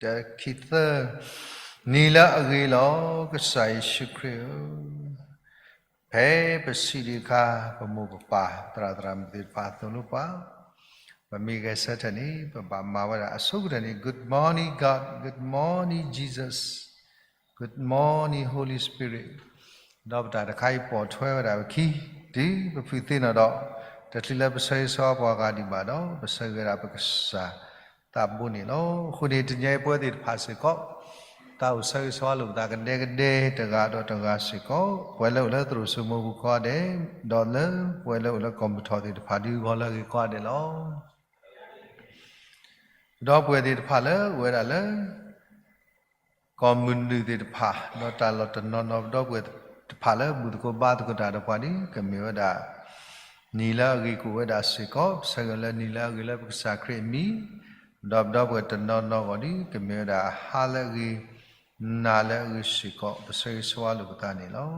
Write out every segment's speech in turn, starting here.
တၢ ခံ သၢ, နံၤလၢအဂ့ၤလီၤ ကစၢ်ယ့ၣ်ၡူးခရံာ်ဧၢ, ဖဲပစံးဒံးအခါ ပမိၢ်ပပၢ် သရၣ်သရၣ်မုၣ်သ့ၣ်တဖၣ်သိၣ်လိပှၤ, ပမ့ၢ်ဂဲၤဆၢထၢၣ်န့ၣ် ပဘၣ်မၤဝဲဒၣ်အဆိကတၢၢ်န့ၣ် Good morning God, Good morning Jesus, Good morning Holy Spirit, ဒီးပတၢ်တခါအံၤပိာ်ထွဲဝဲဒၣ်ပခံ, တုၤပဖုးသ့ၣ်နီၣ်ဒီး တချုးလၢပဆၢဂ့ၤဆၢဝါပှၤဂၤဒံးဘၣ်ဒီး ပဆၢဂ့ၤဝဲဒၣ်ပကစၢ်သးဘိန့ၣ်လီၤ. အဃိန့ၣ် တနံၤအံၤပဝဲသ့ၣ်တဖၣ်စ့ၢ်ကီး တၢ်အိၣ်ဆၢဂ့ၤဆၢဝါလိာ်ပသးကဒဲကဒဲတဂၤဒီးတဂၤစ့ၢ်ကီး, ပဝဲလၢအိၣ်လၢသရိာ်စိမိပူၤကိးဂၤဒဲး, ဒီးလၢပဝဲလၢအိၣ်လၢကီၢ်ပထီၣ်သ့ၣ်တဖၣ်ဒုးဂီၤလၢအဂ့ၤကိးဂၤဒဲးလီၤ. ပဒီပုၢ်ဝဲၢ်သ့ၣ်တဖၣ်လၢအိၣ်ဝဲဒၣ်လၢ ကီၢ်မုၢ်နုာ်သ့ၣ်တဖၣ်, ဒီးတၢ်လီၢ်တနီၤနီၤ ပဒီပုၢ်ဝဲၢ်တဖၣ်လၢဘူၣ်သကိးဘါသကိးတၢ်ဒီးပှၤဒီး ကမ့ၢ်ဝဲဒၣ် နံၤလၢအဂ့ၤကအိၣ်ဝဲဒၣ်စ့ၢ်ကီး, ပဆၢဂ့ၤလၢနံၤလၢအဂ့ၤလၢပကစၢ်ခရံာ်အမံၤ, ဒီးပဒီပုၢ်ဝဲၢ်တနီၤနီၤအဂီၢ်ဒီး ကမ့ၢ်ဝဲဒၣ်ဟါလၢအဂ့ၤ, နၤလၢအဂ့ၤစ့ၢ်ကီး, ပဆၢဂ့ၤဆၢဝါလိာ်ပသးန့ၣ်လီၤ.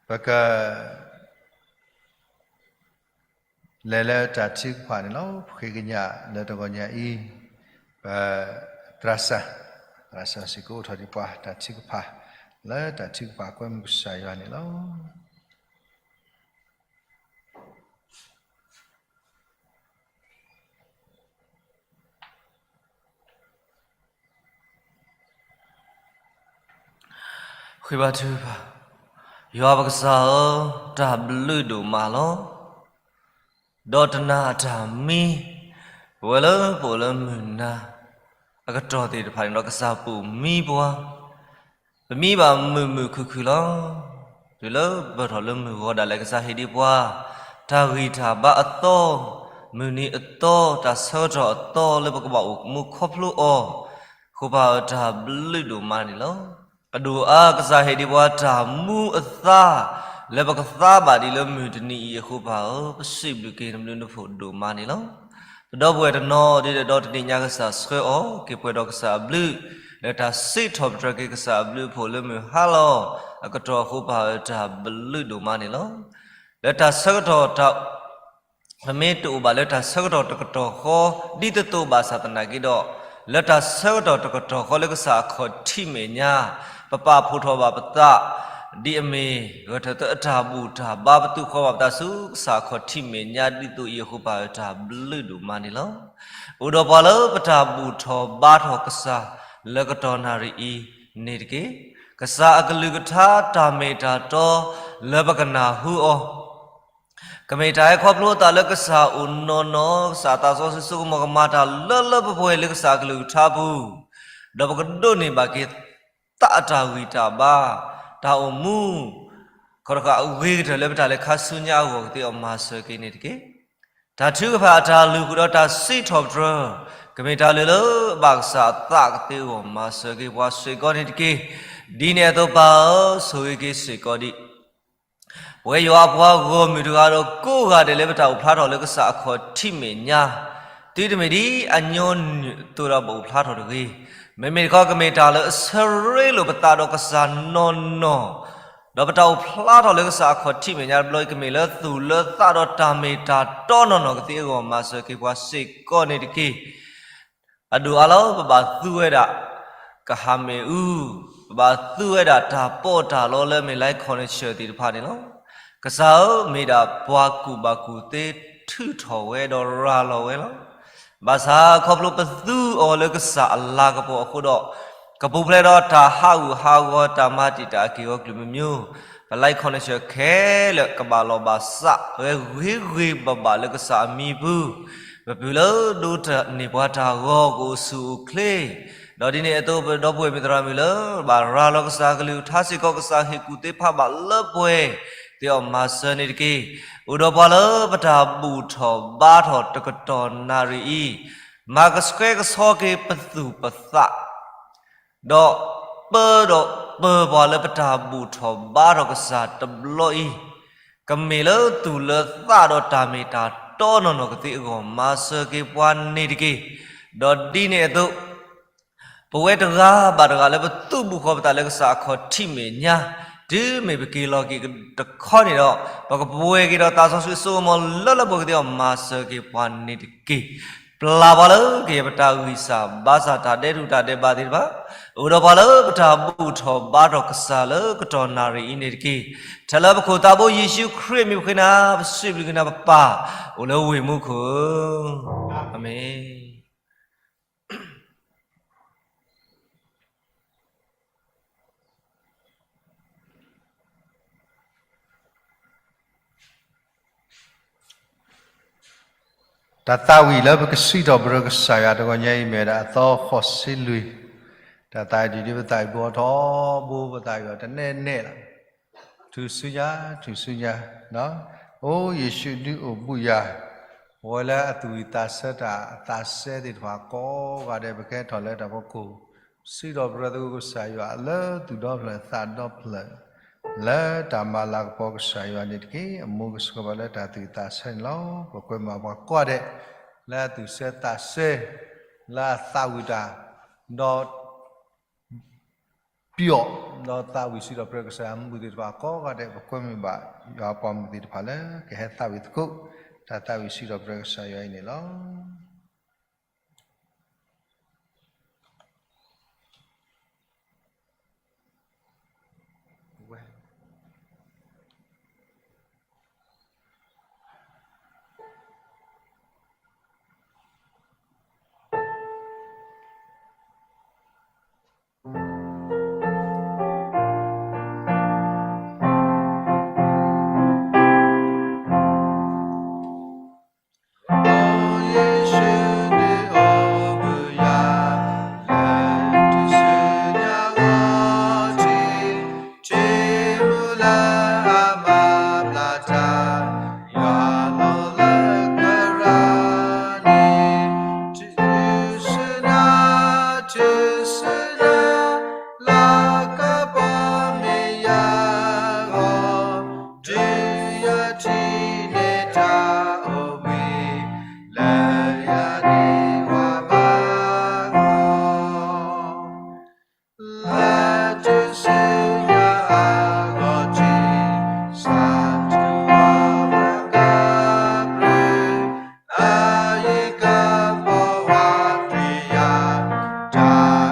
ပက လဲၤလၢတၢ်ထုကဖၣ်န့ၣ်လီၤ. ပဃ့ကညးလၢတဂီၤညါအံၤ, ပ သရၣ်စၢ်, သရၣ်စၢ်စ့ၢ်ကီးအိးထီၣ်ဒံးပှၤ တၢ်ထုကဖၣ် လၢတၢ်ထုကဖၣ်ကွဲမုာ်ကစၢ်ယွၤန့ၣ်လီၤ. ဃ့ဘါထုကဖၣ်, ယွၤပကစၢ်ဧၢ, တၢ်ဘျုးဒိၣ်မးလီၤ. ဒီးတနၤအတၢ်မံ, ပဝဲလၢပအိၣ်လၢမုၢ်နၤ အကတီၢ်သ့ၣ်တဖၣ်န့ၣ်ဒီး ကစၢ်ပိာ်မံပှၤ, ပမံဘၣ်မုာ်မုာ်ခုၣ်ခုၣ်လီၤ. တုၤလၢပထီၣ်လၢမုၢ်ဂီၤဒၣ်လဲာ် ကစၢ်ဟ့ၣ်ဒံးပှၤ တၢ်ဂံၢ်တၢ်ဘါအသီ, မုၢ်နံၤအသီ, တၢ်ဆၢကတီၢ်အသီလၢပကဘၣ်အိၣ်မူခီဖျိအီၤ, အဃိပၢ်ဧၢ တၢ်ဘျုးဒိၣ်မးန့ၣ်လီၤ. အဒိၣ်အါ ကစၢ်ဟ့ၣ်ဒံးပှၤတၢ်မူအသါ လၢပကသါဘၣ်ဒံးလၢမုၢ်တနံၤအံၤအဃိပၢ်ဧၢ, ပစံးဘျုးက့ၤနဘျုးနဖှိၣ်ဒိၣ်မးန့ၣ်လီၤ. ပဒီပုၢ်ဝဲၢ်တနီၤဒ်လဲၣ်ဒီးတနံၤညါကစၢ်ဆှၢအီၤက့ၤပှဲၤဒီးကစၢ်အဘျုး, လၢတၢ်စံးထီၣ်ပတြၢၤက့ၤကစၢ်အဘျုးအဖှိၣ်လၢမုၢ်ဟါလီၤအကတီၢ်အဃိပၢ်ဧၢ တၢ်ဘျုးဒိၣ်မးန့ၣ်လီၤ. လၢတၢ်ဆၢကတီၢ်တၢ် ပမ့ၢ်တအိၣ်ဘၣ်လၢတၢ်ဆၢကတီၢ်တကတီၢ်ဃီ ဒ်သိးသိးဘၣ်ဆၣ်သနာ်က့ဒီး, လၢတၢ်ဆၢကတီၢ်တကတီၢ်ဃီလၢကစၢ်အခီၣ်ထံးမဲာ်ညါ, ပပာ်ဖှိၣ်ထီၣ်ဘၣ်ပသး, ဒ်အမ့ၢ်ဂဲၤထၢၣ်သၢအတၢ်ဘူၣ်တၢ်ဘါ ပသူၣ်ဃီဘၣ်ပသးဆူကစၢ်အခီၣ်ထံးမဲာ်ညါဒ်သိးအံၤအဃိပၢ်ဧၢ တၢ်ဘျုးဒိၣ်မးန့ၣ်လီၤ. အိၣ်ဒီးပှၤလၢပတၢ်ဘူၣ်ထီၣ်ဘါထီၣ်ကစၢ်လၢကတီၢ်နၣ်ရံၣ်အံၤန့ၣ်တက့ၢ်. ကစၢ်အကလုၢ်ကထါတၢ်မ့ၢ်တၢ်တီလၢပကနၢ်ဟူအီၤ ကမ့ၢ်တၢ်ဟဲခီဖျိအသးလၢကစၢ်အိၣ်နီၢ်နီၢ်, ကစၢ်အသးစီဆှံဆိကမိၣ်ကမၤတၢ်လၢလၢပှဲၤပှဲၤလၢကစၢ်အကလုၢ်ကထါပူၤ, ဒီးပကဒိးန့ၢ်ဘၣ်က့ၤသးအတၢ်ဂံၢ်တၢ်ဘါ, တၢ်အိၣ်မူ, ခီတဃာ်အဂ့ၤကတၢၢ်လၢပတၢ်လဲၤခါဆူညါအဂီၢ်ကသ့အီၤမၤစၢၤက့ၤန့ၣ်တက့ၢ်. တၢ်ထုကဖၣ်အတၢ်လုၢ်ဃုာ်ဒီးတၢ်စံးထီၣ်ပတြၢၤ, ကမ့ၢ်တၢ်လုၢ်လၢအဘၣ်ကစၢ်အသးကသ့အဂီၢ်မၤစၢၤက့ၤပှၤစ့ၢ်ကီးန့ၣ်တက့ၢ်. ဒ်န့ၣ်အသိးပၢ်ဧၢ, ဆိၣ်ဂ့ၤက့ၤစ့ၢ်ကီးဒံး ပဝဲယွၤအပှၤဂီၢ်မုၢ်တဂၤဒီးကိးဂၤဒဲးလၢပတၢ်အိၣ်ဖျါထီၣ်လၢကစၢ်အခီၣ်ထံးမဲာ်ညါ, တုၤတမ့ၢ်ဒ်အညီနုၢ်အသိးဒီးပအိၣ်ဖျါထီၣ်တဂ့ၤ. မ့မ့ၢ်တခီကမ့ၢ်တၢ်လၢအဆၢရ့လိာ်ပသးဒီးကစၢ်နီၢ်နီၢ်, ဒီးပတၢ်အိၣ်ဖျါထီၣ်လၢကစၢ်အခီၣ်ထံးမဲာ်ညါတဘျီအံၤ ကမ့ၢ်လၢသူၣ်လၢသးဒီးတၢ်မ့ၢ်တၢ်တီနီၢ်နီၢ်ကသ့အဂီၢ်မၤစၢၤက့ၤပှၤစ့ၢ်ကီးန့ၣ်တက့ၢ်. အဒိၣ်အါလီၤ ပဘၣ်သူဝဲဒၣ် ကဟၣ်မ့ၣ်အူ, ပဘၣ်သူဝဲဒၣ်တၢ်ပီးတၢ်လီလၢအမ့ၢ် life connection သ့ၣ်တဖၣ်န့ၣ်လီၤ. ကစၢ်ဧၢ, မ့ၢ်ဒၣ်ပှၤကူၣ်ဘၣ်ကူၣ်သ့ထုးထီၣ်ဝဲဒီးရၤလီၤဝဲလီၤ. ဘၣ်ဆၣ်ခီဖျိပသူအီၤလၢကစၢ်အလၤကပီၤအဃိဒီး, ကပူၤဖျဲးဒီးတၢ်ဟးဂူာ်ဟးဂီၤ တၢ်မၤတံာ်တာ်အက့ၢ်အဂီၤကလုာ်မံၤမံၤ, ပ life connection ခဲလၢာ်ကဘၣ်လီၤဘၣ်စးဝဲဂ့ၤဂ့ၤဘၣ်ဘၣ်လၢကစၢ်အမံၤပူၤ, ပပုၢ်လၢဒိးန့ၢ်ပှၤတၢ်ဂီၤကအိၣ်ဆူၣ်အိၣ်ချ့, ဒီးဒ်န့ၣ်အသိး ပဒီပုၢ်ဝဲၢ်မုၣ်သရၣ်မုၣ်လၢ ဘၣ်ရၤလီၤကစၢ်ကလုၢ်ကထါစ့ၢ်ကီး ကစၢ်ဟ့ၣ်ကူၣ်သ့ဖးဘၣ်လၢပှဲၤသ့အီၤမၤစၢၤန့ၣ်တက့ၢ်. အိၣ်ဒီးပှၤလၢပတၢ်ဘူၣ်ထီၣ်ဘါထီၣ်တကတီၢ်နၣ်ရံၣ်အံၤ, မၤကဆှဲကဆှီက့ၤပသူၣ်ပသး ဒီးပၢဒီးပၢၤပှၤလၢပတၢ်ဘူၣ်ထီၣ်ဘါထီၣ်ကစၢ်တဘျီအံၤ, ကမ့ၢ်လၢသူၣ်လၢသးဒီးတၢ်မ့ၢ်တၢ်တီနီၢ်နီၢ်ကသ့အဂီၢ် မၤစၢၤက့ၤပှၤန့ၣ်တက့ၢ်. ဒီးဒ်န့ၣ်အသိး ပဝဲတဂၤဘၣ်တဂၤလၢပသူၣ်ဘူၣ်ဃီပသးလၢကစၢ်အခီၣ်ထံးမဲာ်ညါ, တုၤမ့ၢ်ပက့ၤလီၤက့ၤတခီန့ၣ်ဒီး, ပကပှဲၤက့ၤဒီးသးစီဆှံအစိကမီၤလၢလၢပှဲၤပှဲၤကသ့အီၤ မၤစၢၤက့ၤပှၤန့ၣ်တက့ၢ်. ပျၢ်ပှၤလၢကယဲၢ်ပတၢ်ဂံၢ်စၢ်ဘါစၢ် တၢ်ဒဲးထူၣ်တၢ်ဒဲးဘးသ့ၣ်တဖၣ်, အိၣ်ဒီးပှၤလၢပတၢ်ဘူၣ်ထီၣ်ဘါထီၣ်ကစၢ်လၢကတီၢ်နၣ်ရံၣ်အံၤန့ၣ်တက့ၢ်. ထဲလၢပခိၣ်သးဘိယ့ၣ်ၡူးခရံာ်အမံၤပဃ့နၤ, ပစံးဘျုးက့ၤနၤပပၢ်, အိၣ်လၢဝ့ၢ်မူခိၣ်ဧၢ, အၤမ့ၣ်. တၢ်သးဝံၣ်လၢပကစံးထီၣ်ပတြၢၤကစၢ်ယွၤတဂီၤညါအံၤ မ့ၢ်ဝဲဒၣ်အသီဃိးဆံလွံၢ်, တၢ်သးဝံၣ်ဒ်ပသးဝံၣ်ဘှီထီဘိ ပသးဝံၣ်အီၤတနဲၣ်နဲၣ်လီၤ. ထူၣ်စုညါ, ထူၣ်စုညါ, အိယ့ၣ်ၡူးဒုးအိၣ်ဘှံးယၤ, ပဝဲလၢအသူၣ်ဝံၣ်သးဆၢတၢ်အသးစဲသ့ၣ်တဖၣ်ကိးဂၤဒဲး ပကဟဲထီၣ်လၢတၢ်ဖီခိၣ် စံးထီၣ်ပတြၢၤသကိးကစၢ်ယွၤလၢသူၣ်ဒီဖျၢၣ်သးဒီဖျၢၣ်, လၢတၢ်မၤလၤကပီၤကစၢ်ယွၤန့ၣ်တက့ၢ်. အမူကဆှီပှၤလၢတၢ်သူၣ်ဝံၣ်သးဆၢန့ၣ်လီၤ. ပကွဲမုာ်ပှၤကိးဂၤဒဲး လၢအသူၣ်ဆၢသးဆၢ, လၢအသးဝံၣ်တၢ်, ဒီး ပျီၣ်, ဒီးသးဝံၣ်စံးထီၣ်ပတြၢၤကစၢ်ယွၤမုာ်သ့ၣ်တဖၣ်ကိးဂၤဒဲး ပကွဲမုာ်ဘၣ်ယွၤအပှၤမုာ်သ့ၣ်တဖၣ်လၢကဟဲသးဝံၣ်သကိး တၢ်သးဝံၣ်စံးထီၣ်ပတြၢၤကစၢ်ယွၤအံၤန့ၣ်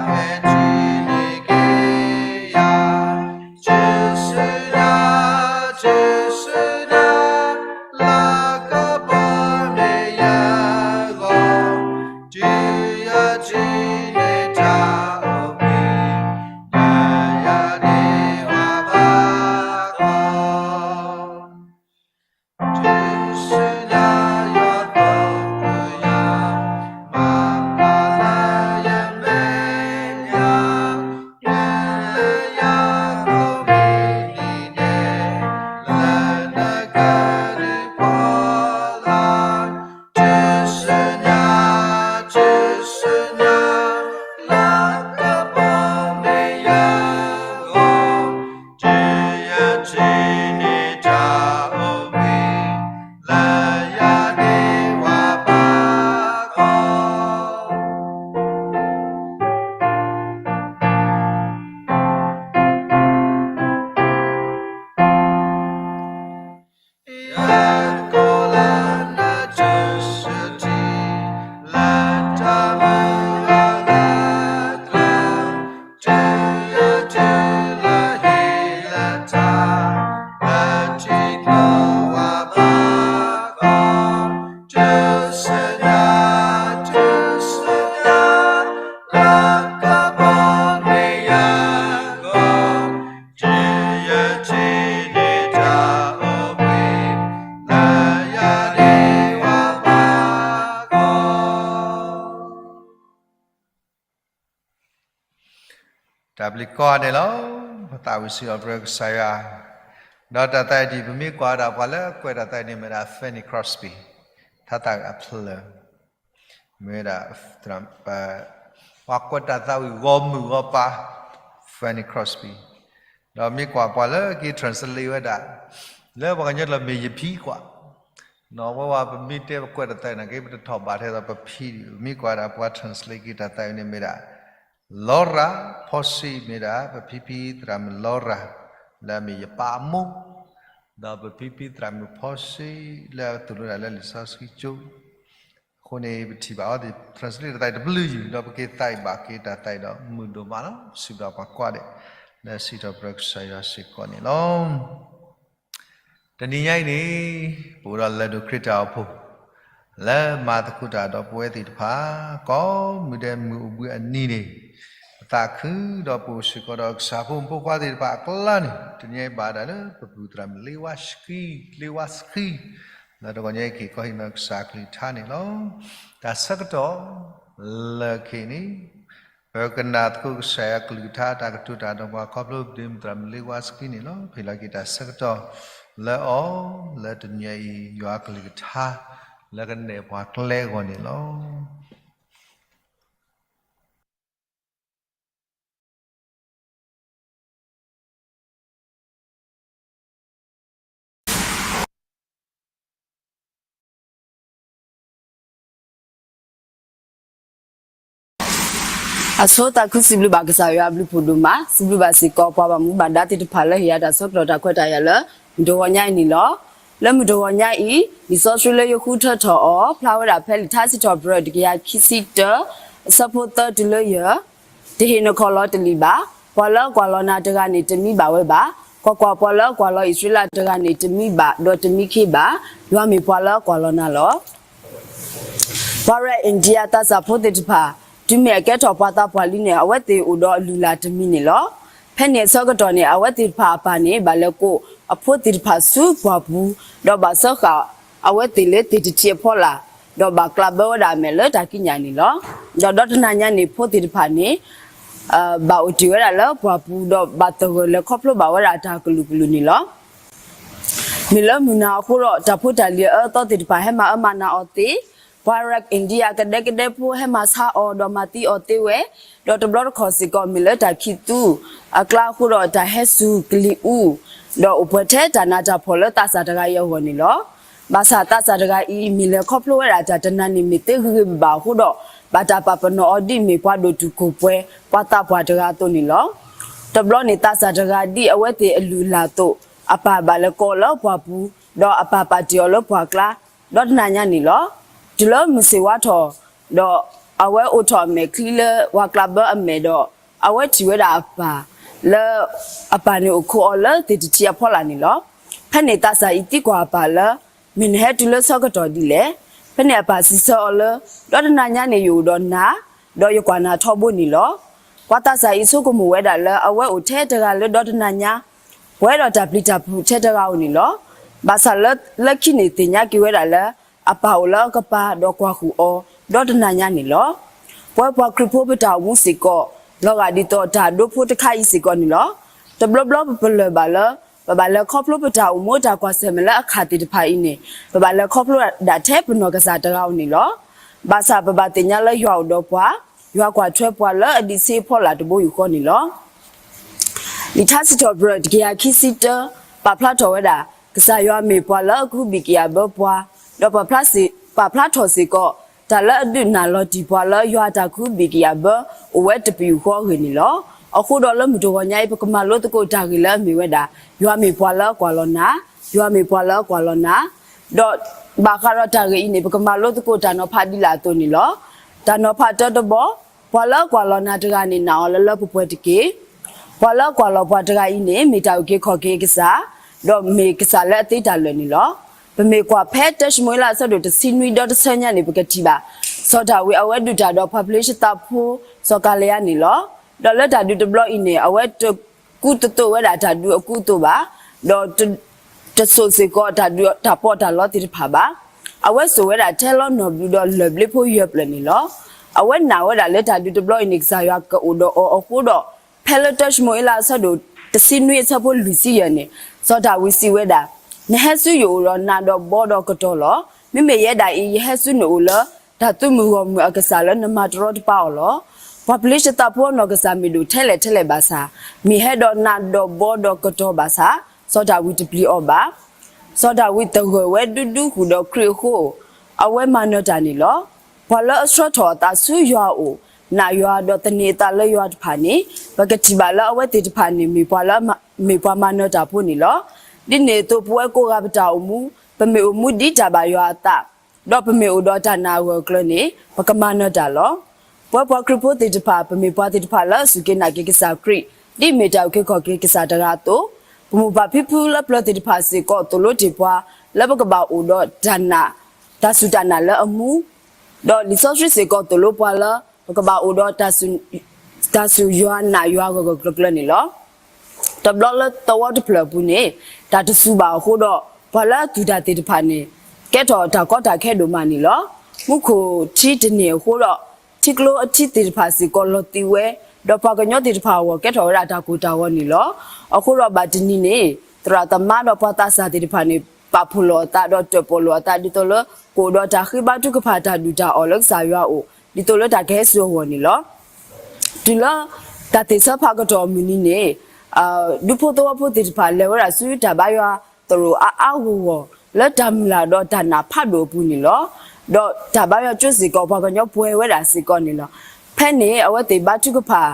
လီၤ.တၢ်ဘျုးကိးဂၤဒဲးလီၤ. ပသးဝံၣ်စံးထီၣ်ပတြၢၤကစၢ်ယွၤ, ဒီးတၢ်သးဝံၣ်ဒ်ပမ့ၢ်ကွၢ်ဝဲဒၣ်ပှၤလၢကွဲးတၢ်သးဝံၣ်န့ၣ်မ့ၢ်ဒၣ် Fanny Crosby, တၢ်သးဝံၣ်အဖျၢၣ် မ့ၢ်ဝဲဒၣ် ပှၤကွဲးတၢ်သးဝံၣ်ဂီၢ်မုၢ်ဂီၢ်ပၤ Fanny Crosby, ဒီးမ့ၢ်ကွၢ်ပှၤလၢက့ၤ translate ဝဲဒၣ် လၢပှၤကညီကျိာ်မ့ၢ်ယဖံကွၢ်, နီၢ်ဝဲဝဲပမ့ၢ်တဲပကွဲးတၢ်သးဝံၣ်နာ်က့ ပတထီၣ်ဘးထဲသိးပဖံဒံး, မ့ၢ်ကွၢ်ဒၣ်ပှၤ translate က့ၤတၢ်သးဝံၣ်န့ၣ်မ့ၢ်ဒၣ် Laura Posse မ့ၢ်ဒၣ် ပဖံဖံသရၣ်မုၣ် Laura လၢအမ့ၢ်ယပၢ်အမိၢ်, ဒီးပဖံဖံသရၣ်မုၣ် Posse လၢအသိၣ်လိဒၣ်လၢလံာ်စီဆှံကၠိ, အဃိန့ၣ် ပထံၣ်ဘၣ်အီၤသ့ၣ် translate တၢ်သးအံၤတဘျုးယုၢ် ဒီးပက့ၤသးအံၤဘၣ်က့ၤတၢ်သးအံၤဒီး မုာ်ဒိၣ်မးလီၤ. စံးဘျုးပှၤကိးဂၤဒဲး လၢစံးထီၣ်ပတြၢၤကစၢ်ယွၤစ့ၢ်ကီးန့ၣ်လီၤ. တနံၤညါအံၤန့ၣ် ပအိၣ်ဒီးလၢၢ်ဒိၣ်ခရံာ်တၢ်အိၣ်ဖှိၣ် လၢမၤသကိးတၢ်ဒီးပဝဲသ့ၣ်တဖၣ် ကိးမုၢ်ဒဲးမုၢ်အိၣ်ဘှံးအနံၤန့ၣ် ပသးခုဒီးပအိၣ်စ့ၢ်ကီးဒီးကစၢ်ဖိမုၣ်ဖိခွါသ့ၣ်တဖၣ်အကျါန့ၣ် တနံၤညါအံၤဘၣ်ဒၣ်လၢပပုၢ်သရၣ်မုၣ် လ့ဝါစဃံ, လ့ဝါစဃံ လၢတဂီၤညါအံၤက့ၤကီဟံးနီၢ်ကစၢ်အကလုၢ်ကထါန့ၣ်လီၤ. တၢ်ဆၢကတီၢ်လၢခဲအံၤန့ၣ် ပကနၣ်သကိးကစၢ်ယွၤကလုၢ်ကထါ တၢ်ကတိၤတၢ်ဒီးပှၤခီဖျိပဒ့မုၣ်သရၣ်မုၣ် လ့ဝါစဃံန့ၣ်လီၤ. ဖဲလီၤက့ၤတၢ်ဆၢကတီၢ်လၢအီၤ လၢတနံၤညါအံၤ ယွၤကလုၢ်ကထါ လၢကနဲၣ်ပှၤကျဲအဂီၢ်န့ၣ်လီၤ. အဆိသးခုစံးဘျုးဘၣ်ကစၢ်ယွၤအဘျုးဖးဒိၣ်မး, စံးဘျုးဘၣ်စ့ၢ်ကီးပှၤဘၣ်မူဘၣ်ဒါသ့ၣ်တဖၣ်လၢဟ့ၣ်ယၤတၢ်ဆၢကတီၢ်တၢ်ခွဲးတၢ်ယာ်လၢ မုၢ်တဂီၤညါအံၤန့ၣ်လီၤ. လၢမုၢ်တဂီၤညါအံၤ လံာ်စီဆှံလၢယဃုထၢထီၣ်အီၤ ဖျါဝဲဒၣ်ဖဲလံာ်ထါစံးထီၣ်ပတြၢၤ တကယၤခံဆံတၢ အဆၢဖိသၢတုၤလၢယဲၢ် တဟ့ၣ်နခီၣ်လီၤတလံာ်ဘၣ်. ပှၤလၢအကွၢ်လီၤနၤတဂၤန့ၣ်တမံဘၣ်ဝဲဘၣ်. ကွၢ်ကွၢ်, ပှၤလၢအကွၢ်လီၤအံၣ်စရ့လးတဂၤန့ၣ်တမံဘၣ်ဒီးတမံခ့ဘၣ်. ယွၤမ့ၢ်ပှၤလၢအကွၢ်လီၤနၤလီၤ. ပှၤရဲၣ် India သးစၢ်ဖိသ့ၣ်တဖၣ် တုၤမ့ၢ်အကဲထီၣ်ပှၤသးပှၢ်လံန့ၣ် အဝဲသ့ၣ်အိၣ်ဒီးအလုၢ်အလၢ်တမံၤန့ၣ်လီၤ. ဖဲန့ၣ်အဆၢကတီၢ်န့ၣ် အဝဲသ့ၣ်တဖၣ်အပၢ်န့ၣ် ဘၣ်လဲၤကိးအဖိသ့ၣ်တဖၣ်ဆူပှၢ်ပူၤ, ဒီးဘၣ်စၢဃာ်အဝဲသ့ၣ်လၢသ့ၣ်တထံးအဖီလာ်, ဒီးဘၣ်ကျးဘၢဝဲဒၣ်အမဲာ်လၢတၢ်ကံးညာ်န့ၣ်လီၤ. ဒီးဒီတနၤညါန့ၣ် ဖိသ့ၣ်တဖၣ်န့ၣ် ဘၣ်အိၣ်တ့ၢ်ဝဲဒၣ်လၢပှၢ်ပူၤ, ဒီးဘၣ်သဂၢၢ်လဲၤခီဖျိဘၣ်ဝဲဒၣ်တၢ်ကလုာ်ကလုာ်န့ၣ်လီၤ. မ့ၢ်လၢမုၢ်နၤအဃိဒီး တၢ်ဖိတၢ်လံၤအအၢအသီသ့ၣ်တဖၣ် ဟဲမၤအၢမၤနးအီၤသ့, ပှၤရဲၣ် India ကဒဲကဒဲဖိ ဟဲမၤဆါအီၤဒီးမၤသံအီၤသ့ဝဲ, ဒီးတဘျီတခီၣ်စ့ၢ်ကီး မ့ၢ်လၢတၢ်ခံးသူအကျါအဃိဒီး တၢ်ဟဲစူၤကလံၤအူ, ဒီးအိၣ်ပှဲၤထဲတၢ်နးတၢ်ဖှီၣ်လၢသးစၢ်တဂၤအံၤအဂီၢ်န့ၣ်လီၤ. ဘၣ်ဆၣ်သးစၢ်တဂၤအံၤ မ့ၢ်လဲၤခီဖျိဝဲဒၣ်တၢ်တနၤန့ၣ် မ့ၢ်သ့ဂ့ၤဂ့ၤဘၣ်ဘၣ်အဃိဒီး ဘၣ်တၢ်ပာ်ပနီၣ်အီၤဒ်အမ့ၢ်ပှၤဒိၣ်တုာ်ခိၣ်ပှဲၤ ပှၤသးပှၢ်တဂၤအသိးန့ၣ်လီၤ. တဘျီန့ၣ် သးစၢ်တဂၤဒ်အဝဲသ့ၣ်အလုၢ်အလၢ်အသိး အပၢ်ဘၣ်လဲၤကိးအီၤလၢပှၢ်ပူၤ, ဒီးအပၢ်ပာ်တ့ၢ်အီၤလၢပှၢ်ကျါ, ဒီတနၤညါန့ၣ်လီၤ. တုၤလၢမုၢ်ဆ့ၣ်ဝါထီၣ်, ဒီးအဝဲအိးထီၣ်အမဲာ်ချံလၢပှၢ်ကျးဘၢအမဲာ်ဒီး အဝဲထံၣ်ဝဲဒၣ်အပၢ်လၢ အပၢ်န့ၣ်အိၣ်ခိးအီၤလၢသ့ၣ်တထံးအဖီလာ်န့ၣ်လီၤ. ဖဲန့ၣ်သးစၢ်အံၤသံကွၢ်အပၢ်လၢ မ့ၢ်နဟဲတုၤလၢဆၢကတီၢ်ဒ်လဲၣ်. ဖဲန့ၣ်အပၢ်စံးဆၢအီၤလၢ ဒီတနၤညါန့ၣ်ယအိၣ်ဒီးနၤ, ဒီးယကွၢ်နၤထီဘိန့ၣ်လီၤ. ပှၤသးစၢ်အံၤဆိကမိၣ်ဝဲဒၣ်လၢ အဝဲအိၣ်ထဲတဂၤလၢဒီတနၤညါ ပှဲၤဒီးတၢ်ပျံၤတၢ်ဖုးထဲတဂၤဧိၤန့ၣ်လီၤ. ဘၣ်ဆၣ်လၢလၢခံန့ၣ်သ့ၣ်ညါက့ၤဝဲဒၣ်လၢ အပၢ်အိၣ်လၢအကပၤဒီးကွၢ်ဃုာ်အီၤ ဒီတနၤညါန့ၣ်လီၤ. ပဝဲပှၤခရံာ်ဖိပတၢ်အိၣ်မူစ့ၢ်ကီး လီၤဂာ်ဒ်သိးတၢ်ဒိဖိတခါအံၤစ့ၢ်ကီးန့ၣ်လီၤ. တဘျီဘျီပပလၢၢ်ဘၣ်လၢ ပဘၣ်လဲၤခီဖျိပတၢ်အိၣ်မူတၢ်ကွၢ်ဆၢၣ်မဲာ်လၢအခၣ်သ့ၣ်တဖၣ်အံၤန့ၣ် ပဘၣ်လဲၤခီဖျိဒၣ်ထဲပနီၢ်ကစၢ်တဂၤဧိၤန့ၣ်လီၤ. ဘၣ်ဆၣ်ပဘၣ်သ့ၣ်ညါလၢယွၤအိၣ်ဒီးပှၤ, ယွၤကွၢ်ထွဲပှၤလၢအဒံးဆှံအဖီလာ်တဘိယူၢ်ဃီန့ၣ်လီၤ. လံာ်ထါစံးထီၣ်ပတြၢၤ တကယၤခံဆံတၢ ပာ်ဖျါထီၣ်ဝဲဒၣ် ကစၢ်ယွၤမ့ၢ်ပှၤလၢအကဟုဘံၣ်ကယာ်ဘၢပှၤ, ဒီးပာ်ဖျါစ့ၢ်, ပာ်ဖျါထီၣ်စ့ၢ်ကီး တၢ်လၢအဒုးနၢ်လီၤတံၢ်ပှၤလၢယွၤအတၢ်ကဟုဘံၣ်ကယာ်ဘၢ အိၣ်ဝဲတပယူာ်ဃီအဂ့ၢ်န့ၣ်လီၤ. အဃိဒီးလၢမုၢ်တဂီၤညါအံၤ ပကမၤလိသကိးတၢ်ဂ့ၢ်လၢအမ့ၢ်ဝဲဒၣ် ယွၤမ့ၢ်ပှၤလၢအကွၢ်လီၤနၤ, ယွၤမ့ၢ်ပှၤလၢအကွၢ်လီၤနၤ, ဒီးဘၣ်ဃးဒီးတၢ်ဂ့ၢ်အံၤန့ၣ် ပကမၤလိသကိးတၢ်နီၤဖးဒ်လာ်အသိးန့ၣ်လီၤ. တၢ်နီၤဖးတၢတဘီ, ပှၤလၢအကွၢ်လီၤနၤတဂၤန့ၣ် နာ်အီၤလၢလၢပှဲၤပှဲၤတက့ၢ်. ပှၤလၢအကွၢ်လီၤပှၤတဂၤအံၤန့ၣ် မ့ၢ်တၢ်အုၣ်က့ၤခီၣ်က့ၤအကစၢ်, ဒီးမ့ၢ်ကစၢ်လၢအသ့တၢ်လၢာ်န့ၣ်လီၤ. ပမ့ၢ်ကွၢ်ဖဲတၢၡမူၤအ့လးအဆၢဒိၣ်တဆံနွံဒီတဆၢညါန့ၣ် ပကထံၣ်ဘၣ် စီၤဒၤဝံးအဝဲဒုးတၢ်ဒီးပှၤဖလ့ၡသးဖိ စီၤကၤလယါန့ၣ်လီၤ. ဒီးလၢတၢ်ဒုးတဘျီအံၤန့ၣ် အဝဲတကူသိးသိးဝဲဒၣ်တၢ်ဒုးအကူအသိးဘၣ်, ဒီး တစိာ်စ့ၢ်ကီးတၢ်ဒုးတၢ်ပီးတၢ်လီသ့ၣ်တဖၣ်ဘၣ်. အဝဲစိာ်ဝဲဒၣ်ထဲလီၤနီၢ်ဘျုးဒီးလၢၢ်ဘျ့ဖိယဲၢ်ဖျၢၣ်န့ၣ်လီၤ. အဝဲနာ်ဝဲဒၣ်လၢတၢ်ဒုးတဘျီအံၤန့ၣ် ကစၢ်ယွၤကအိၣ်ဒီးအီၤအဃိဒီး, ဖဲလၢတၢၡမူၤအ့လးအဆၢဒိၣ်တဆံနွံအဆၢဖိလွံၢ်ဆံယဲၢ်န့ၣ်, စီၤဒၤဝံးစံးဝဲဒၣ်, နဟဲဆူယအိၣ်ဒီးနးဒီးဘီဒီးကတီၤလီၤ. မ့မ့ၢ်ယဲဒၣ်အံၤ ယဟဲဆူနအိၣ်လၢ တၢ်သုးမုၢ်ဂီၢ်မုၢ်အကစၢ်လၢနမၤတရီတပါအီၤလီၤ. ပှၤဖလ့ၡသးဖိအနီၢ်ကစၢ်မ့ၢ်ဒိၣ်ထဲလဲၣ်ထဲလဲၣ်ဘၣ်ဆၣ်, မ့ၢ်ဟဲဒီးနးဒီးဘီဒီးကတီၤဘၣ်ဆၣ်, စီၤဒၤဝံးတပျံၤအီၤဘၣ်. စီၤဒၤဝံးသဂၢၢ်ဝဲဒူဒူဃုာ်ဒီးခရံာ်အဃိ, အဝဲမၤနၢၤတၢ်န့ၣ်လီၤ. ပှၤလၢအဆှၢထီၣ်အသးဆူယွၤအအိၣ်, နာ်ယွၤဒီးသန့ၤအသးလၢယွၤတဖၣ်န့ၣ်, ပကထံၣ်ဘၣ်လၢအဝဲသ့ၣ်တဖၣ်န့ၣ် မ့ၢ်ပှၤလၢ မ့ၢ်ပှၤမၤနၢၤတၢ်ဖိန့ၣ်လီၤ. ဒ်န့ၣ်အသိးပဝဲကိးဂၤပတၢ်အိၣ်မူ, ပမ့ၢ်အိၣ်မူဒ်တၢ်ဘၣ်ယွၤအသး, ဒီးပမ့ၢ်အိၣ်ဒီးတၢ်နာ်အဂၢၢ်အကျၢၤန့ၣ် ပကမၤနၢၤတၢ်လီၤ. ပဝဲပှၤခရံာ်ဖိသ့ၣ်တဖၣ် ပမ့ၢ်ပှၤသ့ၣ်တဖၣ်လၢအစူၢ်က့ၤနာ်က့ၤကစၢ်ခရံာ် ဒ်အမ့ၢ်တၢ်အုၣ်က့ၤခီၣ်က့ၤကစၢ်တဂၤအသိး, ပမိၢ်ပၢ်ဖံဖုလၢပျၢၤသ့ၣ်တဖၣ်စ့ၢ်ကီး သိၣ်လိတ့ၢ်ပှၤ လၢပကဘၣ်အိၣ်ဒီးတၢ်နာ်, တၢ်စူၢ်တၢ်နာ်လၢအမူ, ဒီးလံာ်စီဆှံစ့ၢ်ကီးသိၣ်လိပှၤလၢ ပကဘၣ်အိၣ်ဒီး တၢ်စူၢ်ယွၤနာ်ယွၤဂၢၢ်ဂၢၢ်ကျၢၤကျၢၤန့ၣ်လီၤ. တဘျီလၢသဝီတဖျၢၣ်အပူၤန့ၣ် တၢ်တစူၢ်ဘၣ်အဃိဒီး ပှၤလၢအတူၢ်တၢ်သ့ၣ်တဖၣ်န့ၣ် ကဲထီၣ်တၢ်ကီတၢ်ခဲဒိၣ်မးန့ၣ်လီၤ. မူခိၣ်ထံတန့ၢ်အဃိဒီး ထံကျိအထံသ့ၣ်တဖၣ်စ့ၢ်ကီးလီၤသံဝဲ, ဒီးပှၤကညီသ့ၣ်တဖၣ်အဂီၢ် ကဲထီၣ်ဝဲဒၣ်တၢ်ကိၢ်တၢ်ဂီၤန့ၣ်လီၤ. အဃိဒီးဘၣ်တနံၤန့ၣ် သရၣ်သမါဒီးပှၤသးစၢ်သ့ၣ်တဖၣ်န့ၣ် ပာ်ဖှိၣ်လိာ်အသး ဒီးတၢၣ်ပီၣ်လိာ်အသး ဒ်သိးလၢ ကအိၣ်ဒီးတၢ်ဃ့ဘါထုကဖၣ်တၢ်ဒုၣ်တၢ်အီၣ်လၢကစၢ်ယွၤအအိၣ် ဒ်သိးလၢတၢ်ကဟဲစိာ်အဂီၢ်န့ၣ်လီၤ. တုၤလၢတၢ်သ့ၣ်ဆၢဖးကတီၢ်အမုၢ်နံၤန့ၣ် ဒူဖိသဝီဖိသ့ၣ်တဖၣ် လဲၤဝဲဒၣ်ဆူတၢ်ဘါယွၤသရိာ်အါအါဂီၢ်ဂီၢ် လၢတၢ်မုၢ်လၢ်ဒီးတၢ်နာ်ဖးဒိၣ်အပူၤန့ၣ်လီၤ. ဒီးတၢ်ဘါယွၤကၠိစ့ၢ်ကီး ပှၤကညီပှဲၤဝဲဒၣ်စ့ၢ်ကီးန့ၣ်လီၤ. ဖဲန့ၣ် အဝဲသ့ၣ်ဘါထုကဖၣ်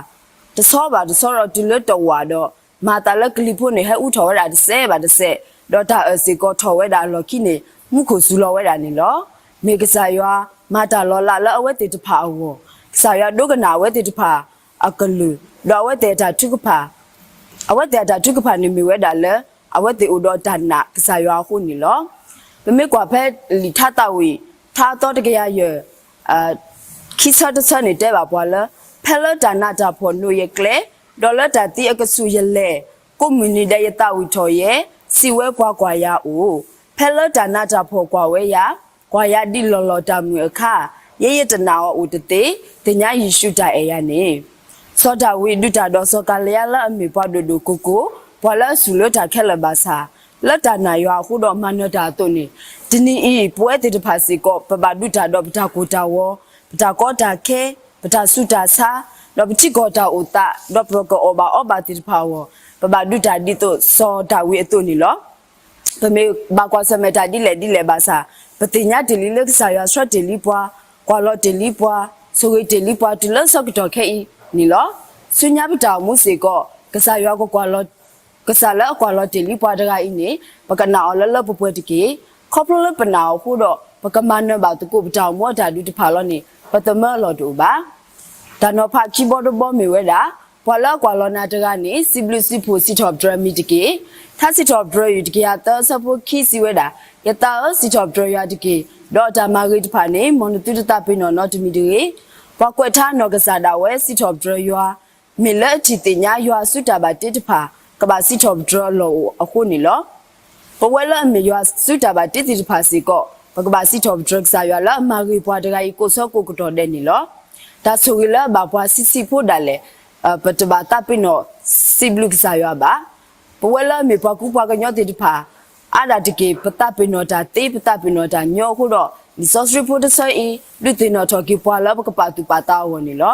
တဆီဘၣ်တဆီဒီး တုၤလၢတဝာ်ဒီး မၤသးလၢကလံၤဖိန့ၣ် ဟဲအူထီၣ်ဝဲဒၣ်တစဲးဘၣ်တစဲး, ဒီးတၢ်အၢၣ်စ့ၢ်ကီးထီၣ်ဝဲဒၣ်အလီၢ်ခံန့ၣ် မူခိၣ်စူၤလီၤဝဲဒၣ်န့ၣ်လီၤ. မ့ၢ်ကစၢ်ယွၤမၤတၢ်လီၤလးလၢအဝဲသ့ၣ်တဖၣ်အဂီၢ်, ကစၢ်ယွၤဒိကနၣ်အဝဲသ့ၣ်တဖၣ်အကလုၢ်, ဒီးအဝဲသ့ၣ်အတၢ်ထုကဖၣ် အဝဲသ့ၣ်အတၢ်ထုကဖၣ်န့ၣ်မ့ၢ်ဝဲဒၣ်လၢ အဝဲသ့ၣ်အိၣ်ဒီးတၢ်နာ်ကစၢ်ယွၤအဃိန့ၣ်လီၤ. ပမ့ၢ်ကွၢ်ဖဲလံာ်ထါသးဝံၣ် ထါအသီတကယၤယဲၢ် ခံဆၢတဆၢန့ၣ်တဲဘၣ်ပှၤလၢ ဖဲလၢတၢ်နးတၢ်ဖှီၣ်နိးယကျဲ, ဒီးလၢတၢ်သံအကဆူၣ်ယလဲၢ်, ကိးမုၢ်နံၤဒဲးယသးဝံၣ်ထီၣ်ယဲ, စံးဝဲပှၤကွၢ်ယၤအိၣ်, ဖဲလၢတၢ်နးတၢ်ဖှီၣ်ကွၢ်ဝဲယၤ, ကွၢ်ယၤဒ်လီၢ်လီၢ်တၢ်မုာ်အခါ, ယဲယတနာ်အီၤအိၣ်တသ့, သ့ၣ်ညါယ့ၣ်ၡူးတၢ်အဲၣ်ယၤန့ၣ် စီၤဒၤဝံးဒုးတၢ်ဒီးစီၤကၤလံယါလၢအမ့ၢ်ပှၤဒိၣ်ဒိၣ်ကိၢ်ကိၢ်, ပှၤလၢအစူၢ်လၢတၢ်ခဲလၢာ်ဘၣ်ဆၣ်, လၢတၢ်နာ်ယွၤအဃိဒီးမၤနၢၤတၢ်အသိးန့ၣ်, တနံၤအံၤ ပဝဲသ့ၣ်တဖၣ်စ့ၢ်ကီး ပဘၣ်ဒုးတၢ်ဒီးပတၢ်ကိၢ်တၢ်ဂီၤ, ပတၢ်ကီတၢ်ခဲ, ပတၢ်ဆူးတၢ်ဆါ, ဒီးပထံကီၢ်တၢ်အိၣ်သး, ဒီးပကအီၣ်ဘၣ်အီဘၣ်သ့ၣ်တဖၣ်အဂီၢ်, ပဘၣ်ဒုးတၢ်ဒ်သိးစီၤဒၤဝံးအသိးန့ၣ်လီၤ. ပမ့ၢ်ဘၣ်ကွၢ်ဆၢၣ်မဲာ်တၢ်ဒ်လဲၣ်ဒ်လဲၣ်ဘၣ်ဆၣ်, ပသ့ၣ်ညါတ့ၢ်လံလၢကစၢ်ယွၤဆှၢတ့ၢ်လံပှၤ, ကွၢ်လီၤတ့ၢ်လံပှၤ, ဆိၣ်ဂ့ၤတ့ၢ်လံပှၤ တုၤလၢဆၢကတီၢ်ခဲအံၤန့ၣ်လီၤ. ဆူညါပတၢ်အိၣ်မူစ့ၢ်ကီး, ကစၢ်ယွၤကကွၢ်လီၤ ကစၢ်လၢအကွၢ်လီၤတ့ၢ်လံပှၤတဂၤအံၤန့ၣ် ပကနာ်အီၤလၢလၢပှဲၤပှဲၤတက့ၢ်. ခီဖျိလၢပနာ်အီၤအဃိဒီး ပကမၤနၢၤဘၣ်သကိးပတၢ်အိၣ်မူအတၢ်ဒုးတဖၣ်လီၤန့ၣ် ပသမၢအလီၢ်တအိၣ်ဘၣ်. တၢ်နီၤဖးခံဘီတဘီမ့ၢ်ဝဲဒၣ်, ပှၤလၢအကွၢ်လီၤနၤတဂၤန့ၣ် စံးဘျုးစံးဖှိၣ်စံးထီၣ်ပတြၢၤအမံၤတက့ၢ်. ထါစံးထီၣ်ပတြၢၤယွၤတကယၤသၢအဆၢဖိခံစံးဝဲဒၣ်, ယသးဧၢ, စံးထီၣ်ပတြၢၤယွၤတက့ၢ်, ဒီးအတၢ်မၤဂ့ၤတဖၣ်န့ၣ် မ်နသုတသးပ့ၤနီၣ်နီတမံၤတဂ့ၤ. ပှၤကွဲးထါနီၢ်ကစၢ်ဒၣ်ဝဲ စံးထီၣ်ပတြၢၤယွၤ မ့ၢ်လၢအထံၣ်သ့ၣ်ညါယွၤအစုတၢ်ဘၣ်တ့တဖၣ် ကဘၣ်စံးထီၣ်ပတြၢၤအလီၢ်အိၣ်အဃိန့ၣ်လီၤ. ပဝဲလၢအမ့ၢ်ယွၤစုတၢ်ဘၣ်တ့သ့ၣ်တဖၣ်စ့ၢ်ကီး ပကဘၣ်စံးထီၣ်ပတြၢၤကစၢ်ယွၤလၢအမၤဂ့ၤပှၤတဂၤအံၤ ကိးဆၢကိးကတီၢ်ဒဲးန့ၣ်လီၤ. တၢ်ဆိၣ်ဂ့ၤလၢအဘၣ်ပှၤဆံးဆံးဖိဒၣ်လဲာ် ပတဘၣ်သးပ့ၤနီၣ်စံးဘျုးကစၢ်ယွၤဘၣ်. ပဝဲလၢအမ့ၢ်ပှၤကူပှၤကညီသ့ၣ်တဖၣ် အါဒၣ်တက့ၢ် ပသးပ့ၤနီၣ်တၢ်သ့ ပသးပ့ၤနီၣ်တၢ်ညီအဃိဒီး လံာ်စီဆှံဖိတဆၢအံၤ ဒုးသ့ၣ်နီၣ်ထီၣ်က့ၤပှၤလၢပကပာ်သူၣ်ပာ်သးအဂီၢ်န့ၣ်လီၤ.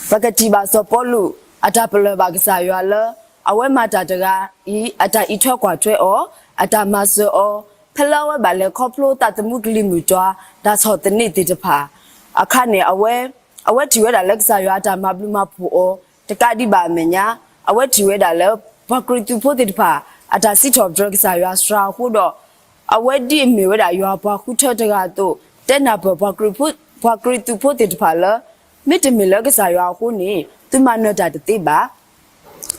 ပကထံၣ်ဘၣ်စီၤပီလူး အတၢ်ပလၢၢ်ဘၣ်ကစၢ်ယွၤလၢ အဝဲမၤတၢ်တဂၤအံၤ အတၢ်အံးထွဲကွၢ်ထွဲအီၤ, အတၢ်မၤစၢၤအီၤ, ဖဲလၢအဝဲဘၣ်လဲၤခီဖျိသးသမူကလံၤမုၢ်တွၤ တၢ်ဆီၣ်သနံးသ့ၣ်တဖၣ်အခါန့ၣ် အဝဲထံၣ်ဝဲဒၣ်လၢကစၢ်ယွၤအတၢ်မၤဘျုးမၤဖှိၣ်အီၤ တကးဒံးဘၣ်အမဲာ်ညါ အဝဲထံၣ်ဝဲဒၣ်လၢ ပှၤကရံၣ်သူးဖိသ့ၣ်တဖၣ် အတၢ်စံးထီၣ်ပတြၢၤကစၢ်ယွၤစှၤအဃိဒီး အဝဲဒ်အမ့ၢ်ဝဲဒၣ်ယွၤအပှၤဃုထၢတဂၤအသိး တဲနၢ်ပၢၢ်ပှၤကရံၣ်သူးဖိသ့ၣ်တဖၣ်လၢ မ့တမ့ၢ်လၢကစၢ်ယွၤအဃိန့ၣ် သုမၤနၢၤတၢ်တသ့ဘၣ်.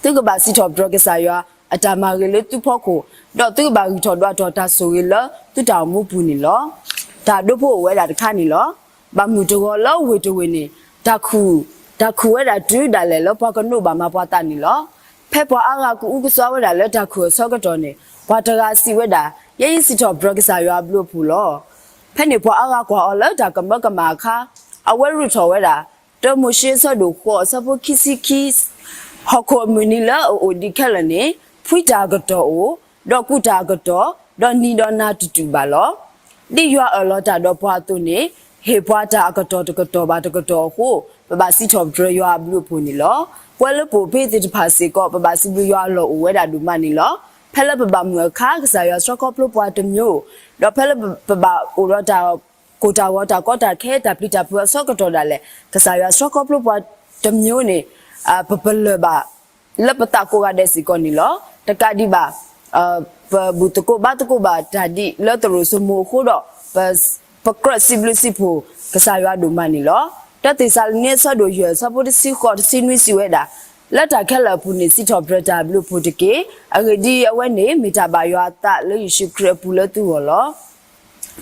သုကဘၣ်စံးထီၣ်ပတြၢၤကစၢ်ယွၤအတၢ်မၤဂ့ၤလၢသုဖီခိၣ်, ဒီးသုကဘၣ်ဂံၢ်ထီၣ်ဒွးထီၣ်တၢ်ဆိၣ်ဂ့ၤလၢသုတၢ်အိၣ်မူပူၤန့ၣ်လီၤ. တၢ်ဒိဖိအိၣ်ဝဲဒၣ်တခါန့ၣ်လီၤ. ဘၣ်မုၢ်တဂီၤလၢဝ့ၢ်တဝ့ၢ်န့ၣ် တၢ်ခူၣ်, တၢ်ခူၣ်ဝဲဒၣ်တုၤဒၣ်လဲာ်လၢပှၤကနိးဘၣ်မၤပှၤသးန့ၣ်လီၤ. ဖဲပှၤအါဂၤကအူကစွါဝဲဒၣ်လၢတၢ်ခူၣ်အဆၢကတီၢ်န့ၣ် ပှၤတဂၤစံးဝဲဒၣ်, ယဲယစံးထီၣ်ပတြၢၤကစၢ်ယွၤအဘျုးအဖှိၣ်လီၤ. ဖဲန့ၣ်ပှၤအါဂၤကွၢ်အီၤလၢတၢ်ကမၢကမၣ်အခါ, အဝဲရူးထီၣ်ဝဲဒၣ် တၢမိၤၡ့အဆၢဒိၣ်ဃိးအဆၢဖိခံဆံခံ ဟီၣ်ခိၣ်အမုၢ်နံၤလၢအအိၣ်ဒံးခဲလၢာ်န့ၣ် ဖှံတၢ်အကတီၢ်အိၣ်, ဒီးကူးတၢ်အကတီၢ်, ဒီးနံၤဒီးနၤတတူာ်ဘၣ်လီၤ. ဒ်ယွၤအၢၣ်လီၤတၢ်ဒီးပှၤအသိးန့ၣ် ဟ့ၣ်ပှၤတၢ်အကတီၢ်တကတီၢ်ဘၣ်တကတီၢ်အဃိ ပဘၣ်စံးထီၣ်ပတြၢၤယွၤအဘျုးအဖှိၣ်န့ၣ်လီၤ. ပဝဲလၢပအိၣ်ဖဲသ့ၣ်တဖၣ်စ့ၢ်ကီး ပဘၣ်စံးဘျုးယွၤအလီၢ်အိၣ်ဝဲဒၣ်ဒိၣ်မးန့ၣ်လီၤ. ဖဲလၢပဘၣ်မုာ်အခါ ကစၢ်ယွၤဆှၢခီဖျိပှၤတမျိုး, ဒီးဖဲလၢပဘၣ်အိၣ်ဒီးတၢ် ကိၢ်တၢ်ဂီၤတၢ်ကီတၢ်ခဲတၢ်ပျံၤတၢ်ဖုးအဆၢကတီၢ်ဒၣ်လဲာ် ကစၢ်ယွၤဆှၢခီဖျိပှၤတမျိုးန့ၣ် ပပလၢၢ်ဘၣ်လၢပသးကိးဂၤဒဲးစ့ၢ်ကီးန့ၣ်လီၤ. တကးဒံးဘၣ် ပဘူၣ်သကိးဘါသကိးဘၣ်တၢ်ဒ်လၢသရိာ်စိမိၤအဃိဒီး ပကြၢးစံးဘျုးစံးဖှိၣ်ကစၢ်ယွၤဒိၣ်မးန့ၣ်လီၤ. တၢ်သ့းစၤလနံအဆၢဒိၣ်ယဲၢ် အဆၢဖိတဆံဃိး တဆံနွံစံးဝဲဒၣ်, လၢတၢ်ခဲလၢာ်အပူၤန့ၣ် စံးထီၣ်ပတြၢၤတၢ်ဘျုးဖှိၣ်တက့ၢ်. အဂ့ၢ်ဒ်အံၤ, အဝဲန့ၣ်မ့ၢ်တၢ်ဘၣ်ယွၤအသးလၢယ့ၣ်ၡူးခရံာ်အပူၤလၢသုဂီၢ်လီၤ.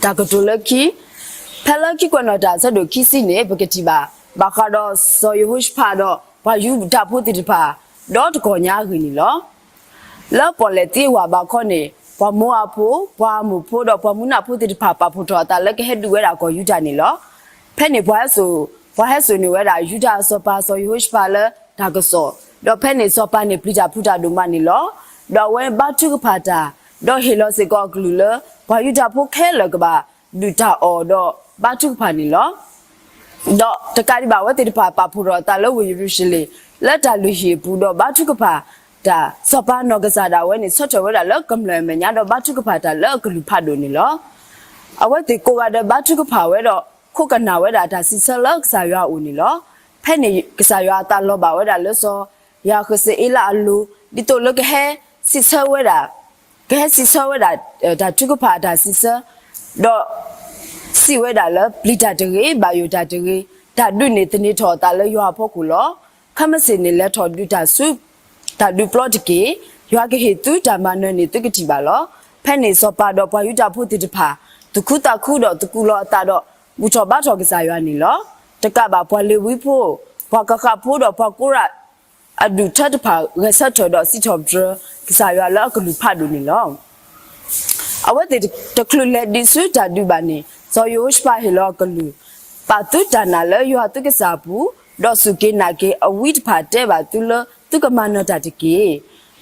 တၢ်ကတိၤလၢခံ, ဖဲလၢခံကွဲးနီၣ်တၢ်အဆၢဒိၣ်ခံဆံန့ၣ် ပကထံၣ်ဘၣ် ဘၣ်ဃးဒီးစီၤယဟိၤၡဖးဒီးပှၤယူဒၤဖိသ့ၣ်တဖၣ် ဒီတကီၢ်ညါအဂ့ၢ်န့ၣ်လီၤ. လၢပီၣ်လဲၣ်သံအဝၤဘးခီန့ၣ် ပှၤမိၤအၤဖိ, ပှၤအၤမိၣ်ဖိ ဒီးပှၤမူနၢ်ဖိသ့ၣ်တဖၣ် ပာ်ဖှိၣ်ထီၣ်အသးလၢကဟဲဒုးဝဲဒၣ်ကီၢ်ယူဒၤန့ၣ်လီၤ. ဖဲန့ၣ်ပှၤဟဲစိာ်, ပှၤဟဲစိာ်န့ၢ်ဝဲဒၣ် ယူဒၤအစီၤပၤစီၤယဟိၤၡဖးလၢတၢ်ကစီၣ်, ဒီးဖဲန့ၣ်စီၤပၤန့ၣ် ပျံၤတၢ်ဖုးတၢ်ဒိၣ်မးန့ၣ်လီၤ. ဒီးအဝဲဘါထုကဖၣ်တၢ်, ဒီးဟ့ၣ်လီၤစ့ၢ်ကီးအကလုၢ်လၢ ပှၤယူဒၤဖိခဲလၢာ်ကဘၣ်ဒုးတၢ်အီၣ်ဒီးဘါထုကဖၣ်န့ၣ်လီၤ. ဒီးတကးဒံးဘၣ်အဝဲသ့ၣ်တဖၣ်ပာ်ဖှိၣ်ထီၣ်အသးလၢဝ့ၢ်ယရူၤၡလ့ၣ် လၢတၢ်လုၢ်ဟံၣ်အပူၤဒီးဘါထုကဖၣ်တၢ်, စီၤပၤနီၢ်ကစၢ်ဒၣ်ဝဲန့ၣ် ဆၢထၢၣ်ဝဲဒၣ်လၢကမျၢၢ်အမဲာ်ညါဒီးဘါထုကဖၣ်တၢ်လၢအကလုၢ်ဖးဒိၣ်န့ၣ်လီၤ. အဝဲသ့ၣ်ကိးဂၤဒဲးဘါထုကဖၣ်ဝဲဒီး ခိးကနၣ်ဝဲဒၣ်တၢ်စံးဆၢလၢကစၢ်ယွၤအအိၣ်န့ၣ်လီၤ. ဖဲန့ၣ်ကစၢ်ယွၤအသးလီၤဘၣ်ဝဲဒၣ်လၢစီၤယၤဃစအ့လးအလိၤ ဒ်သိးလၢကဟဲစံးဆၢဝဲဒၣ် ကဟဲစံးဆၢဝဲဒၣ် တၢ်ထုကဖၣ်အတၢ်စံးဆၢ, ဒီးစံးဝဲဒၣ်လၢပျံၤတၢ်တဂ့ၤ, ဘၣ်ယိၣ်တၢ်တဂ့ၤ, တၢ်ဒုးန့ၣ်သန့ၤထီၣ်အသးလၢယွၤအဖီခိၣ်လီၤ. ခဲမုၢ်ဆ့ၣ်န့ၣ် လဲၤထီၣ်ဒုးတၢ်ဆူ တၢ်ဒုးပျီတက့ၢ်. ယွၤကဟ့ၣ်သုတၢ်မၤနၢၤန့ၣ် သုကထံၣ်ဘၣ်လီၤ. ဖဲန့ၣ်စီၤပၤဒီးပှၤယူဒၤဖိသ့ၣ်တဖၣ် သူၣ်ခုသးခုဒီးသကူးလီၤအသးဒီး ဘူၣ်ထီၣ်ဘါထီၣ်ကစၢ်ယွၤန့ၣ်လီၤ. တကးဘၣ်ပှၤလ့ၤဝံဖိ, ပှၤကဃးဖိဒီးပှၤကိရး အဒူၣ်ထၢတဖၣ် ဂဲၤဆၢထၢၣ်ဒီးစံးထီၣ်ပတြၢၤ ကစၢ်ယွၤလၢအကလုၢ်ဖးဒိၣ်န့ၣ်လီၤ. အဝဲသ့ၣ်တချုးလဲၤဒံးဆူတၢ်ဒုးဘၣ်န့ၣ် စီၤယဟိၤၡဖးဟ့ၣ်လီၤအကလုၢ်, ပာ်သုတၢ်နာ်လၢယွၤသုကစၢ်အပူၤ, ဒီးစူၢ်က့ၤနာ်က့ၤအဝံတဖၣ်တဲဘၣ်သုလၢသုကမၤနၢၤတၢ်တက့ၢ်.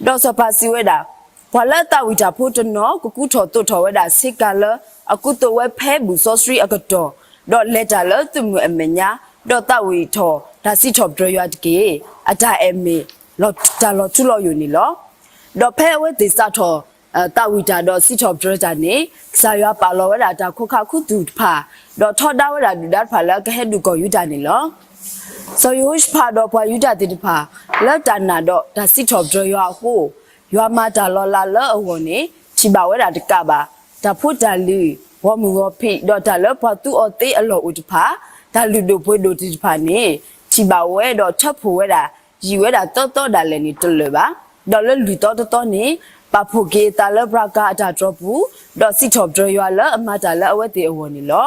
ဒီးစီၤပၤစံးဝဲဒၣ်, ပှၤလၢအသးဝံၣ်တၢ်ဖိတနီၤ ကကူထီၣ်သိးထီၣ်ဝဲဒၣ်ဆ့ကၤလၢအကူသိးဝဲဖဲဘူၣ်စီဆှံအကတီၢ်, ဒီးလဲၤတၢ်လၢသုးမုၢ်အမဲာ်ညါ, ဒီးသးဝံၣ်ထီၣ်တၢ်စံးထီၣ်ပတြၢၤယွၤတက့ၢ်. အတၢ်အဲၣ်မ့ၢ်တၢ်လီၤထူလီၤယိာ်န့ၣ်လီၤ. ဒီးဖဲအဝဲသ့ၣ်စးထီၣ် သးဝံၣ်တၢ်ဒီးစံးထီၣ်ပတြၢၤတၢ်န့ၣ် ကစၢ်ယွၤပာ်လီၤဝဲဒၣ်တၢ်ခိးခးခူသူၣ်တဖၣ်, ဒီးထီဒါဝဲဒၣ်ဒုၣ်ဒါတဖၣ်လၢအကဟဲဒုးကီၢ်ယူဒၤန့ၣ်လီၤ. စီၤယဟိၤၡဖးဒီးပှၤယူဒၤသ့ၣ်တဖၣ် လၢတၢ်နာ်ဒီးတၢ်စံးထီၣ်ပတြၢၤယွၤအဃိ, ယွၤမၤတၢ်လီၤလးလၢအဂီၢ်န့ၣ် ထံၣ်ဘၣ်ဝဲဒၣ်တကးဘၣ် တၢ်ဖိတၢ်လံၤ, ဂီၢ်မုၢ်ဂီၢ်ဖံး, ဒီးတၢ်လၢပှၤသူအီၤသ့အလီၢ်အိၣ်တဖၣ်, တၢ်လုၢ်ဒိၣ်ပှ့ၤဒိၣ်သ့ၣ်တဖၣ်န့ၣ် ထံၣ်ဘၣ်ဝဲဒီးထၢဖှိၣ်ဝဲဒၣ် ယံာ်ဝဲဒၣ်သီသီဒၣ်လဲာ်န့ၣ်တလၢာ်ဘၣ်. ဒီးလၢလွံၢ်သီတသီန့ၣ် ပာ်ဖှိၣ်က့ၤအသးလၢပှၤကၤအတၢ်တြီပူၤ, ဒီးစံးထီၣ်ပတြၢၤယွၤလၢအမၤတၢ်လၢအဝဲသ့ၣ်အဂီၢ်န့ၣ်လီၤ.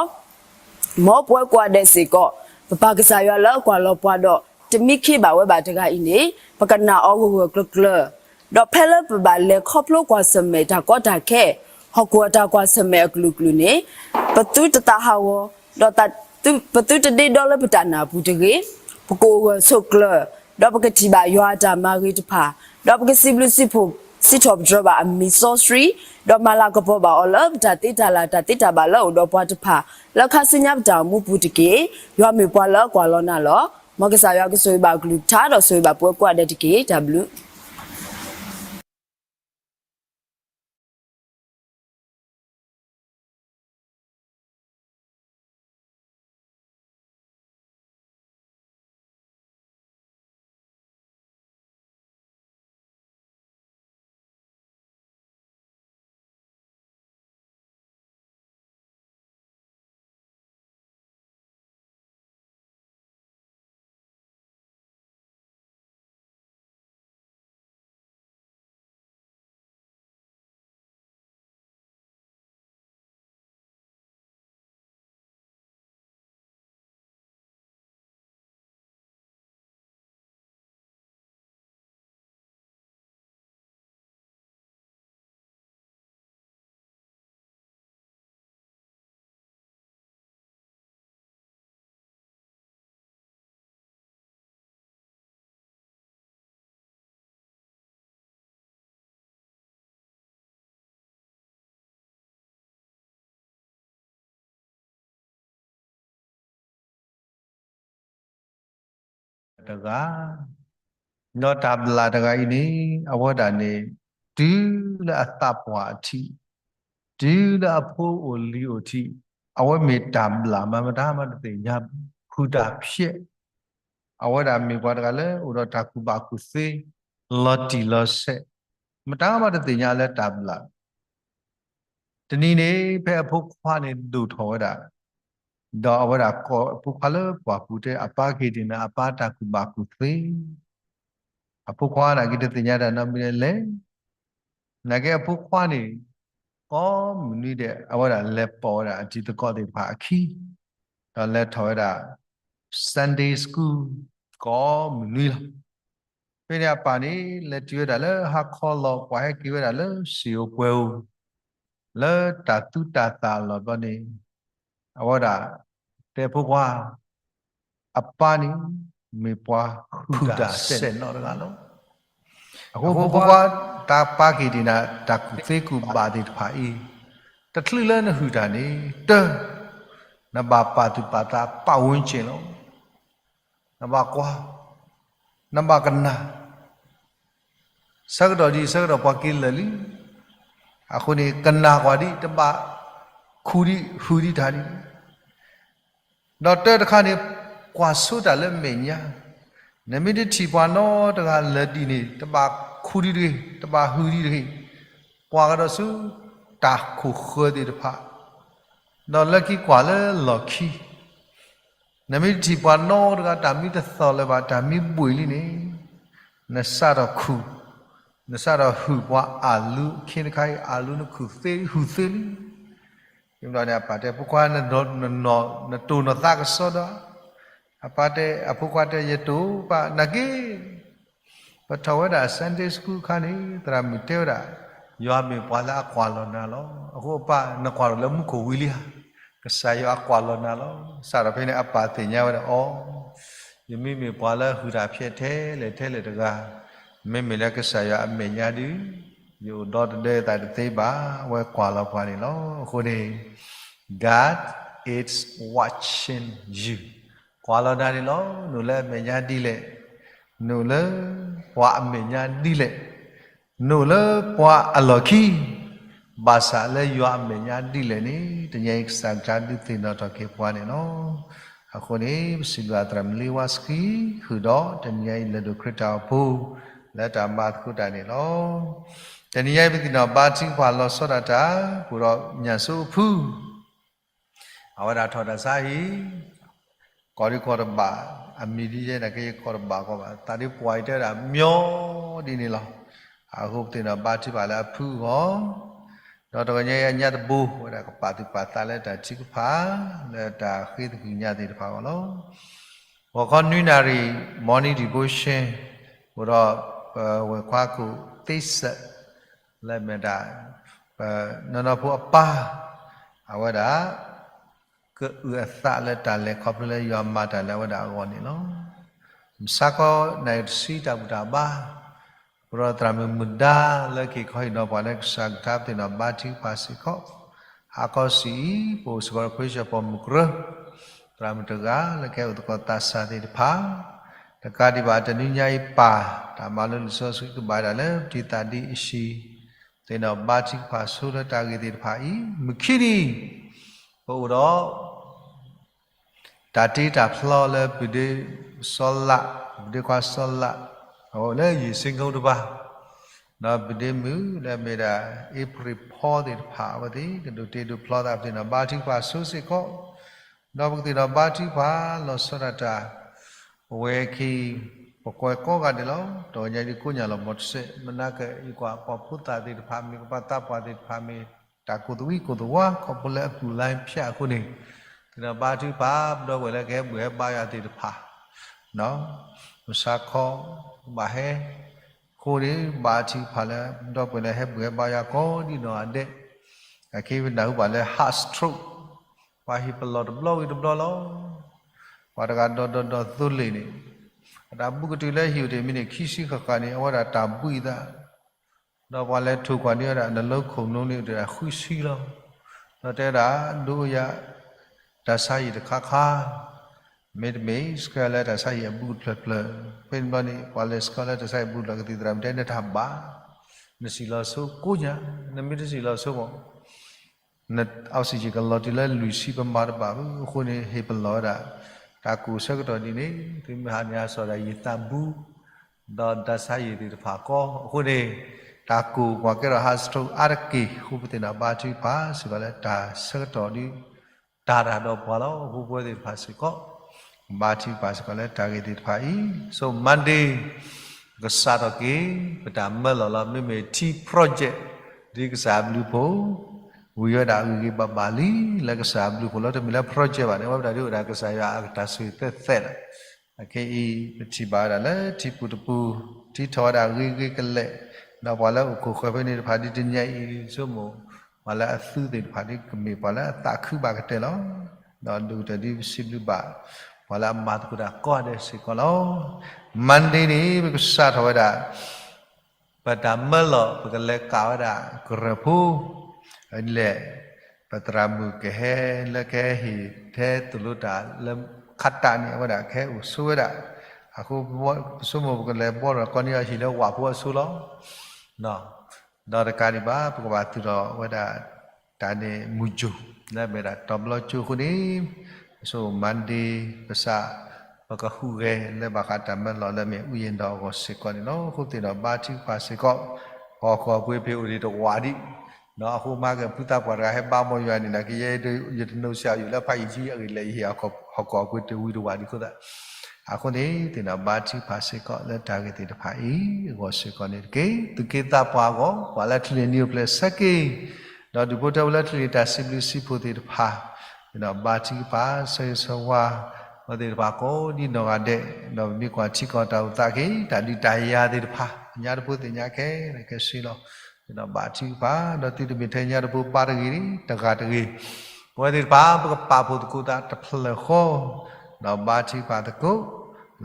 မ်ပဝဲကိးဂၤဒဲးစ့ၢ်ကီး ပပာ်ကစၢ်ယွၤလၢအကွၢ်လီၤပှၤဒီး တမံခ့ဘၣ်ဝဲဘၣ်တဂၤအံၤန့ၣ် ပကနာ်အီၤဂၢၢ်ဂၢၢ်ကျၢၤကျၢၤ, ဒီးဖဲလၢပဘၣ်လဲၤခီဖျိကွၢ်ဆၢၣ်မဲာ်တၢ်ကီတၢ်ခဲ, ဟီၣ်ခိၣ်အတၢ်ကွၢ်ဆၢၣ်မဲာ်အကလုာ်ကလုာ်န့ၣ် ပသုတသးဟးဂီၤ, ဒီးပသုတဒ့ဒီလၢပတၢ်နာ်အပူၤတဂ့ၤ. ပကအိၣ်ဂၢၢ်ဆိးကျၢၤ, ဒီးပကထံၣ်ဘၣ်ယွၤအတၢ်မၤဂ့ၤတဖၣ်, ဒီးပကစံးဘျုးစံးဖှိၣ် စံးထီၣ်ပတြၢၤဘၣ်အမံၤစီဆှံ, ဒီးမၤလၤကပီၤဘၣ်အီၤလၢပတၢ်သ့တၢ်လၤ တၢ်သ့တၢ်ဘၣ်လၢအအိၣ်ဒီးပှၤတဖၣ် လၢခါဆူညါပတၢ်အိၣ်မူပူၤတက့ၢ်. ယွၤမ့ၢ်ပှၤလၢအကွၢ်လီၤနၤလီၤ. မ်ကစၢ်ယွၤကဆိၣ်ဂ့ၤဘၣ်အကလုၢ်ကထါ ဒီးဆိၣ်ဂ့ၤဘၣ်ပဝဲကိးဂၤဒဲးတက့ၢ်. တၢ်ဘျုး တဂၤ, ဒီးတၢ်ဘျၣ်တဂၤအံၤန့ၣ် အဝဲဒၣ်န့ၣ် တုၤလၢအသးပှၢ်အထံး, တုၤလၢအဖိအိၣ်လံၤအိၣ်ထံး, အဝဲမ့ၢ်တၢ်ဘျၣ်မး မတၤမးတသ့ၣ်ညါ, ဃုာ်တၢ်ဖျဲး, အဝဲဒၣ်မ့ၢ်ပှၤတဂၤလၢအိၣ်ဒီးတၢ်ကူၣ်ဘၣ်ကူၣ်သ့ လီၤတံၢ်လီၤဆဲး, မတၤမးတသ့ၣ်ညါလၢတၢ်ဘျၣ် တနံၤန့ၣ် ဖဲအဖိခွါန့ၣ်ဒိၣ်ထီၣ်ဝဲဒၣ်, ဒီးအဝဲဒၣ်ကိးအဖိခွါလၢပှၢ်ပူၤတဲ အပၢ်က့ၤဒ်န့ၣ် အပၢ်တၢ်ကူၣ်ဘၣ်ကူၣ်သ့, အဖိခွါန့ၣ်က့ၤတသ့ၣ်ညါတၢ်နီတမံၤလၢလဲၣ်. နာ်က့အဖိခွါန့ၣ် ကိးမုၢ်နွံဒဲး အဝဲဒၣ်လဲၤပိာ်ဝဲဒၣ်အတံၤသကိးသ့ၣ်တဖၣ်အခံ, ဒီးလဲၤထီၣ်ဝဲဒၣ် Sunday school ကိးမုၢ်နွံလီၤ. ဖဲန့ၣ်အပၢ်န့ၣ် လဲၤတုၤဝဲဒၣ်လၢဟါခီလီၤ ပှၤဟဲက့ၤဝဲဒၣ်လၢစံာ်ဧိၤပှဲၤဧိၤ လၢတၢ်သူတၢ်သၣ်အလီၢ်ဘျီန့ၣ် အဝဲဒၣ်တဲဖိခွါ အပၢ်န့ၣ် မ့ၢ်ပှၤဃုာ်တၢ်စဲးနီၣ်တဂၤလီၤ. အဃိဖိခွါ တၢ်ပၢ်က့ၤဒ်န့ၣ် တၢ်ကူၣ်သ့ကူၣ်ဘၣ်သ့ၣ်တဖၣ်အံၤ တချုးလၢနဟုၣ်တၢ်န့ၣ် တၢ် နဘၣ်ပာ်သူၣ်ပာ်သး ပတ်ဝန်းကျင် လီၤ. နဘၣ်ကွၢ်, နဘၣ်ကနၣ် ဆၢကတီၢ်ဒ်ဆၢကတီၢ်ပှၤက့ၤလၢာ်လံ, အဃိန့ၣ် ကနၣ်ကွၢ်ဒ် တဘၣ်ခူၣ်ဒံးဟုၣ်ဒံးတၢ်န့ၣ်, ဒီးတၢ်တခါန့ၣ် ကွၢ်ဆိတၢ်လၢအမဲာ်ညါ, နမ့ၢ်တထံၣ်ပှၤနီတဂၤလၢာ်ဒ်န့ၣ် တဘၣ်ခူၣ်ဒံးတဂ့ၤ, တဘၣ်ဟုၣ်ဒံးတဂ့ၤ, ကွၢ်ကဒီးဆူတၢ်ခိၣ်ဃၢၤသ့ၣ်တဖၣ်, ဒီးလၢခံကွၢ်လၢလီၢ်ခံ နမ့ၢ်တထံၣ်ပှၤနီတဂၤ တၢ်မံတသီၣ်လၢၤဘၣ် တၢ်မံဘှံးလံန့ၣ်, နစးထီၣ်ခူၣ်, နစးထီၣ်ဟုၣ်ပှၤအလုၢ် အခ့တခါအံၤ အလုၢ်နခူၣ်သ့ဟုၣ်သ့လံ. န့ၣ်အပၢ်တဲ ဖိခွါ နတိၢ်နီၣ်သးကစီဒီး, အပၢ်တဲ အဖိခွါတဲ ယတိၢ်ပာ် နာ်က့ ပထီၣ်ဝဲဒၣ် Sunday school အခါန့ၣ် သရၣ်မုၣ်တဲဝဲဒၣ်, ယွၤမ့ၢ်ပှၤလၢအကွၢ်လီၤနၤလီၤ. အဃိအပၢ် နကွၢ်ထီၣ်လၢမူခိၣ်ဝံၤလံဧါ, ကစၢ်ယွၤအကွၢ်လီၤနၤလီၤ. စးထီၣ်ဖဲန့ၣ် အပၢ်သ့ၣ်ညါဝဲဒၣ်အီၤ, ယမ့မ့ၢ်ပှၤလၢဟုၣ်တၢ်ဖျဲးထဲလဲၣ်ထဲလဲၣ်တဂၤ, မ့မ့ၢ်လၢကစၢ်ယွၤအမဲာ်ညါဒုး, ယအိၣ်ဒီတဒၢသးတသ့ဘၣ်, အဝဲကွၢ်လီၤပှၤန့ၣ်လီၤ. အဃိန့ၣ် God is watching you. ကွၢ်လီၤနၤန့ၣ်လီၤ. နအိၣ်လၢအမဲာ်ညါဒ်လဲၣ်, နအိၣ်လၢပှၤအမဲာ်ညါဒ်လဲၣ်, နအိၣ်လၢပှၤအလီၢ်ခံ, ဘၣ်ဆၣ်လၢယွၤအမဲာ်ညါဒ်လဲၣ်န့ၣ် တနံၤအံၤကစၢ်ကလုၢ်သ့ၣ်နီၣ်ထီၣ်က့ၤပှၤန့ၣ်လီၤ. အဃိန့ၣ် ပစံးဘျုးသရၣ်မုၣ်လ့ဝါစကံ ဃုာ်ဒီးတနံၤအံၤ လဲၤဒိးခရံာ်တၢ်အိၣ်ဖှိၣ် လၢတၢ်မၤသကိးတၢ်န့ၣ်လီၤ. တနံၤအံၤ ပသ့ၣ်နီၣ်ဘါထုကဖၣ်လီၤဆီဒၣ်တၢ် အိၣ်ဒီးညၣ်စိအဖု အဝဲဒၣ်ထီၣ်တၢ်ဆါဟံၣ် ကီၢ်ဒုးကီၢ်တဘၣ်, အမံၤဒ်ယဲနာ်က့ ယကီၢ်တဘၣ်ကီးဘၣ်, သးဒ်ပှၤအံၤတဲဝဲဒၣ် မညီဒ်န့ၣ်လီၤ. အဃိပသ့ၣ်နီၣ်ဘါထုကဖၣ်လၢအဖုအဂီၢ်, ဒီးတဂီၤညါအံၤအညါတဘိ ဝဲဒၣ်ကပာ်သူၣ်ပာ်သးလၢတၢ်ထုကဖၣ် လၢတၢ်ဃ့သကွံၢ်ညါသ့ၣ်တဖၣ်အဂီၢ်လီၤ. ဂီၤခီနွံနၣ်ရံၣ် morning devotion အိၣ်ဒီး ပဝဲၢ်ခွါခိၣ်သ့စၢး လၢအမ့ၢ်ဒၣ် ပနီၢ်နီၢ်ဖိအပၢ်, အဝဲဒၣ် ကအုၣ်အသးလၢတၢ်လဲၤခီဖျိလၢယွၤမၤတၢ်လၢအဝဲဒၣ်အဂီၢ်န့ၣ်လီၤ. မုၢ်ဆါခီ နၣ်ရံၣ်တဆံတၢ်ဘူၣ်တၢ်ဘါ, ပဒီးသရၣ်မုၣ်မုၢ်ဒါလၢက့ၤခီဟ့ၣ်နီၤပှၤလၢကစၢ်ကထါ ပသ့ၣ်နီၣ်ဘါထုကဖၣ်စ့ၢ်ကီး, ဟါခီဆံးအံၤ ပအိၣ်စ့ၢ်ကီးဒီးခွ့စီၤပီၢ်မုၢ်ကရၢ, သရၣ်မုၣ်တဂၤလၢကဟဲအိၣ်သကိးသးစၢ်သ့ၣ်တဖၣ်, တကးဒံးဘၣ်တနွံညါအံၤပၢ် တၢ်မၤလိလံာ်စီဆှံကဘၣ်ဒၣ်လၢပတံၤသကိးဒ်အံၤ, သ့ၣ်နီၣ်ဘါထုကဖၣ်ဆိလၢတၢ်ဂ့ၢ်သ့ၣ်တဖၣ်အံၤ မုၢ်ခံနံၤ ပအိၣ်ဒီး တၢ်တ့တၢ်ဖျီလၢပုၢ်ဒ့စီလး, ပုၢ်ဒ့ခွါစီလး, အဝဲအိၣ်လၢယ့ၣ်စ့ငိတဖၣ်, ဒီးပုၢ်ဒ့မုၣ်လၢအမ့ၢ်ဒၣ် အ့ဖြ့ၣ်ဖီသ့ၣ်တဖၣ် အဝဲသ့ၣ်ကဒိးတ့ဒိးဖျီသး ပသ့ၣ်နီၣ်ဘါထုကဖၣ်ဆိစ့ၢ်ကီး, ဒီးပကသ့ၣ်နီၣ်ဘါထုကဖၣ်လီၤဆီဒၣ်တၢ် ပဝဲခံ ပကွဲးကိးဂၤဒဲးလီၤ. တဂီၤညါဒ်ကိးညါလီၤ မီတစဲး မနၤက ယကွၢ်ပှၤဖိသၣ်သ့ၣ်တဖၣ်မ့ၢ် ကပၢ်သးပှၢ်သ့ၣ်တဖၣ်မ့ၢ် တၢ်ကိၢ်သဝံကိၢ်သဝါ ခီဖျိလၢအပူၤလါဖၠၣ်အဃိန့ၣ်, သ့ၣ်နီၣ်ဘါထုကဖၣ် ပဒီပုၢ်ဝဲၢ်လၢကဟဲဘူၣ်ဟဲဘါယွၤသ့ၣ်တဖၣ်, မုၢ်ဆါခီ ကဘၣ်ဟဲ အဃိန့ၣ် ဘါထုကဖၣ်လၢ ပဒီပုၢ်ဝဲၢ်လၢဟဲဘူၣ်ဟဲဘါယွၤကိးဒံနီၢ်ဂၤဒဲး, အခဲအံၤပနၢ်ဟူဘၣ်လၢ heart stroke, ပှၤဟ့ၣ်ပလီၢ်တဘျီဝံၤတဘျီလီၤ. ပှၤတဂၤဒီးဒီးဒီးသိလ့ၣ်န့ၣ်, အတၢ်ဘူးကတုၤလၢဟံၣ်အိၣ်တ့ၢ်မံးနံးခံဆံဃၣ်ဃၣ်န့ၣ် အဝဲဒၣ်တၢ်ဘှံးအသး, ဒီးပှၤလဲၤထိၣ်ကွၢ်န့ၢ်ဝဲဒၣ် နလိခိၣ်နူန့ၣ်တၢ်ဃုဆံလီၤ. ဒီးတဲဝဲဒၣ် ဒိယၤ တၢ်ဆါဟံၣ်တခါခါ, မ့တမ့ၢ် စကဲလၢတၢ်ဆါဟံၣ်အဘူးတဖျၢၣ်ဖျၢၣ်, ဖဲန့ၣ်ဘျီန့ၣ် ပှၤလဲၤစကဲလၢတၢ်ဆါဟံၣ်အဘူးတဖျၢၣ် ကသံၣ်သရၣ်မုၣ်တဲ နတၢ်ဘၣ်, နစံၣ်လီၤဆိကိးညါ, နမ့ၢ်တစံၣ်လီၤဆိဘၣ် န oxygen ကလီၤတုၤလၢလွံၢ်ဆံပမၤတဘၣ်ဘၣ်. အဃိန့ၣ် ဟ့ၣ်ပလီၢ်ဝဲဒၣ် တၢ်ကူၣ်ဆၢကတီၢ်ဒ်န့ၣ်, သုမ့ၢ်ဟးန့ၣ်ဟးစီၤဒၣ်ယံာ်သးဘူး, ဒီးတၢ်ဆါဟံၣ်သ့ၣ်တဖၣ်ကီ, အဃိန့ၣ် တၢ်ကိၢ်ပှၤကဲထီၣ် heart stroke အါတက့ၢ်အဃိ ပသ့ၣ်နီၣ်ဘါထုကဖၣ်စ့ၢ်ကီးလၢတၢ်ဆၢကတီၢ်ဒုး တၢ်တၢ်ဒီးပှၤလီၤ. အဃိပဝဲသ့ၣ်တဖၣ်စ့ၢ်ကီး ဘါထုကဖၣ်စ့ၢ်ကီးလၢတၢ်ဂ့ၢ်သ့ၣ်တဖၣ်အံၤ so Monday ကစးထီၣ်က့ၤ ပတၢ်မၢလီၤလီၤ မ့မ့ၢ်ထံ project ဒ်ကစၢ်အဘျုးအဖှိၣ် ဝံၤဝဲဒၣ်ဂ့ၤဂ့ၤဘၣ်ဘၣ်လံ လၢကစၢ်အဘျုးအဖှိၣ်လီၤ. တမ့ၢ်လၢ project ဘၣ်န့ၣ် အဝဲဒၣ်ဒ်အိၣ်ဒၣ်ကစၢ်ယွၤအကတၢၢ်ဆိၣ်ဂ့ၤသဲသဲလီၤ. အခဲအံၤ ပထံၣ်ဘၣ်ဝဲဒၣ်လၢထံပူၤတပူၤ ထံထီၣ်ဝဲဒၣ်ဂ့ၤဂ့ၤကလဲာ် ဒီးပှၤလၢအိၣ်ခိၣ်ဃၢၤဖဲန့ၣ်တဖၣ်ဒ်တနံၤအံၤ ဆိကမိၣ် ပှၤလၢအသူသ့ၣ်တဖၣ်ဒ်ကမ့ၢ်ပှၤလၢအသးခုဘၣ်ကတၢၢ်လီၤ. ဒီးဒိၣ်ကတၢၢ်ဒ်ပစံးဘျုးဘၣ် ပှၤလၢအမၤသကိးတၢ်ကိးဂၤဒဲးစ့ၢ်ကီးလီၤ. Monday န့ၣ် ပကစးထီၣ်ဝဲဒၣ် ပတၢ်မၢလီၤ ပကလဲၤကးဝဲဒၣ်ကရၢၢ်ဖိ ဒ်လဲၣ် ပသရၣ်မုၣ်ကဟဲလၢကဟဲဟ့ၣ်ထဲသိၣ်လိတၢ်လၢခးတၢ်န့ၣ် အဝဲဒၣ်ကဟဲအိၣ်ဆိဝဲဒၣ်, အဃိ ပဆိကမိၣ်ပကလဲၤဘှီထီၣ်ကီးန့ၢ်အီၤဟံၣ်လၢဝၣ်ဖိအဆိလီၤ. ဒီးတကးဒံးဘၣ် ပကဘၣ်သူၣ်ထီၣ်ဝဲဒၣ် တၢ်န့ၣ်မုၢ်ကၠိၣ် လၢအမ့ၢ်ဒၣ်တီၤဘျီကၠိအဃိန့ၣ်, ပဆိ Monday ပစး ပကဟူးဂဲၤလၢဘၣ်ဃးတၢ်မၢလီၤလၢအမ့ၢ် ဥယျာဉ်တော် အဂီၢ်စ့ၢ်ကီးန့ၣ်လီၤ. အဃိသ့ၣ်နီၣ်ဘါထုကဖၣ်စ့ၢ်ကီး ဟီၣ်ခိၣ်အပှ့ၤဖဲအိၣ်ဒံးတဝးဒံး, အဃိမၤက့ၤဖုသးပှၢ်တဂၤဟဲဘါမီၢ်ယွၤန့ၣ် ကယဲၢ်ဒၣ်ယတနိးစၢ်ယိၣ်လၢဖးယံာ်ဆံအဂ့ၢ်လဲၣ် ယဟ့ၣ်ဟီၣ်ခိၣ်အပှ့ၤတဝံၤတဝးဒံးအဃိသတး, အဃိန့ၣ် သ့ၣ်နီၣ်ဘါထုကဖၣ်စ့ၢ်ကီးလၢတၢ်ဂ့ၢ်သ့ၣ်တဖၣ်အံၤ အဂီၢ်စ့ၢ်ကီးန့ၣ်တက့ၢ်. သူၣ်က့သးပှၢ်အဂီၢ် ပှၤလၢထံၣ်န့ၢ်နံၣ်အိၣ်ဖျဲၣ်ဆၢက့ၤ, ဒီးဒူၣ်ဖိထၢဖိလၢထံၣ်န့ၢ်တၢ်စံးဘျုးစံးဖှိၣ်သ့ၣ်တဖၣ်, သ့ၣ်နီၣ်ဘါထုကဖၣ် ဆၢဂ့ၤဆၢဝါ အဝဲသ့ၣ်တဖၣ်ကိးဒ်နီၢ်ဂၤဒဲး, ဒီးပမ့ၢ်ကွၢ်ထံကီၢ်တၢ်အိၣ်သးက့ၤ တၢ်ဒုးတၢ်ယၤသ့ၣ်တဖၣ် ညါတဖိသ့ၣ်ညါခဲလၢာ်ခဲဆ့လီၤ. သ့ၣ်နီၣ်ဘါထုကဖၣ် ဒီးသုတမ့ၢ်ထဲညါတဖိဘါတဂ့ၤ တဂၤတဂ့ၤ, ပဝဲသ့ၣ်တဖၣ် ပကပာ်ဖှိၣ်သကိးသးတဖျၢၣ်ဃီ, ဒီးဘါထုကဖၣ်သကိး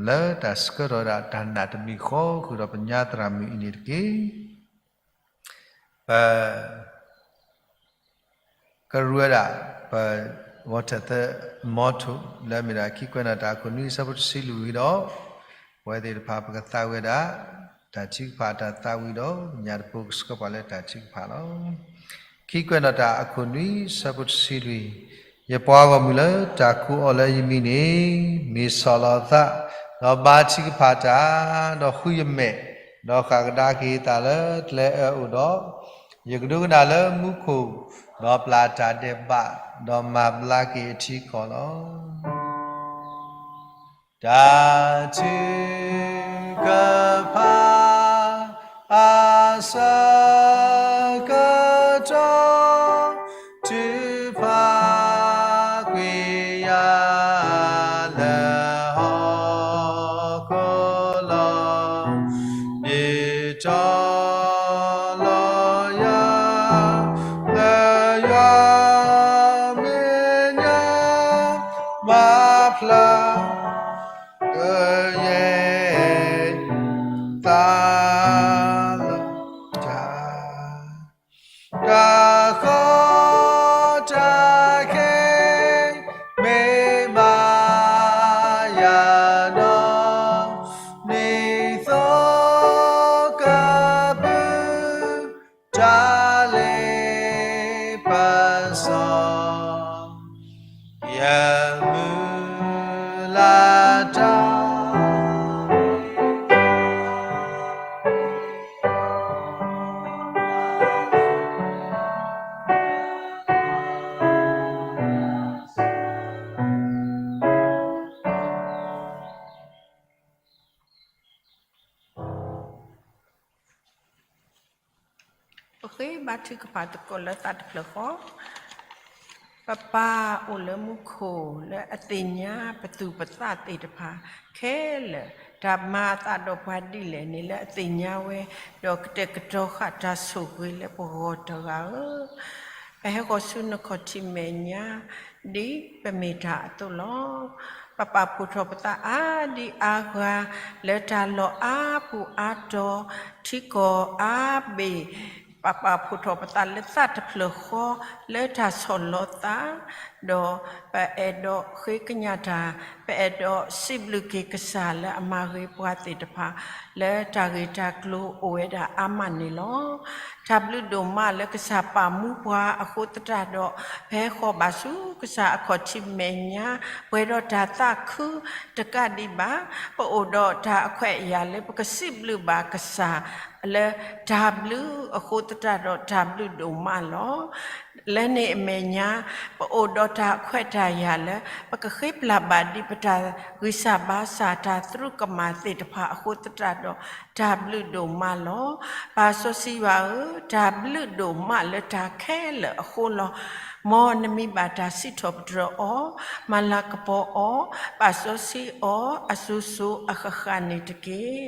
လၢတၢ်ဆှၢထီၣ်ဝဲဒၣ်တၢ်နာ်တမံၤဃီ ဃုာ်ဒီးပညါသရၣ်မုၣ်အံၤန့ၣ်တက့ၢ်. ပ ကရူၢ်ဝဲဒၣ် ပ ဂီၤထၢၣ်သၢ မီထိၣ် လၢအမ့ၢ်ဒၣ် ခံကွဲးနီၣ်တၢ်အခိၣ်နွံဆၢဖိတဆံလွံၢ်ဒီး ပဝဲသ့ၣ်တဖၣ် ပကသးဝံၣ်ဝဲဒၣ် တၢ်ထုကဖၣ်တၢ်သးဝံၣ်ဒီး ညါတဖိကဆှၢပှၤလၢတၢ်ထုကဖၣ်လီၤ. ခံကွဲးနီၣ်တၢ်အခိၣ်နွံဆၢဖိတဆံလွံၢ်, ယပှၤဂီၢ်မုၢ်လၢတၢ်ကိးအီၤလၢယမံၤန့ၣ် မ့ၢ်ဆီၣ်လီၤသး, ဒီးဘါထုကဖၣ်တၢ်, ဒီးဃုယမဲာ်, ဒီးဃၣ်ကဒါက့ၤအသးလၢကျဲအၢအအိၣ်ဒီး, ယကဒိကနၣ်လၢမူခိၣ်, ဒီးပျၢ်တၢ်ဒဲးဘး, ဒီးမၤဘျါက့ၤအထံကီၢ်လီၤ. တၢ်ထုကဖၣ်အဆၢကတီၢ် ထုကဖၣ်ကွံာ်ယၤလၢဟီၣ်ခိၣ်လီၤ. ဒ်တီၤလီၤယၤ လၢယွၤမဲာ်ညါ မၤဖျါ ကယဲၢ်သးလီၤ. တၢ် တၢ်ဃီတၢ်ခဲ မ့ၢ်ဘၣ်ယၤဒီး နံၣ်သိကပုၢ် တၢ်လ့ပစီ ယမုၢ်လၢ်တၢ် ပဃ့ဘါထုကဖၣ်သကိးလၢသးတဖျၢၣ်ဃီ, ပပၢ်အိၣ်လၢမူခိၣ် လၢအသ့ၣ်ညါပသူၣ်ပသးသ့ၣ်တဖၣ်ခဲလၢာ်, တၢ်မၤအသးဒီးပှၤဒ်လဲၣ်န့ၣ် လၢအသ့ၣ်ညါဝဲ, ဒီးကတဲာ်ကတီၤဃာ်တၢ်ဆိၣ်ဂ့ၤလၢပဂီၢ်တဂၤဧၢ, ပဟဲဃီၤဆူနခီၣ်ထံးမဲာ်ညါ ဒ်ပမ့ၢ်တၢ်အသိးလီၤ. ပပာ်ဖှိၣ်ထီၣ်ပသးအါဒံအါဂၤ လၢတၢ်လီၢ်အါပူၤအါတီၤ, ထံကီၢ်အါဘ့ၣ်, ပပာ်ဖှိၣ်ထီၣ်ပသးလၢသးတဖျၢၣ်ဃီ လၢတၢ်ဆီၣ်လီၤသး, ဒီးပအဲၣ်ဒိးဃ့ကညးတၢ်, ပအဲၣ်ဒိးစံးဘျုးက့ၤကစၢ်လၢအမၤဂ့ၤပှၤသ့ၣ်တဖၣ် လၢတၢ်ဂ့ၢ်တၢ်ကျိၤအိၣ်ဝဲဒၣ်အါမးန့ၣ်လီၤ. တၢ်ဘျုးဒိၣ်မးလၢကစၢ်ပာ်မူပှၤအဃိသတးဒီး, ပဟဲဃီၤဘၣ်ဆူကစၢ်အခီၣ်ထံးမဲာ်ညါ, ပှဲၤဒီးတၢ်သးခုတကးဒံးဘၣ်, ပအိၣ်ဒီးတၢ်အခွဲးအယာ်လၢပကစံးဘျုးဘၣ်ကစၢ်လၢတၢ်ဘျုးအဃိသတးဒီး တၢ်ဘျုးဒိၣ်မးလီၤ. လၢန့ၣ်အမဲာ်ညါ, ပအိၣ်ဒီးတၢ်ခွဲးတၢ်ယာ်လၢ ပကဃ့ပျၢ်ဘၣ်ဒံးပတၢ်ဂံၢ်စၢ်ဘါစၢ် တၢ်သရူးကမၣ်သ့ၣ်တဖၣ်အဃိသတးဒီး တၢ်ဘျုးဒိၣ်မးလီၤ. ပၢ်စီဆှံယွၤဧၢ, တၢ်ဘျုးဒိၣ်မးလၢတၢ်ခဲလၢာ်အဃိလီၤ. မ်နမံၤဘၣ်တၢ်စံးထီၣ်ပတြၢၤအီၤ, မၤလၤကပီၤအီၤ, ပၢ်စီဆှံအီၤ အစိၤစိၤအဃၣ်ဃၣ်န့ၣ်တက့ၢ်.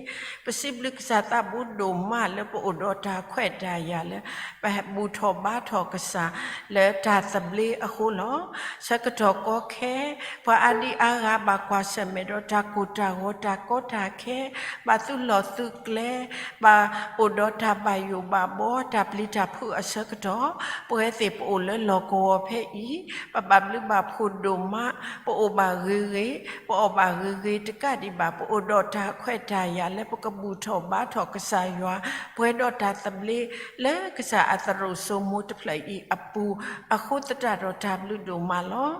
ပစံးဘျုးကစၢ်သးဘိဒိၣ်မးလၢပအိၣ်ဒီးတၢ်ခွဲးတၢ်ယာ်လၢ ပဘူၣ်ထီၣ်ဘါထီၣ်ကစၢ်လၢတၢ်သဘျ့အဃိလီၤ. ဆၢကတီၢ်ကီခဲ, ပှၤအါဒံအါဂၤဘၣ်ကွၢ်ဆၢၣ်မဲာ်ဒီးတၢ်ကိၢ်တၢ်ဂီၤ တၢ်ကီတၢ်ခဲ, ဘၣ်သုးလီၢ်သုးကျဲ, ဘၣ်အိၣ်ဒီးတၢ်ဘၣ်ယိၣ်ဘၣ်ဘီ တၢ်ပျံၤတၢ်ဖုးအဆၢကတီၢ်, ပဝဲသ့ၣ်ပအိၣ်လၢလီၢ်ကဝီၤဖဲအံၤ, ပဘၣ်ဘျုးဘၣ်ဖှိၣ်ဒိၣ်မး, ပအိၣ်ဘၣ်ဂ့ၤဂ့ၤ, ပအီၣ်ဘၣ်ဂ့ၤဂ့ၤတကးဒံးဘၣ်, ပအိၣ်ဒီးတၢ်ခွဲးတၢ်ယာ်လၢပကဘူၣ်ထီၣ်ဘါထီၣ်ကစၢ်ယွၤ, ပှဲၤဒီးတၢ်သဘျ့လၢကစၢ်အသရိာ်စိမိၤတဖျၢၣ်အံၤအပူၤ, အဃိသတးဒီးတၢ်ဘျုးဒိၣ်မးလီၤ.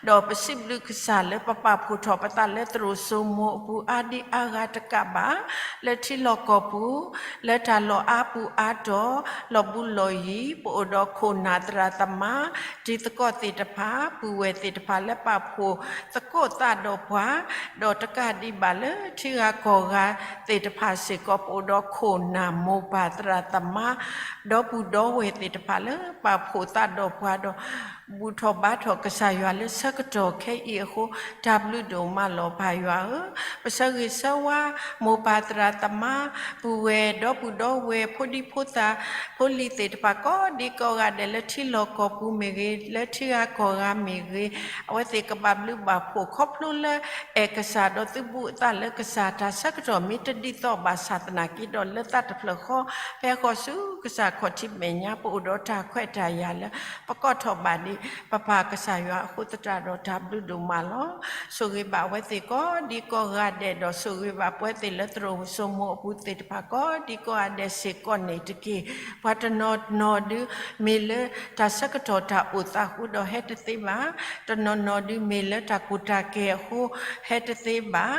ဒီးပစံးဘျုးကစၢ်လၢပပာ်ဖှိၣ်ထီၣ်ပသးလၢသရိာ်စိမိၤအပူၤအါဒံအါဂၤတကးဘၣ်, လၢထံလီၢ်ကီၢ်ပူၤ, လၢတၢ်လီၢ်အါပူၤအါတီၤ, လီၢ်ဘူးလီၢ်ယံၤ, ပအိၣ်ဒီးခိၣ်နၢ်သရၣ်သမါ, တံၤသကိးသ့ၣ်တဖၣ်, ပုၢ်ဝဲၢ်သ့ၣ်တဖၣ်လၢပာ်ဖှိၣ်သကိးသးဒီးပှၤ, ဒီးတကးဒံးဘၣ်လၢထံဂၤကီၢ်ဂၤသ့ၣ်တဖၣ်စ့ၢ်ကီး, ပအိၣ်ဒီးခိၣ်နၢ်မိၢ်ပၢ်သရၣ်သမါ, ဒီပုၢ်ဒီဝဲၢ်သ့ၣ်တဖၣ်လၢပာ်ဖှိၣ်သးဒီးပှၤဒီး ဘူၣ်ထီၣ်ဘါထီၣ်ကစၢ်ယွၤလၢဆၢကတီၢ်ခဲအံၤအဃိ, တၢ်ဘျုးဒိၣ်မးလီၤပၢ်ယွၤဧၢ. ပဆၢဂ့ၤဆၢဝါ, မိၢ်ပၢ်သရၣ်သမါ, ပုၢ်ဝဲၢ်ဒီပုၢ်ဒီဝဲၢ် ဖိဒံဖိသၣ်, ဖိလံၤသ့ၣ်တဖၣ်ကိးဒံကိးဂၤဒဲးလၢထံလီၢ်ကီၢ်ပူၤမ့ၢ်ဂ့ၤ, လၢထံဂၤကီၢ်ဂၤမ့ၢ်ဂ့ၤ, အဝဲသ့ၣ်ကဘၣ်ဘျုးဘၣ်ဖှိၣ်ခီဖျိလၢ အဲၣ်ကစၢ်ဒီးသုဘူးအသးလၢကစၢ်, တၢ်ဆၢကတီၢ်မ့ၢ်တဒ်သိးဘၣ်ဆၣ်သနာ်က့ဒီး လၢသးတဖျၢၣ်ဃီ, ဖဲဃီၤဆူကစၢ်ခီၣ်ထံးမဲာ်ညါ ပအိၣ်ဒီးတၢ်ခွဲးတၢ်ယာ်လၢ ပကိးထီၣ်ဘၣ်ဒံး ပပၢ်ကစၢ်ယွၤအဃိသတးဒီး တၢ်ဘျုးဒိၣ်မးလီၤ. ဆိၣ်ဂ့ၤဘၣ်အဝဲသ့ၣ်ကိးဒံကိးဂၤဒဲးဒီး ဆိၣ်ဂ့ၤဘၣ်ပဝဲသ့ၣ်လၢသရိာ်စိမိၤအပူၤသ့ၣ်တဖၣ်ကိးဒံကိးဂၤဒဲးစ့ၢ်ကီးန့ၣ်တက့ၢ်. ပှၤတနီၤနီၤဒုး မ့ၢ်လၢတၢ်ဆၢကတီၢ်တၢ်အိၣ်သးဃုာ်ဒီးဟဲတသ့ဘၣ်, တနီၤနီၤဒုးမ့ၢ်လၢတၢ်ကူၣ်တၢ်ကဲၤအဃိ ဟဲတသ့ဘၣ်,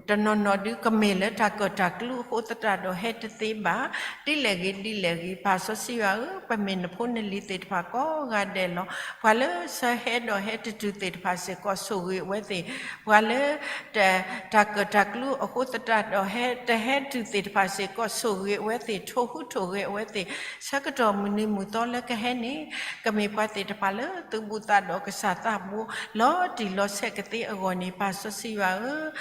တနီၤနီၤဒုးကမ့ၢ်လၢတၢ်ကၢၣ်တၢ်ကျူအဃိသတးဒီးဟဲတသ့ဘၣ်, ဒ်လဲၣ်ဂ့ၤဒ်လဲၣ်ဂ့ၤ ပၢ်စီဆှံယွၤဧၢ, ပမ့ၢ်နဖိနလံၤသ့ၣ်တဖၣ်ကိးဂၤဒဲးလီၤ. ပှၤလၢဆၢဟဲဒီးဟဲတတုၤသ့ၣ်တဖၣ်စ့ၢ်ကီး ဆိၣ်ဂ့ၤအဝဲသ့ၣ်, ပှၤလၢ တၢ်ကၢၣ်တၢ်ကျူအဃိသတးဒီး တဟဲတုၤသ့ၣ်တဖၣ်စ့ၢ်ကီး ဆိၣ်ဂ့ၤအဝဲသ့ၣ်, ထိၣ်ဟူးထိၣ်ဂဲၤအဝဲသ့ၣ်, ဆၢကတီၢ်မုၢ်နံၤမုၢ်သီလၢကဟဲန့ၣ် ကမ့ၢ်ပှၤသ့ၣ်တဖၣ်လၢသုးဘူးသးဒီးကစၢ်သးဘိ လီၤတံၢ်လီၤဆဲးကသ့အဂီၢ်န့ၣ် ပၢ်စီဆှံယွၤဧၢ,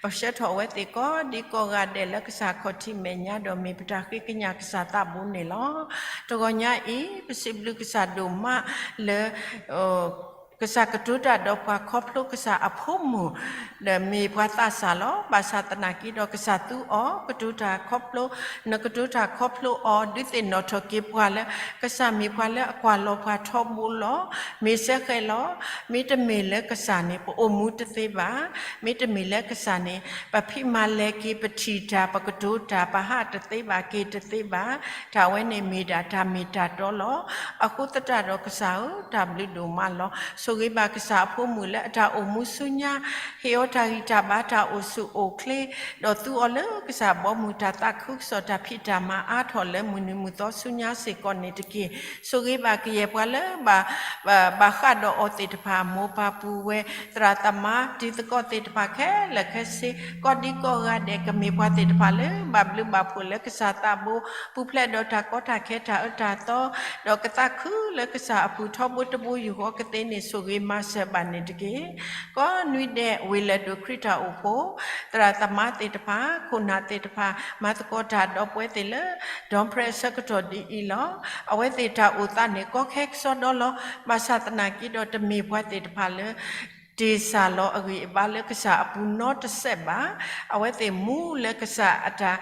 ပဆှၢထီၣ်အဝဲသ့ၣ်ကိးဒံကိးဂၤဒဲးလၢကစၢ်ခီၣ်ထံးမဲာ်ညါဒီး မ့ၢ်ပတၢ်ဃ့ကညးကစၢ်သးဘိန့ၣ်လီၤ. တဂီၤညါအံၤ ပစံးဘျုးကစၢ်ဒိၣ်မးလၢ ကစၢ်ကတိၤတၢ်ဒီးပှၤခီဖျိကစၢ်အဖိမုၣ် ဒီးမ့ၢ်ပှၤသးစၢ်လီၤ. ဘၣ်ဆၣ်သနာ်က့ဒီး ကစၢ်သူအီၤ ကတိၤတၢ်ခီဖျိ, နကတိၤတၢ်ခီဖျိအီၤ ဒုးသ့ၣ်နီၣ်ထီၣ်က့ၤပှၤလၢ ကစၢ်မ့ၢ်ပှၤလၢအကွၢ်လီၤပှၤထီဘိလီၤ. မ့ၢ်စဲဃဲးလီၤ. မ့တမ့ၢ်လၢကစၢ်န့ၣ် ပအိၣ်မူတသ့ဘၣ်. မ့တမ့ၢ်လၢကစၢ်န့ၣ် ပဖံးမၤလဲၤက့ၤ ပထံၣ်တၢ် ပကတိၤတၢ် ပဟးတသ့ဘၣ် က့ၤတသ့ဘၣ်. တၢ်ဝဲန့ၣ်မ့ၢ်ဒၣ်တၢ်မ့ၢ်တၢ်တီလီၤ. အဃိသတးဒီးကစၢ်ဧၢ, တၢ်ဘျုးဒိၣ်မးလီၤ. ဆိၣ်ဂ့ၤဘၣ်ကစၢ်အဖိမုၣ်လၢအတၢ်အိၣ်မူဆူညါ, ဟ့ၣ်အီၤတၢ်ဂံၢ်တၢ်ဘါ တၢ်အိၣ်ဆူၣ်အိၣ်ချ့, ဒီးသူအီၤလၢကစၢ်ဘီမုၢ် တၢ်သးခုကစီၣ် တၢ်ဖံးတၢ်မၤအါထီၣ်လၢမုၢ်နံၤမုၢ်သီဆူညါစ့ၢ်ကီးန့ၣ်တက့ၢ်. ဆိၣ်ဂ့ၤဘၣ်ကယဲၢ်ပှၤလၢ ဘၣ်ဃးဒီးအီၤသ့ၣ်တဖၣ်, မိၢ်ပၢ်ပုၢ်ဝဲၢ် သရၣ်သမါ တံၤသကိးသ့ၣ်တဖၣ်ခဲလၢာ်ခဲဆ့, ကိးဒံကိးဂၤဒဲး ကမ့ၢ်ပှၤသ့ၣ်တဖၣ်လၢ ဘၣ်ဘျုးဘၣ်ဖှိၣ်လၢကစၢ်သးဘိ, ပူၤဖျဲးဒီးတၢ်ကီတၢ်ခဲ တၢ်အၢတၢ်သီ, ဒီးကသးခုလၢကစၢ်အပူၤ ထီဘိတဘိယူၢ်ဃီကသ့န့ၣ် ဆိၣ်ဂ့ၤမၤစၢၤဘၣ်န့ၣ်တက့ၢ်. ကိးနွံဒဲး ဝ့ၢ်လၢၢ်ဒိၣ်ခရံာ်တၢ်အိၣ်ဖှိၣ် သရၣ်သမါသ့ၣ်တဖၣ်, ခိၣ်နၢ်သ့ၣ်တဖၣ်, မၤသကိးတၢ်ဒီးပဝဲသ့ၣ်လၢ ဒီပြဲးအဆၢကတီၢ်ဒ်အံၤလီၤ. အဝဲသ့ၣ်တၢ်အိၣ်သးန့ၣ် ကီခဲကစီဒီလီၤ. ဘၣ်ဆၣ်သနာ်က့ဒီး တမ့ၢ်ပှၤသ့ၣ်တဖၣ်လၢ တ့ၢ်စၢ်လီၤအဂံၢ်အဘါလၢကစၢ်အပူၤနီတစဲးဘၣ်. အဝဲသ့ၣ်မူလၢကစၢ်အတၢ်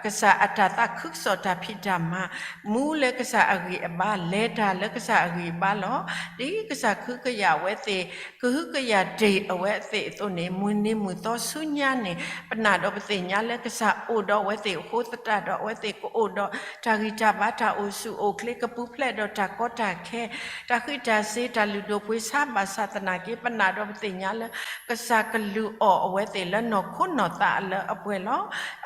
ကစၢ်အတၢ်သးခုကစီၣ်တၢ်ဖံးတၢ်မၤ, မူလၢကစၢ်အဂံၢ်အဘါ, လဲၤတၢ်လၢကစၢ်အဂံၢ်အဘါလီၤ. ဒ်ကစၢ်ကဟုကယာ်အဝဲသ့ၣ်, ကဟုကယာ်တ့ၢ်အဝဲသ့ၣ်အသိးန့ၣ်, မုၢ်နံၤမုၢ်သီဆူညါန့ၣ်, ပနာ်ဒီးပသ့ၣ်ညါလၢကစၢ်အိၣ်ဒီးအဝဲသ့ၣ်အဃိသတးဒီး အဝဲသ့ၣ်ကအိၣ်ဒီးတၢ်ဂံၢ်တၢ်ဘါ, တၢ်အိၣ်ဆူၣ်အိၣ်ချ့, ကပူၤဖျဲးဒီးတၢ်ကီတၢ်ခဲ, တၢ်ဃံးတၢ်စ့, တၢ်လုၢ်ဒိၣ်ပှ့ၤဆါ, ဘၣ်ဆၣ်သနာ်က့ ပနာ်ဒီးပသ့ၣ်ညါလၢ ကစၢ်ကလုၢ်အီၣ်အဝဲသ့ၣ်လၢနီၢ်ခိနီၢ်သးအလၢအပှဲၤလီၤ.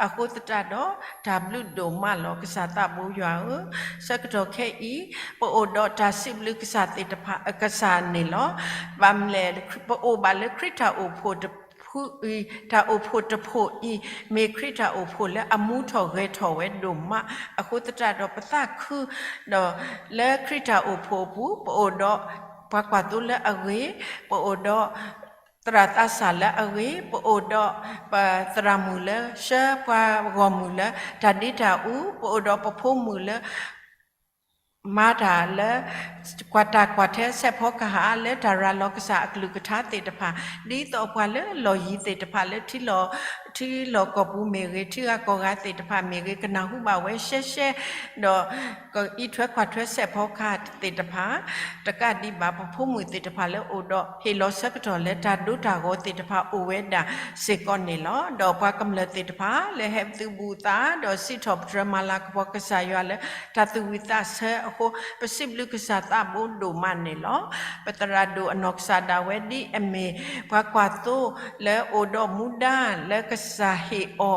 အဃိသတးဒီး တၢ်ဘျုးဒိၣ်မးလီၤ. ကစၢ်သးဘိယွၤဧၢ, ဆၢကတီၢ်ခဲအံၤ ပအိၣ်ဒီးတၢ်စံးဘျုးကစၢ်သ့ၣ်တဖၣ်, ကစၢ်န့ၣ်လီၤ. ဘၣ်မနုၤလဲၣ်, ပအိၣ်ဘၣ်လၢခရံာ်တၢ်အိၣ်ဖှိၣ်တဖုအံၤ, တၢ်အိၣ်ဖှိၣ်တဖှိၣ်အံၤ မ့ၢ်ခရံာ်တၢ်အိၣ်ဖှိၣ်လၢအမူထီၣ်ဂဲၤထီၣ်ဝဲဒိၣ်မး. အဃိသတးဒီးပသးခု ဒီးလၢခရံာ်တၢ်အိၣ်ဖှိၣ်အပူၤ ပအိၣ်ဒီးပှၤကွၢ်သိလၢအဂ့ၤ, ပအိၣ်ဒီးသရၣ်သးစၢ်လၢအဂ့ၤ, ပအိၣ်ဒီးပသရၣ်မုၣ်လၢဆှၢပှၤဂီၢ်မုၢ်လၢတၢ်ဒ့တၢ်အူ, ပအိၣ်ဒီးပဖိမုၣ်လၢ မၤတၢ်လၢ ကွၢ်တၢ်ကွၢ်ထွဲစဲးဖီကဟၣ်လၢတၢ်ရၤလီၤကစၢ်အကလုၢ်ကထါသ့ၣ်တဖၣ်, ဒ်သိးပှၤလၢလီၢ်ယံၤသ့ၣ်တဖၣ်လၢ ထံလီၢ်ကီၢ်ပူၤမ့ၢ်ဂ့ၤ, ထံဂၤကီၢ်ဂၤသ့ၣ်တဖၣ်မ့ၢ်ဂ့ၤ, ကနၢ်ဟူဘၣ်ဝဲရှဲရှဲ, ဒီးကအံးထွဲကွၢ်ထွဲစဲးဖီကဟၣ်သ့ၣ်တဖၣ်, တကးဒံးဘၣ် ပဖိမုၣ်သ့ၣ်တဖၣ်လၢအိၣ်ဒီး ဟ့ၣ်လီၤဆၢကတီၢ်လၢတၢ်ဒိတၢ်ဂီၤသ့ၣ်တဖၣ်အိၣ်ဝဲဒၣ်စ့ၢ်ကီးန့ၣ်လီၤ. ဒီးပှၤကမျၢၢ်သ့ၣ်တဖၣ်လၢဟဲသုးဘူးသး ဒီးစံးထီၣ်ပတြၢၤမၤလၤကပီၤကစၢ်ယွၤလၢ တၢ်သူၣ်ဝံၣ်သးဆၢအဃိ ပစံးဘျုးကစၢ်သးဘိဒိၣ်မးန့ၣ်လီၤ. ပသရၣ်ဒိၣ်အနီၢ်ကစၢ်ဒၣ်ဝဲဒ်အမ့ၢ် ပှၤကွၢ်သိလၢအိၣ်ဒီးမူဒါလၢကစၢ်ဟ့ၣ်အီၤ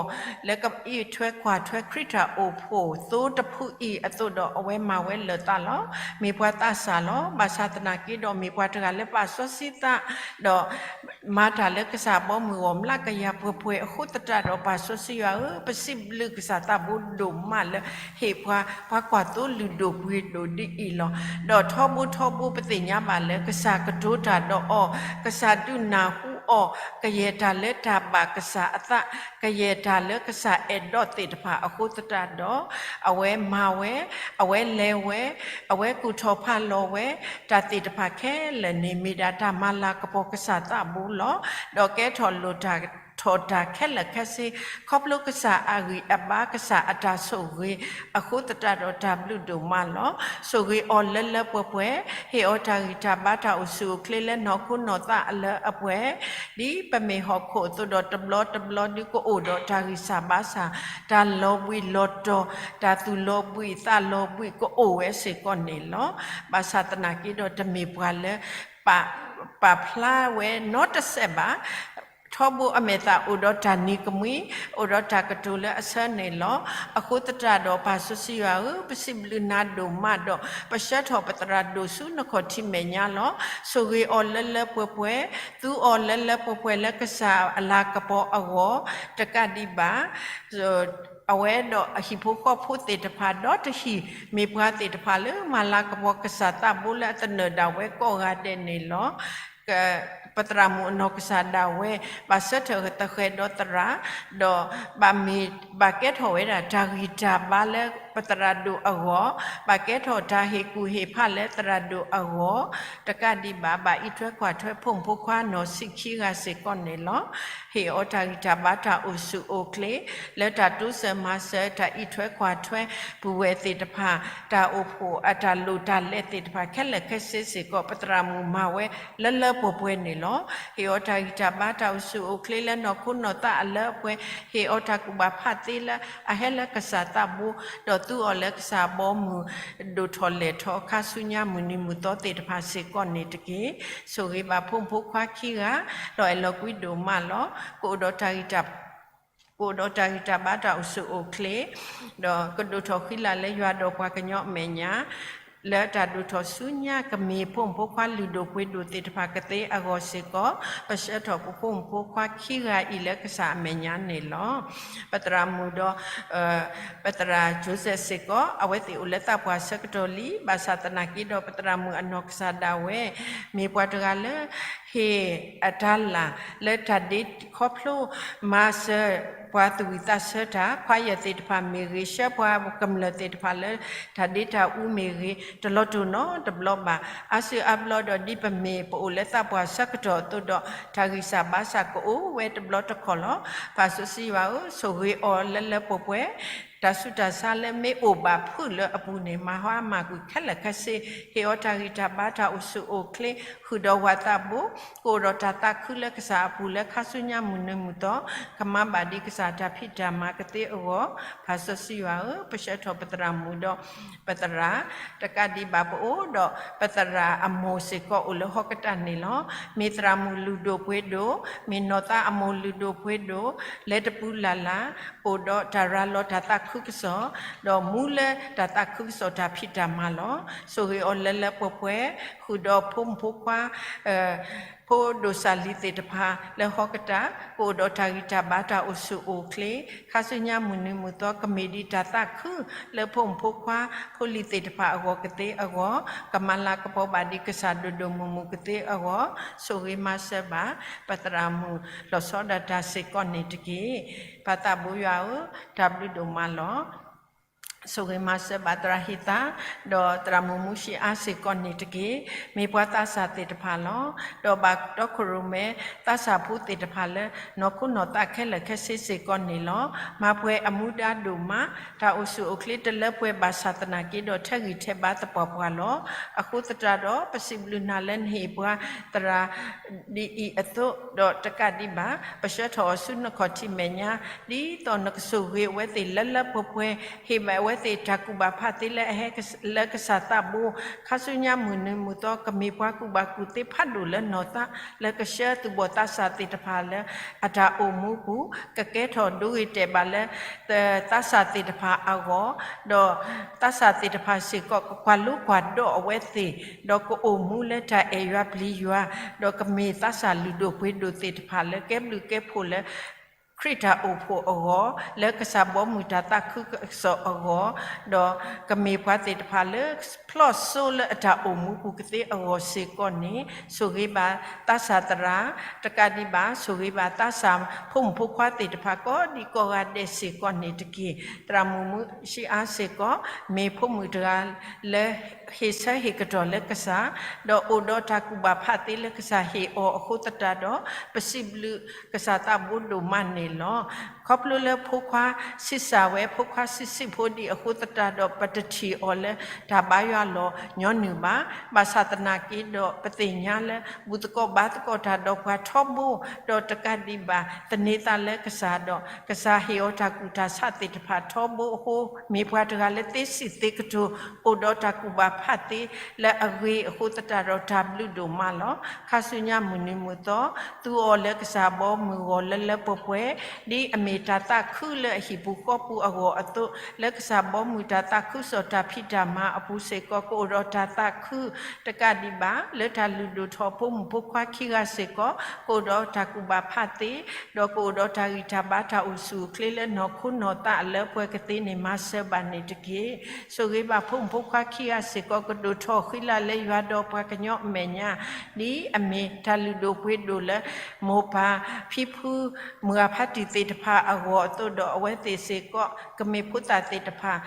လၢကအံးထွဲကွၢ်ထွဲခရံာ်တၢ်အိၣ်ဖှိၣ်သိတဖုအံၤအသိးဒီး အဝဲမၤဝဲလၢာ်သးလီၤ. မ့ၢ်ပှၤသးစၢ်လီၤ. ဘၣ်ဆၣ်သနာ်က့ဒီး မ့ၢ်ပှၤတဂၤလၢပာ်စီဆှံသး ဒီးမၤတၢ်လၢကစၢ်ဘီမုၢ်ဂီၢ်မျးကယၤပှဲၤပှဲၤအဃိသတးဒီး ပာ်စီဆှံယွၤဧၢ, ပစံးဘျုးကစၢ်သးဘိဒိၣ်မးလၢ ဟ့ၣ်ပှၤ ပှၤကွၢ်သိလုၢ်ဒိၣ်ပှ့ၤဒိၣ်ဒ်အံၤလီၤ. ဒီးထီဘိထီဘိပသ့ၣ်ညါဘၣ်လၢ ကစၢ်ကတိၤတၢ်ဒီးအီၤ, ကစၢ်ဒုးနၢ်ဟူအီၤ, ကယဲၢ်တၢ်လၢတၢ်ဘၣ်ကစၢ်အသး, ကယဲၢ်တၢ်လၢကစၢ်အဲၣ်ဒိးသ့ၣ်တဖၣ်အဃိသတးဒီး အဝဲမၤဝဲ, အဝဲလဲၤဝဲ, အဝဲကူၣ်ထီၣ်ဖးလီၤဝဲ, တၢ်သ့ၣ်တဖၣ်ခဲလၢာ်န့ၣ် မ့ၢ်ဒၣ်တၢ်မၤလၤကပီၤကစၢ်သးဘိလီၤ. ဒီးကဲထီၣ်လိၣ်တၢ်ထီၣ်တၢ်ခဲလၢာ်ခဲဆ့ ခီဖျိကစၢ်အဂံၢ်အဘါ ကစၢ်အတၢ်ဆိၣ်ဂ့ၤ အဃိသတးဒီးတၢ်ဘျုးဒိၣ်မးလီၤ. ဆိၣ်ဂ့ၤအီၤလၢလၢပှဲၤပှဲၤ, ဟ့ၣ်အီၤတၢ်ဂံၢ်တၢ်ဘါ တၢ်အိၣ်ဆူၣ်အိၣ်ချ့လၢနီၢ်ခိနီၢ်သးအလၢအပှဲၤ, ဒ်ပမ့ၢ်ဟီၣ်ခိၣ်အသိးဒီး တဘျီတဘျီဒုးကအိၣ်ဒီးတၢ်ဂံၢ်စၢ်ဘါစၢ်, တၢ်လီၤဘှံးလီၤတီၤ, တၢ်သူၣ်လီၤဘှံးသးလီၤဘှံးကအိၣ်ဝဲစ့ၢ်ကီးန့ၣ်လီၤ. ဘၣ်ဆၣ်သနာ်က့ဒီး တမ့ၢ်ပှၤလၢ ပာ် ပာ်ဖျါဝဲနီတစဲးဘၣ်. ထီဘိအမဲာ်သၣ်အိၣ်ဒီးတၢ်နံၤကမှံ, အိၣ်ဒီးတၢ်ကတိၤလၢအဆၢန့ၣ်လီၤ. အဃိသတးဒီး ပၢ်စီဆှံယွၤဧၢ, ပစံးဘျုးနၤဒိၣ်မးဒီး ပဆှၢထီၣ်ပသရၣ်ဒိၣ်ဆူနခီၣ်ထံးမဲာ်ညါလီၤ. ဆိၣ်ဂ့ၤအီၤလၢလၢပှဲၤပှဲၤ, သူအီၤလၢလၢပှဲၤပှဲၤလၢကစၢ်အလၤကပီၤအဂီၢ်, တကးဒံးဘၣ် အဝဲဒီးအဟံၣ်ဖိဃီဖိသ့ၣ်တဖၣ်ဒီတဟံၣ် မ့ၢ်ပှၤသ့ၣ်တဖၣ်လၢမၤလၤကပီၤကစၢ်သးဘိလၢအသနၢၣ်ဒၣ်ဝဲကိးဂၤဒဲးန့ၣ်လီၤ. ပသရၣ်မုၣ်အနီၢ်ကစၢ်ဒၣ်ဝဲ ဘၣ်ဆၢထၢၣ်သဃဲးဒီးသရၣ်, ဒီးဘၣ်မ့ၢ် ဘၣ်ကဲထီၣ်ဝဲဒၣ်တၢ်ဂံၢ်တၢ်ဘါလၢပသရၣ်ဒိၣ်အဂီၢ်, ဘၣ်ကဲထီၣ်တၢ်ဟ့ၣ်ကူၣ်ဟ့ၣ်ဖးလၢသရၣ်ဒိၣ်အဂီၢ်, တကးဒံးဘၣ် ဘၣ်အံးထွဲကွၢ်ထွဲဖိမုၣ်ဖိခွါနီၢ်ဆံးခံဂၤစ့ၢ်ကီးန့ၣ်လီၤ. ဟ့ၣ်အီၤတၢ်ဂံၢ်တၢ်ဘါတၢ်အိၣ်ဆူၣ်အိၣ်ချ့ လၢတၢ်တိစၢၤမၤစၢၤ တၢ်အံးထွဲကွၢ်ထွဲ ပုၢ်ဝဲၢ်သ့ၣ်တဖၣ် တၢ်အိၣ်ဖှိၣ်အတၢ်လိၣ်တၢ်လဲသ့ၣ်တဖၣ်ခဲလၢာ်ခဲဆ့စ့ၢ်ကီး ပသရၣ်မုၣ်မၤဝဲလၢလၢပှဲၤပှဲၤန့ၣ်လီၤ. ဟ့ၣ်အီၤတၢ်ဂံၢ်တၢ်ဘါတၢ်အိၣ်ဆူၣ်အိၣ်ချ့လၢနီၢ်ခိနီၢ်သးအလၢအပှဲၤ, ဟ့ၣ်အီၤတၢ်ကူၣ်ဘၣ်ဖးသ့လၢအဟဲလၢကစၢ်သးဘိ, ဒီးသူအီၤလၢကစၢ်ဘီမုၢ် ဒိၣ်ထီၣ်လဲၢ်ထီၣ်အခါဆူညါမုၢ်နံၤမုၢ်သီသ့ၣ်တဖၣ်စ့ၢ်ကီးန့ၣ်တက့ၢ်. ဆိၣ်ဂ့ၤဘၣ်ဖိမုၣ်ဖိခွါခံဂၤ, လီၤအဲၣ်လီၤကွံဒိၣ်မးလီၤ. ကအိၣ်ဒီးတၢ်ဂံၢ်တၢ် ကအိၣ်ဒီးတၢ်ဂံၢ်တၢ်ဘါတၢ်အိၣ်ဆူၣ်အိၣ်ချ့, ဒီးကဒိၣ်ထီၣ်ဃံလၤလၢယွၤဒီးပှၤကညီအမဲာ်ညါ, လၢတၢ်ဒိၣ်ထီၣ်ဆူညါကမ့ၢ်ဖိမုၣ်ဖိခွါလုၢ်ဒိၣ်ပှ့ၤဒိၣ်သ့ၣ်တဖၣ်ကသ့အဂီၢ်စ့ၢ်ကီး, ပဆှၢထီၣ်ပဖိမုၣ်ဖိခွါခံဂၤအံၤလၢကစၢ်အမဲာ်ညါန့ၣ်လီၤ. ပသရၣ်မုၣ်ဒီး ပသရၣ် Joseph စ့ၢ်ကီး အဝဲသ့ၣ်အိၣ်လၢသးပှၢ်ဆၢကတီၢ်လံ, ဘၣ်ဆၣ်သနာ်က့ဒီး ပသရၣ်မုၣ်အနီၢ်ကစၢ်ဒၣ်ဝဲ မ့ၢ်ပှၤတဂၤလၢ ဟ့ၣ်အတၢ်လၤလၢတၢ်ဒ့ခီဖျိ မၤစၢၤပှၤသူၣ်ဝံၤသးဆၢတၢ် ခွါယဲၢ်သ့ၣ်တဖၣ်မ့ၢ်ဂ့ၤ, ဆှၢပှၤကမျၢၢ်သ့ၣ်တဖၣ်လၢ တၢ်ဒ့တၢ်အူမ့ၢ်ဂ့ၤ, တလီၤတိာ်နီတဘျီဘၣ်. အါစုအါဘျီဒီး ဒ်ပမ့ၢ်ပအိၣ်လၢသးပှၢ်ဆၢကတီၢ်အသိးဒီး တၢ်ဂံၢ်စၢ်ဘါစၢ်ကအိၣ်ဝဲတဘျီတခီၣ်လီၤ. ပၢ်စီဆှံယွၤဧၢ, ဆိၣ်ဂ့ၤအီၤလၢလၢပှဲၤပှဲၤ တၢ်ဆူးတၢ်ဆါလၢမ့ၢ်အိၣ်ဘၣ်ဖုၣ်လၢအပူၤန့ၣ် မၤဟါမၢ်ကွံာ်ခဲလၢာ်ခဲဆ့, ဟ့ၣ်အီၤတၢ်ဂံၢ်တၢ်ဘါတၢ်အိၣ်ဆူၣ်အိၣ်ချ့, ဃုာ်ဒီးဝၤသးဘိ, ကအိၣ်ဒီးတၢ်သးခုလၢကစၢ်အပူၤလၢခါဆူညါမုၢ်နံၤမုၢ်သီ, ကမၤဘၣ်ဒ်ကစၢ်တၢ်ဖံးတၢ်မၤကသ့အဂီၢ်, ပၢ်စီဆှံယွၤဧၢ, ပဆၢထီၣ်ပသရၣ်မုၣ်ဒီး ပသရၣ်, တကးဒံးဘၣ်ပအိၣ်ဒီးပသရၣ်အမိၢ်စ့ၢ်ကီးအိၣ်လၢဟီၣ်ကတၢၢ်န့ၣ်လီၤ. မ့ၢ်သရၣ်မုၣ်လုၢ်ဒိၣ်ပှ့ၤဒိၣ်, မ့ၢ်နီၢ်သးအမိၢ်လုၢ်ဒိၣ်ပှ့ၤဒိၣ်, လဲၤတပူၤလၢ်လၢ်, အိၣ်ဒီးတၢ်ရၤလီၤတၢ်သးခုကစီၣ်, ဒီးမူလၢတၢ်သးခုကစီၣ်တၢ်ဖံးတၢ်မၤလီၤ. ဆိၣ်ဂ့ၤအီၤလၢလၢပှဲၤပှဲၤ, ဃုာ်ဒီးဖိမုၣ်ဖိခွါ ဖိဒိၣ်စၢ်လံၤသ့ၣ်တဖၣ်လၢဟီၣ်ကတၢၢ် ကအိၣ်ဒီးတၢ်ဂံၢ်တၢ်ဘါတၢ်အိၣ်ဆူၣ်အိၣ်ချ့, ခါဆူညါမုၢ်နံၤမုၢ်သီ ကမ့ၢ်ဒ်တၢ်သးခုလၢဖိမုၣ်ဖိခွါဖိလံၤသ့ၣ်တဖၣ်အဂီၢ်ကသ့အဂီၢ်, ကမၤလၤကပီၤဘၣ်ဒ်ကစၢ်ဒိၣ်ဒိၣ်မုၢ်မုၢ်ကသ့အဂီၢ်, ဆိၣ်ဂ့ၤမၤစၢၤဘၣ် ပသရၣ်မုၣ်လီၤဆီဒၣ်တၢ်စ့ၢ်ကီးန့ၣ်တက့ၢ်. ပၢ်သးဘိယွၤဧၢ, တၢ်ဘျုးဒိၣ်မးလီၤ. ဆိၣ်ဂ့ၤမၤစၢၤဘၣ်သရၣ်ဟ့ၣ်သါ ဒီးသရၣ်မုၣ်မူၡ့အါစ့ၢ်ကီးန့ၣ်တက့ၢ်. မ့ၢ်ပှၤသးစၢ်သ့ၣ်တဖၣ်လီၤ. ဒီးဘၣ်တီခိၣ်ရိၣ်မဲသးစၢ်ဖိသ့ၣ်တဖၣ်လၢ နီၢ်ခိနီၢ်သးခဲလၢာ်ခဲဆ့စ့ၢ်ကီးန့ၣ်လီၤ. မၤပှဲၤအမူဒါဒိၣ်မး, တၢ်အိၣ်ဆူၣ်အိၣ်ချ့တလၢပှဲၤဘၣ်ဆၣ်သနာ်က့ဒီး ထဲးဂံၢ်ထဲးဘါသပှၢ်ပှၢ်လီၤ. အဃိသတးဒီး ပစံးဘျုးနၤလၢနဟ့ၣ်ပှၤသရၣ် ဒ်အံၤအသိးဒီးတကးဒံးဘၣ် ပဆၢထီၣ်အီၤဆူနခီၣ်ထံးမဲာ်ညါ ဒ်သိးနကဆိၣ်ဂ့ၤအဝဲသ့ၣ်လၢလၢပှဲၤပှဲၤ, ဟ့ၣ်ဘၣ်အဝဲသ့ၣ်တၢ်ကူၣ်ဘၣ်ဖးသ့လၢအဟဲလၢကစၢ်သးဘိ, ခါဆူညါမုၢ်နံၤမုၢ်သီ ကမ့ၢ်ပှၤကူၣ်ဘၣ်ကူၣ်သ့ဖးဒိၣ်လၢနီၢ်သး လၢကဆှၢသူၣ်ဘီၣ်သးစၢ်သ့ၣ်တဖၣ်လၢ အတၢ်အိၣ်မူပူၤ, ကကဲထီၣ်ဒိဂ့ၤတဲာ်ဘၣ်လၢ သးစၢ်သ့ၣ်တဖၣ်အဂီၢ်, ဒီးသးစၢ်သ့ၣ်တဖၣ်စ့ၢ်ကီး ကကွၢ်လိကွၢ်ဒိးအဝဲသ့ၣ်, ဒီးကအိၣ်မူလၢတၢ်အဲၣ်ယွၤပျံၤယွၤ, ဒီးကမ့ၢ်သးစၢ်လုၢ်ဒိၣ်ပှ့ၤဒိၣ်သ့ၣ်တဖၣ်လၢကဲဘျုးကဲဖှိၣ်လၢ ခရံာ်တၢ်အိၣ်ဖှိၣ်အဂီၢ်, လၢကစၢ်ဘီမုၢ်တၢ်သးခုကစီၣ်အဂီၢ်, ဒီးကမ့ၢ်ပှၤသ့ၣ်တဖၣ်လၢ ဖျီၣ်စိလၢအတၢ်အိၣ်မူပူၤကသ့အဂီၢ်စ့ၢ်ကီးန့ၣ်, ဆိၣ်ဂ့ၤဘၣ်သးစၢ်သရၣ်, တကးဒံးဘၣ် ဆိၣ်ဂ့ၤဘၣ်သးစၢ်ဖိမုၣ်ဖိခွါသ့ၣ်တဖၣ်ကိးဒံကိးဂၤဒဲးစ့ၢ်ကီးန့ၣ်တက့ၢ်. သရၣ်မုၣ်မူၡ့အါစ့ၢ်ကီး မ့ၢ်ဖိမုၣ်တဂၤလၢ ဟ့ၣ်ဆၢဟ့ၣ်ကတီၢ်လၢကစၢ်, ဒီးအိၣ်ဒီးတၢ်ကူၣ်ဘၣ်ဖးသ့လၢကစၢ်ဟ့ၣ်အီၤအဃိသတးဒီး ပစံးဘျုးကစၢ်သးဘိဒိၣ်မးန့ၣ်လီၤ. ခီဖျိလၢဖိခွါဆံးစၢ်ဝဲ ဖိခွါဆံးဆံးဖိဒံးအဃိသတးဒီး ပတထံၣ်အီၤလၢတၢ်ဘါယွၤလီၤညီနုၢ်ဘၣ်. ဘၣ်ဆၣ်သနာ်က့ဒီး ပသ့ၣ်ညါလၢ ဘူၣ်သကိးဘါသကိးတၢ်ဒီးပှၤထီဘိ, ဒီးတကးဒံးဘၣ် သန့ၤသးလၢကစၢ်ဒီး ကစၢ်ဟ့ၣ်အီၤတၢ်ကူၣ်တၢ်ဆးသ့ၣ်တဖၣ်ထီဘိအဃိ, မ့ၢ်ပှၤတဂၤလၢသ့စံးသ့ကတိၤ အိၣ်ဒီးတၢ်ကူၣ်ဘၣ်ဖးသ့လၢအဂ့ၤအဃိသတးဒီး တၢ်ဘျုးဒိၣ်မးလီၤ. ခါဆူညါမုၢ်နံၤမုၢ်သီ သူအီၤလၢကစၢ်ဘီမုၢ်ဂီၤလၢလၢပှဲၤပှဲၤ, ဒ်အမ့ၢ်တၢ်သးခုလၢအဟံၣ်ပူၤဃီပူၤအဂီၢ်အသိး, လၢကစၢ်ဘီမုၢ်တၢ်သးခုကစီၣ်တၢ်ဖံးတၢ်မၤအပူၤစ့ၢ်ကီး ကအိၣ်ဒီးတၢ်သးခု တကးဒံးဘၣ် လၢတၢ်လုၢ်ဒိၣ်ထီၣ်ဖိမုၣ်ဖိခွါခံဂၤစ့ၢ်ကီး ကအိၣ်ဒီးတၢ်ကူၣ်ဘၣ်ဖးသ့, ဒီးကအိၣ်ဒီးတၢ်ဂံၢ်တၢ်ဘါတၢ်အိၣ်ဆူၣ်အိၣ်ချ့လၢနီၢ်ခိနီၢ်သးအလၢပှဲၤကသ့န့ၣ် မၤစၢၤဘၣ်န့ၣ်တက့ၢ်. ဆိၣ်ဂ့ၤဘၣ်ဖိမုၣ်ဖိခွါခံဂၤစ့ၢ်ကီး ကဒိၣ်ထီၣ်ဃံလၤလၢယွၤဒီးပှၤကညီအမဲာ်ညါ, ဒ်အမ့ၢ်တၢ်လုၢ်ဒိၣ်ပှ့ၤဒိၣ်လၢ မိၢ်ပၢ်ဖံဖု မုၢ်ဂၤဖါတံၢ်သ့ၣ်တဖၣ်အဂီၢ်အသိးဒီး အဝဲသ့ၣ်စ့ၢ်ကီး ကမ့ၢ်ဖိသၣ်သ့ၣ်တဖၣ်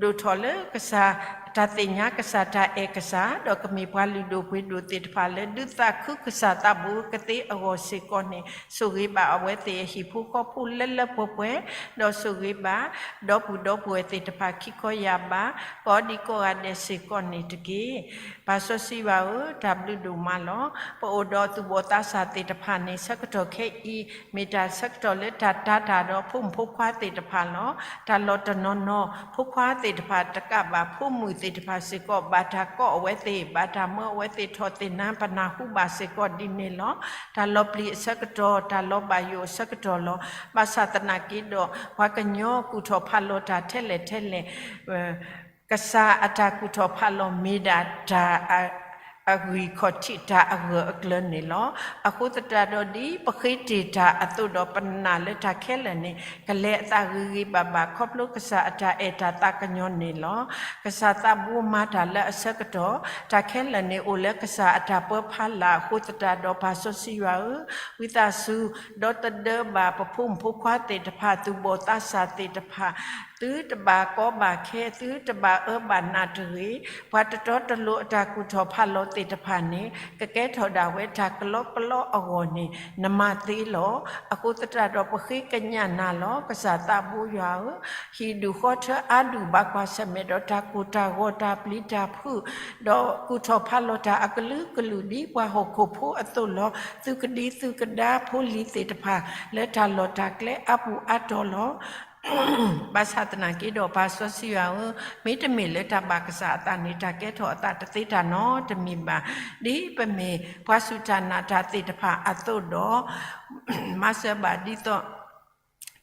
ဒိၣ်ထီၣ်လၢကစၢ် တၢ်သ့ၣ်ညါကစၢ်တၢ်အဲၣ်ကစၢ်, ဒီးကမ့ၢ်ပှၤလုၢ်ဒိၣ်ပှ့ၤဒိၣ်သ့ၣ်တဖၣ်လၢ ဒုးသးခုကစၢ်သးဘိကသ့အဂီၢ်စ့ၢ်ကီးန့ၣ်, ဆိၣ်ဂ့ၤဘၣ်အဝဲသ့ၣ်အဟံၣ်ဖိဃီဖိလၢလၢပှဲၤပှဲၤ, ဒီးဆိၣ်ဂ့ၤဘၣ် ဒီပုၢ်ဒီဝဲၢ်သ့ၣ်တဖၣ်ခံခီယၢ်ဘး ကိးဒံကိးဂၤဒဲးစ့ၢ်ကီးန့ၣ်တက့ၢ်. ပၢ်စီဆှံယွၤဧၢ, တၢ်ဘျုးဒိၣ်မးလီၤ. ပအိၣ်ဒီးသူၣ်ဘီၣ်သးစၢ်သ့ၣ်တဖၣ်န့ၣ် ဆၢကတီၢ်ခဲအံၤ မ့ၢ်တၢ်ဆၢကတီၢ်လၢတၢ်တာ်တၢ်ဒီးဖိမုၣ်ဖိခွါသ့ၣ်တဖၣ်လီၤ. တၢ်လီၢ်တနီၤနီၤ ဖိခွါသ့ၣ်တဖၣ်တကးဘၣ် ဖိမုၣ်သ့ၣ်တဖၣ်စ့ၢ်ကီး ဘၣ်တၢ်ကိးအဝဲသ့ၣ် ဘၣ်တၢ်မၢအဝဲသ့ၣ်ထီၣ်သ့ၣ်နါ ပနၢ်ဟူဘၣ်စ့ၢ်ကီးဒ်န့ၣ်လီၤ. တၢ်လီၤပျံၤအဆၢကတီၢ် တၢ်လီၤဘၣ်ယိၣ်အဆၢကတီၢ်လီၤ. ဘၣ်ဆၣ်သနာ်က့ဒီး ပှၤကညီကူၣ်ထီၣ်ဖးလီၤတၢ်ထဲလဲၣ်ထဲလဲၣ် ကစၢ်အတၢ်ကူၣ်ထီၣ်ဖးလီၤမ့ၢ်ဒၣ်တၢ် အဂံၢ်ခီၣ်ထံးတၢ်အဂၢၢ်အကျၢၤန့ၣ်လီၤ. အဃိသတးဒီးဒ်ပဃ့တ့ၢ်တၢ်အသိးဒီး ပနာ်လၢတၢ်ခဲလၢာ်န့ၣ် ကလဲၤအသးဂ့ၤဂ့ၤဘၣ်ဘၣ် ခီဖျိကစၢ်အတၢ်အဲၣ်တၢ်သးကညီၤန့ၣ်လီၤ. ကစၢ်သးဘိမၤတၢ်လၢအဆၢကတီၢ်, တၢ်ခဲလၢာ်န့ၣ်အိၣ်လၢကစၢ်အတၢ်ပၢဖးလၢ်အဃိသတးဒီး ပၢ်စီဆှံယွၤဧၢ, ဝံသးစူၤ ဒီသဒၢဘၣ်ပဖိမုၣ်ဖိခွါသ့ၣ်တဖၣ် သူၣ်ဘီၣ်သးစၢ်သ့ၣ်တဖၣ် သုတဘၣ်ကီဘၣ်ခဲ, သုတဘၣ်အၢဘၣ်နးတဂ့ၤ, ပှၤတတီတလိၤအတၢ်ကူၣ်ထီၣ်ဖးလီၤသ့ၣ်တဖၣ်န့ၣ် ကကဲထီၣ်ဒၣ်ဝဲတၢ်ကလီကလီအဂီၢ်န့ၣ် နမၤသ့လီၤ. အဃိသတးဒီးပဃ့ကညးနၤလီၤ. ကစၢ်သးဘိယွၤဧၢ, ဟံၣ်ဒူၣ်ဃီထၢအါဒူၣ် ဘၣ်ကွၢ်ဆၢၣ်မဲာ်ဒီးတၢ်ကိၢ်တၢ်ဂီၤတၢ်ပျံၤတၢ်ဖုး, ဒီးကူၣ်ထီၣ်ဖးလီၤတၢ်အကလုာ်ကလုာ်ဒ်ပှၤဟီၣ်ခိၣ်ဖိအသိးလီၤ. သုကဒံသုကဒါဖိလံၤသ့ၣ်တဖၣ် လၢတၢ်လီၢ်တၢ်ကျဲအါပူၤအါတီၤလီၤ. ဘၣ်ဆၣ်သနာ်က့ဒီး ပၢ်စီဆှံယွၤဧၢ, မ့တမ့ၢ်လၢတၢ်ဘၣ်ကစၢ်အသးန့ၣ် တၢ်ကဲထီၣ်အသးတသ့တၢ်နီတမံၤဘၣ်. ဒ်ပမ့ၢ်ပှၤစူၢ်တၢ်နာ်တၢ်သ့ၣ်တဖၣ်အသိးဒီး မၤစၢၤဘၣ်ဒ်သိး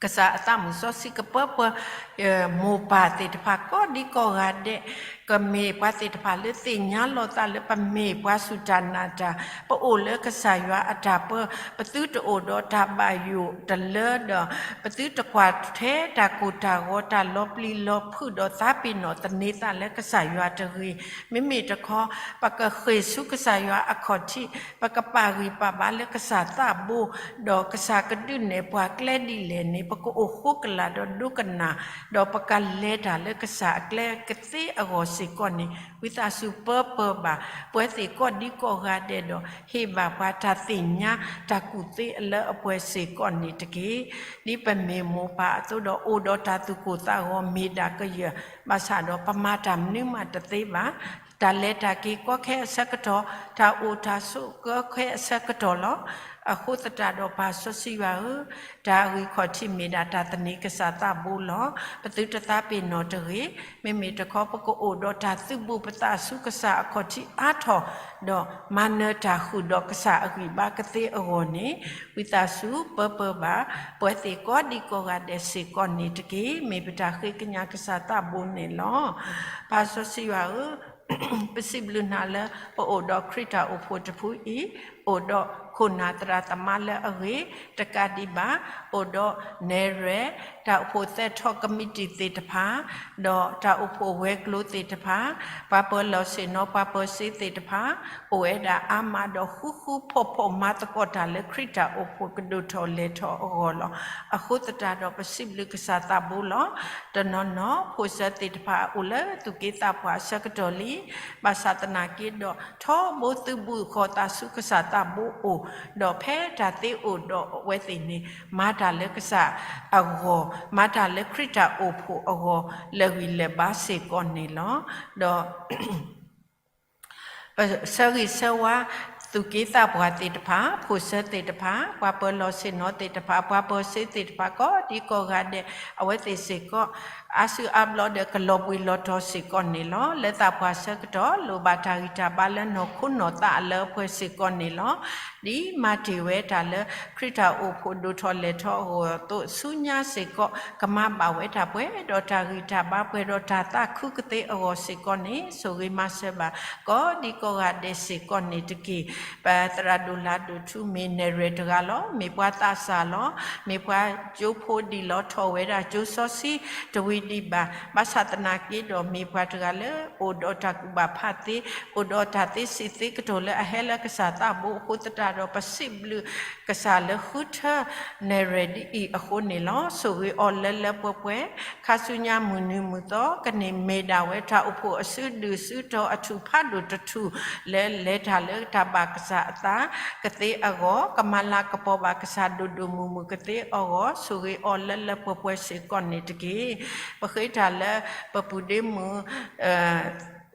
ကစၢ်အသးမုၣ်စီဆှံကပၢပှၤ မိၢ်ပၢ်သ့ၣ်တဖၣ်ကိးဒံကိးဂၤဒဲး ကမ့ၢ်ပှၤသ့ၣ်တဖၣ်လၢသ့ၣ်ညါလီၤသးလၢပမ့ၢ်ပှၤစူၢ်တၢ်နာ်တၢ်, ပအိၣ်လၢကစၢ်ယွၤအတၢ်ပၢ, ပသုတအိၣ်ဒီးတၢ်ဘၣ်ယိၣ်တလၢဒီး ပသုတကွၢ်ထဲတၢ်ကိၢ်တၢ်ဂီၤတၢ်လီၤပျံၤလီၤဖုးဒီးသးပ့ၤနီၣ်သန့ၤသးလၢကစၢ်ယွၤတဂ့ၤ. မ့မ့ၢ်တခီ ပကဃ့ၢ်ဆူကစၢ်ယွၤအခီၣ်ထံး, ပကပာ်ဂံၢ်ပာ်ဘါလၢကစၢ်သးဘိ, ဒီးကစၢ်ကဒုးနဲၣ်ပှၤကျဲဒ်လဲၣ်န့ၣ် ပကအိၣ်ဃိကလာ်ဒီးဒိကနၣ်, ဒီးပကလဲၤတၢ်လၢကစၢ်အကျဲကသ့အဂီၢ်စ့ၢ်ကီးန့ၣ် ဝံသးစူၤပၢပၢဘၣ် ပဝဲသ့ၣ်ကိးဒံကိးဂၤဒဲးဒီး ဟ့ၣ်ဘၣ်ပှၤတၢ်သ့ၣ်ညါတၢ်ကူၣ်သ့လၢအပှဲၤစ့ၢ်ကီးန့ၣ်တက့ၢ်. ဒ်ပမ့ၢ်မိၢ်ပၢ်အသိးဒီး အိၣ်ဒီးတၢ်သူၣ်ကိၢ်သးဂီၤမ့ၢ်ဒၣ်ကယၢၢ်, ဘၣ်ဆၣ်ဒီးပမၤတၢ်မနုၤမးတသ့ဘၣ်. တၢ်လဲၤတၢ်က့ၤကီခဲအဆၢကတီၢ်, တၢ်အိၣ်တၢ်ဆိးကီခဲအဆၢကတီၢ်လီၤ. အဃိသတးဒီးပၢ်စီဆှံယွၤဧၢ, တၢ်အဂံၢ်ခီၣ်ထံးမ့ၢ်ဒၣ်တၢ်သန့ၤကစၢ်သးဘိလီၤ. ပသုတသးပ့ၤနီၣ်တဂ့ၤ. မ့မ့ၢ်တခီ ပကအိၣ်ဒီးတၢ်သုးဘူးပသးဆူကစၢ်အခီၣ်ထံးအါထီၣ်, ဒီးမၤနၢၤတၢ်ဃုာ်ဒီးကစၢ်အဂံၢ်ဘါကသ့အဂီၢ်န့ၣ် ဝံသးစူၤပၢပၢဘၣ် ပဝဲသ့ၣ်ကိးဒံကိးဂၤဒဲးစ့ၢ်ကီးန့ၣ်တက့ၢ်. မ့ၢ်ပတၢ်ဃ့ကညးကစၢ်သးဘိန့ၣ်လီၤ. ပၢ်စီဆှံယွၤဧၢ, ပစံးဘျုးနၤလၢ ပအိၣ်ဒီးခရံာ်တၢ်အိၣ်ဖှိၣ်တဖုအံၤ, အိၣ်ဒီးခိၣ်နၢ်သရၣ်သမါလၢအဂ့ၤ, တကးဒံးဘၣ် အိၣ်ဒီးနဲၣ်ရွဲၣ် တၢ်အိၣ်ဖှိၣ်သဲထီၣ်ကမံးတံာ်သ့ၣ်တဖၣ်, ဒီးတၢ်အိၣ်ဖှိၣ်ဝဲၤကျိၤသ့ၣ်တဖၣ်, ပှၤပၢၤလီၢ်ဆ့ၣ်နီၤ ပှၤပၢၤစ့သ့ၣ်တဖၣ်, အိၣ်ဝဲဒၣ်အါမးဒီးဃူဃူဖိးဖိး မၤသကိးတၢ်လၢခရံာ်တၢ်အိၣ်ဖှိၣ်ကဒိၣ်ထီၣ်လဲၤထီၣ်အဂီၢ်လီၤ. အဃိသတးဒီးပစံးဘျုးကစၢ်သးဘိလီၤ. တနီၤနီၤ ဖိၣ်စၢၤသ့ၣ်တဖၣ်အိၣ်လၢသူၣ်က့သးပှၢ်အဆၢကတီၢ်လံ, ဘၣ်ဆၣ်သနာ်က့ဒီး ထီဘိသုးဘူးဃီၤသးဆူကစၢ်သးဘိအိၣ်, ဒီးဖဲတၢ်သ့အိၣ်ဒီးအဝဲသ့ၣ်န့ၣ် မၤတၢ်လၢကစၢ်အဂီၢ်, မၤတၢ်လၢခရံာ်တၢ်အိၣ်ဖှိၣ်အဂီၢ် လၢာ်ဂံၢ်လၢာ်ဘါစ့ၢ်ကီးန့ၣ်လီၤ. ဒီး ပဆၢဂ့ၤဆၢဝါ သူၣ်က့သးပှၢ်သ့ၣ်တဖၣ်, ဖိၣ်စၢၤသ့ၣ်တဖၣ်, ပှၤပၢၤလီၢ်ဆ့ၣ်နီၤသ့ၣ်တဖၣ်, ပှၤပၢၤစ့သ့ၣ်တဖၣ် ကိးဒံကိးဂၤဒဲး အဝဲသ့ၣ်စ့ၢ်ကီး အါစုအါဘျီဒီးကလီၤဘှံးလီၤတီၤစ့ၢ်ကီးန့ၣ်လီၤ. လၢသးပှၢ်ဆၢကတီၢ် လိၣ်ဘၣ်တၢ်ဂံၢ်တၢ်ဘါလၢနီၢ်ခိနီၢ်သးအလၢအပှဲၤစ့ၢ်ကီးန့ၣ်လီၤ. ဒ်မၤတ့ၢ်ဝဲတၢ်လၢ ခရံာ်တၢ်အိၣ်ဖှိၣ်ဒိၣ်ထီၣ်လဲၤထီၣ်အဂီၢ်အသိး ဆူညါစ့ၢ်ကီး ကမၤဘၣ်ဝဲတၢ်ပှဲၤဒီးတၢ်ဂံၢ်တၢ်ဘါ ပှဲၤဒီးတၢ်သးခုကသ့အဂီၢ်စ့ၢ်ကီးန့ၣ် ဆိၣ်ဂ့ၤမၤစၢၤဘၣ် ကိးဒံကိးဂၤဒဲးစ့ၢ်ကီးန့ၣ်တက့ၢ်. ပသရၣ်ဒိၣ်လၢဒိၣ်ထူ မ့ၢ်နဲၣ်ရွဲၣ်တဂၤလီၤ. မ့ၢ်ပှၤသးစၢ်လီၤ. မ့ၢ်ပှၤကၠိဖိဒံးလီၤ ထီၣ်ဝဲဒၣ်ကၠိစီဆှံတဝံၤဒံးဘၣ်. ဘၣ်ဆၣ်သနာ်က့ဒီး မ့ၢ်ပှၤတဂၤလၢ အိၣ်ဒီးတၢ်ကူၣ်ဘၣ်ဖးသ့, အိၣ်ဒီးတၢ်သ့စံးသ့ကတိၤလၢအဟဲလၢကစၢ်သးဘိအဃိသတးဒီး ပစံးဘျုးကစၢ်လၢဃုထၢ နဲၣ်ရွဲၣ်ဒ်အံၤအဃိန့ၣ်လီၤ. ဆိၣ်ဂ့ၤအီၤလၢလၢပှဲၤပှဲၤ ခါဆူညါမုၢ်နံၤမုၢ်သီ ကန့ၢ်မ့ၢ်ဒၣ်ဝဲတၢ်အိၣ်ဖှိၣ်အစုဒုၣ်စုတီၤအထူၣ်ဖးဒိၣ်တထူၣ် လၢလဲၤတၢ်လၢတၢ်ဘၣ်ကစၢ်အသးကသ့အဂီၢ် ကမၤလၤကပီၤဘၣ်ကစၢ်ဒိၣ်ဒိၣ်မုၢ်မုၢ်ကသ့အဂီၢ် ဆိၣ်ဂ့ၤအီၤလၢလၢပှဲၤပှဲၤစ့ၢ်ကီးန့ၣ်တက့ၢ်. ပဃ့တၢ်လၢပပုၢ်ဒ့မုၣ်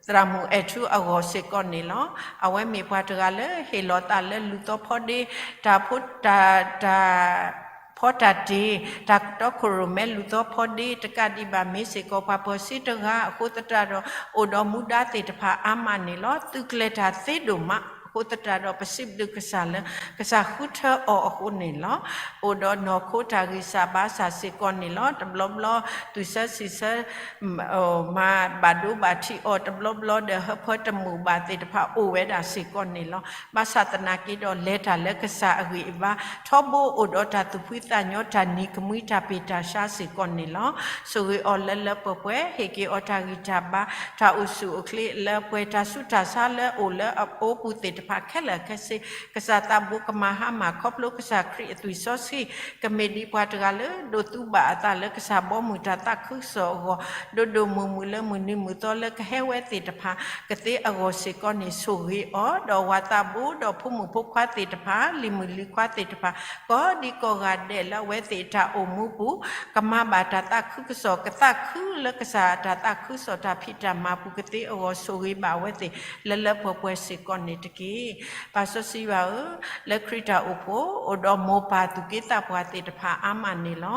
သရၣ်မုၣ်အဲၣ်ထူအဂီၢ်စ့ၢ်ကီးန့ၣ်လီၤ. အဝဲမ့ၢ်ပှၤတဂၤလၢဟ့ၣ်လီၤသးလၢလူၤသီဖီဒ့ တၢ်ဖိ တၢ် တၢ်ဖီတၢ်တ့ တၢ်တီခိၣ်ရိၣ်မဲလူၤသီဖီဒ့ တကးဒံးဘၣ်မ့ၢ်စ့ၢ်ကီးပှၤပၢၤစ့တဂၤအဃိသတးဒီး အိၣ်ဒီးမူဒါသ့ၣ်တဖၣ်အါမးန့ၣ်လီၤ. သုးကျဲၤတၢ်သ့ဒိၣ်မး အဃိသတးဒီးပစံးဘျုးကစၢ်လၢ ကစၢ်ဃုထၢအီၤအဃိန့ၣ်လီၤ. အိၣ်ဒီးနီၢ်ခိတၢ်ဂံၢ်စၢ်ဘါစၢ်စ့ၢ်ကီးန့ၣ်လီၤ. တဘျီဘျီ သူၣ်ဆၢစံၣ်ဆၢ မၤဘၣ်ဒိဘၣ်ထံးအီၤ တဘျီဘျီဒီး ဟၢဖၢတမုာ်ဘၣ်သ့ၣ်တဖၣ်အိၣ်ဝဲဒၣ်စ့ၢ်ကီးန့ၣ်လီၤ. ဘၣ်ဆၣ်သနာ်က့ဒီး လဲၤတၢ်လၢကစၢ်အဂံၢ်အဘါ ထီဘိအိၣ်ဒီးတၢ်သူၣ်ဖှံသးညီ တၢ်နံၤကမှံ တၢ်ပ့ၢ်တၢ်ဆှါစ့ၢ်ကီးန့ၣ်လီၤ. ဆိၣ်ဂ့ၤအီၤလၢလၢပှဲၤပှဲၤ ဟ့ၣ်က့ၤအီၤတၢ်ဂံၢ်တၢ်ဘါ တၢ်အိၣ်ဆူၣ်အိၣ်ချ့လၢပှဲၤ တၢ်ဆူးတၢ်ဆါလၢအအိၣ်လၢအအိပူၤသ့ၣ်တဖၣ်ခဲလၢာ်ခဲဆ့ ကစၢ်သးဘိကမၤဟါမၢ် ခီဖျိကစၢ်ခရံာ်အသွံၣ်စီဆှံ ကမ့ၢ်ဒ်ပှၤတဂၤလၢဒိးသူဘၣ်အသးလၢကစၢ်ဘီမုၢ်တၢ်သးခုကစီၣ်အဂီၢ် ဒိၣ်ဒိၣ်မုၢ်မုၢ်လၢမုၢ်နံၤမုၢ်သီလၢကဟဲဝဲသ့ၣ်တဖၣ် ကသ့အဂီၢ်စ့ၢ်ကီးန့ၣ် ဆိၣ်ဂ့ၤအီၤ ဒီးဝၤသးဘိ ဒီးဖိမုၣ်ဖိခွါသ့ၣ်တဖၣ် လံၤမုၣ်လံၤခွါသ့ၣ်တဖၣ် ကိးဒံကိးဂၤဒဲးလၢအဝဲသ့ၣ်အတၢ်အိၣ်မူပူၤ ကမၤဘၣ်တၢ်သးခုကစီၣ် ကသးခုလၢကစၢ်အတၢ်သးခုကစီၣ်တၢ်ဖံးတၢ်မၤပူၤကသ့အဂီၢ် ဆိၣ်ဂ့ၤဘၣ်အဝဲသ့ၣ် လၢလၢပှဲၤပှဲၤစ့ၢ်ကီးန့ၣ်တက့ၢ်. ပၢ်စီဆှံယွၤဧၢ, လၢခရံာ်တၢ်အိၣ်ဖှိၣ် အိၣ်ဒီးမိၢ်ပၢ်သူၣ်က့သးပှၢ်သ့ၣ်တဖၣ်အါမးန့ၣ်လီၤ.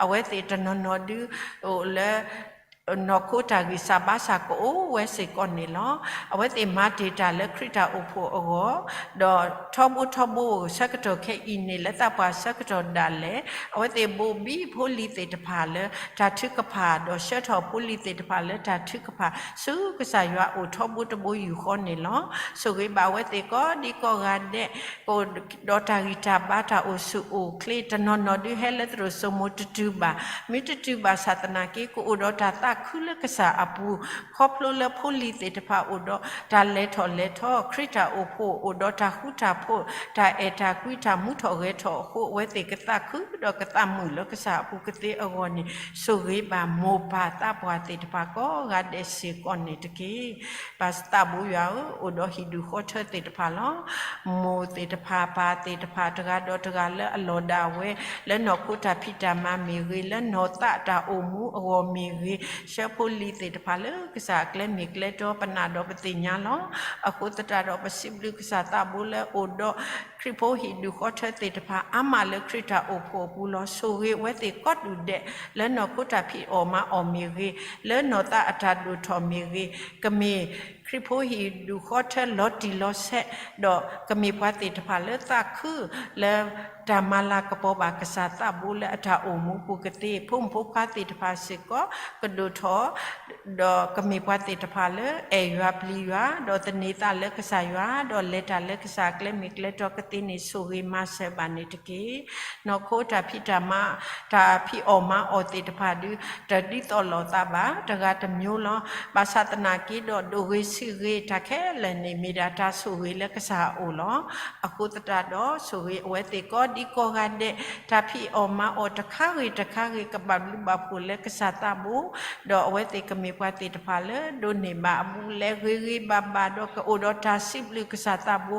အဝဲသ့ၣ်တနီၤနီၤဒု အိၣ်လၢ နီၢ်ခိတၢ်ဂံၢ်စၢ်ဘါစၢ်ကအိၣ်ဝဲစ့ၢ်ကီးန့ၣ်လီၤ. အဝဲသ့ၣ်မၤတ့ၢ်တၢ်လၢခရံာ်တၢ်အိၣ်ဖှိၣ်အဂီၢ်, ဒီးထီဘိထီဘိဆၢကတီၢ်ခဲအံၤန့ၣ် လၢသးပှၢ်ဆၢကတီၢ်ဒၣ်လဲာ် အဝဲသ့ၣ်ဘိးဘံဖိလံၤသ့ၣ်တဖၣ်လၢတၢ်ထုကဖၣ် ဒီးဆှၢထီၣ်ဖိလံၤသ့ၣ်တဖၣ်လၢတၢ်ထုကဖၣ် ဆူကစၢ်ယွၤအအိၣ်ထီဘိတဘိယူၢ်ဃီန့ၣ်လီၤ. ဆိၣ်ဂ့ၤဘၣ်အဝဲသ့ၣ်ကိးဒံကိးဂၤဒဲး ကအိၣ်ဒီးတၢ်ဂံၢ်တၢ်ဘါတၢ်အိၣ်ဆူၣ်အိၣ်ချ့ တနီၤနီၤဒုးဟဲလၢသရိာ်စိမိၤတတုၤဘၣ်, မ့ၢ်တတုၤဘၣ်ဆၣ်သနာ်က့ ကအိၣ်ဒီးတၢ်သးခုလၢကစၢ်အပူၤ, ခီဖျိလၢဖိလံၤသ့ၣ်တဖၣ်အိၣ်ဒီးတၢ်လဲၤထီၣ်လဲၤထီ, ခရံာ်တၢ်အိၣ်ဖှိၣ်အိၣ်ဒီးတၢ်ဃူတၢ်ဖိး, တၢ်အဲၣ်တၢ်ကွံ တၢ်မူထီၣ်ဂဲၤထီၣ်အဃိ အဝဲသ့ၣ်ကသးခုဒီးကသးမုာ်လၢကစၢ်အပူၤကသ့အဂီၢ်န့ၣ်, ဆိၣ်ဂ့ၤဘၣ်မိၢ်ပၢ်သးပှၢ်သ့ၣ်တဖၣ်ကိးဂၤဒဲးစ့ၢ်ကီးန့ၣ်တက့ၢ်. ပၢ်သးဘိယွၤဧၢ, အိၣ်ဒီးဟံၣ်ဒူၣ်ဃီထၢသ့ၣ်တဖၣ်လီၤ. မိၢ်သ့ၣ်တဖၣ် ပၢ်သ့ၣ်တဖၣ် တဂၤဒီးတဂၤလၢအလီၢ်ဒၣ်ဝဲ, လၢနီၢ်ခိတၢ်ဖံးတၢ်မၤမ့ၢ်ဂ့ၤ, လၢနီၢ်သးတၢ်အိၣ်မူအဂီၢ်မ့ၢ်ဂ့ၤ, ဆှၢဖိလံၤသ့ၣ်တဖၣ်လၢကစၢ်အကျဲမ့ၢ်ကျဲတီ ပနာ်ဒီးပသ့ၣ်ညါလီၤ. အဃိသတးဒီး ပစံးဘျုးကစၢ်သးဘိလၢအိၣ်ဒီး ခရံာ်ဖိဟံၣ်ဒူၣ်ဃီထၢသ့ၣ်တဖၣ် အါမးလၢခရံာ်တၢ်အိၣ်ဖှိၣ်အပူၤလီၤ. ဆိၣ်ဂ့ၤအဝဲသ့ၣ်ကိးဒူၣ်ဒဲး လၢနီၢ်ခိတၢ်ဖံးအီၣ်မၤအီၣ်မ့ၢ်ဂ့ၤ, လၢနီၢ်သးအတၢ်ဒိၣ်ထီၣ်မ့ၢ်ဂ့ၤ, ကမ့ၢ်ခရံာ်ဖိဟံၣ်ဒူၣ်ဃီထၢလီၤတံၢ်လီၤဆဲး, ဒီးကမ့ၢ်ပှၤသ့ၣ်တဖၣ်လၢသးခု လၢတၢ်မၤလၤကပီၤဘၣ်ကစၢ်သးဘိလၢအတၢ်အိၣ်မူပူၤကသ့, ဖိမုၣ်ဖိခွါသ့ၣ်တဖၣ်စ့ၢ်ကီး ကဒိၣ်ထီၣ် ဒီးကမ့ၢ်ပှၤသ့ၣ်တဖၣ်လၢအဲၣ်ယွၤပျံၤယွၤ, ဒီးသန့ၤသးလၢကစၢ်ယွၤ, ဒီးလဲၤတၢ်လၢကစၢ်အကျဲမ့ၢ်ကျဲတီကသ့န့ၣ် ဆိၣ်ဂ့ၤမၤစၢၤဘၣ်န့ၣ်တက့ၢ်. နီၢ်ခိတၢ်ဖံးတၢ်မၤ, တၢ်ဖံးအီၣ်မၤအီၣ်သ့ၣ်တဖၣ်ဒုး တဒ်သိးလိာ်သးဘၣ်, တဂၤတမျိုးလီၤ. ဘၣ်ဆၣ်သနာ်က့ဒီး ဒိၣ်ဂ့ၤဆံးဂ့ၤ တၢ်ခဲလၢာ်န့ၣ် မ့ၢ်ဒၣ်တၢ်ဆိၣ်ဂ့ၤလၢကစၢ်အအိၣ်လီၤ. အဃိသတးဒီး ဆိၣ်ဂ့ၤအဝဲသ့ၣ်ကိးဒံကိးဂၤဒဲး, တၢ်ဖံးအီၣ်မၤအီၣ်တခါဂ့ၤတခါဂ့ၤ ကဘၣ်ဘျုးဘၣ်ဖှိၣ်လၢကစၢ်သးဘိ, ဒီးအဝဲသ့ၣ်ကမ့ၢ်ပှၤသ့ၣ်တဖၣ်လၢ ဒိးန့ၢ်ဘၣ်အဘူးအလဲ ဂ့ၤဂ့ၤဘၣ်ဘၣ်ဒီး ကအိၣ်ဒီးတၢ်စံးဘျုးကစၢ်သးဘိ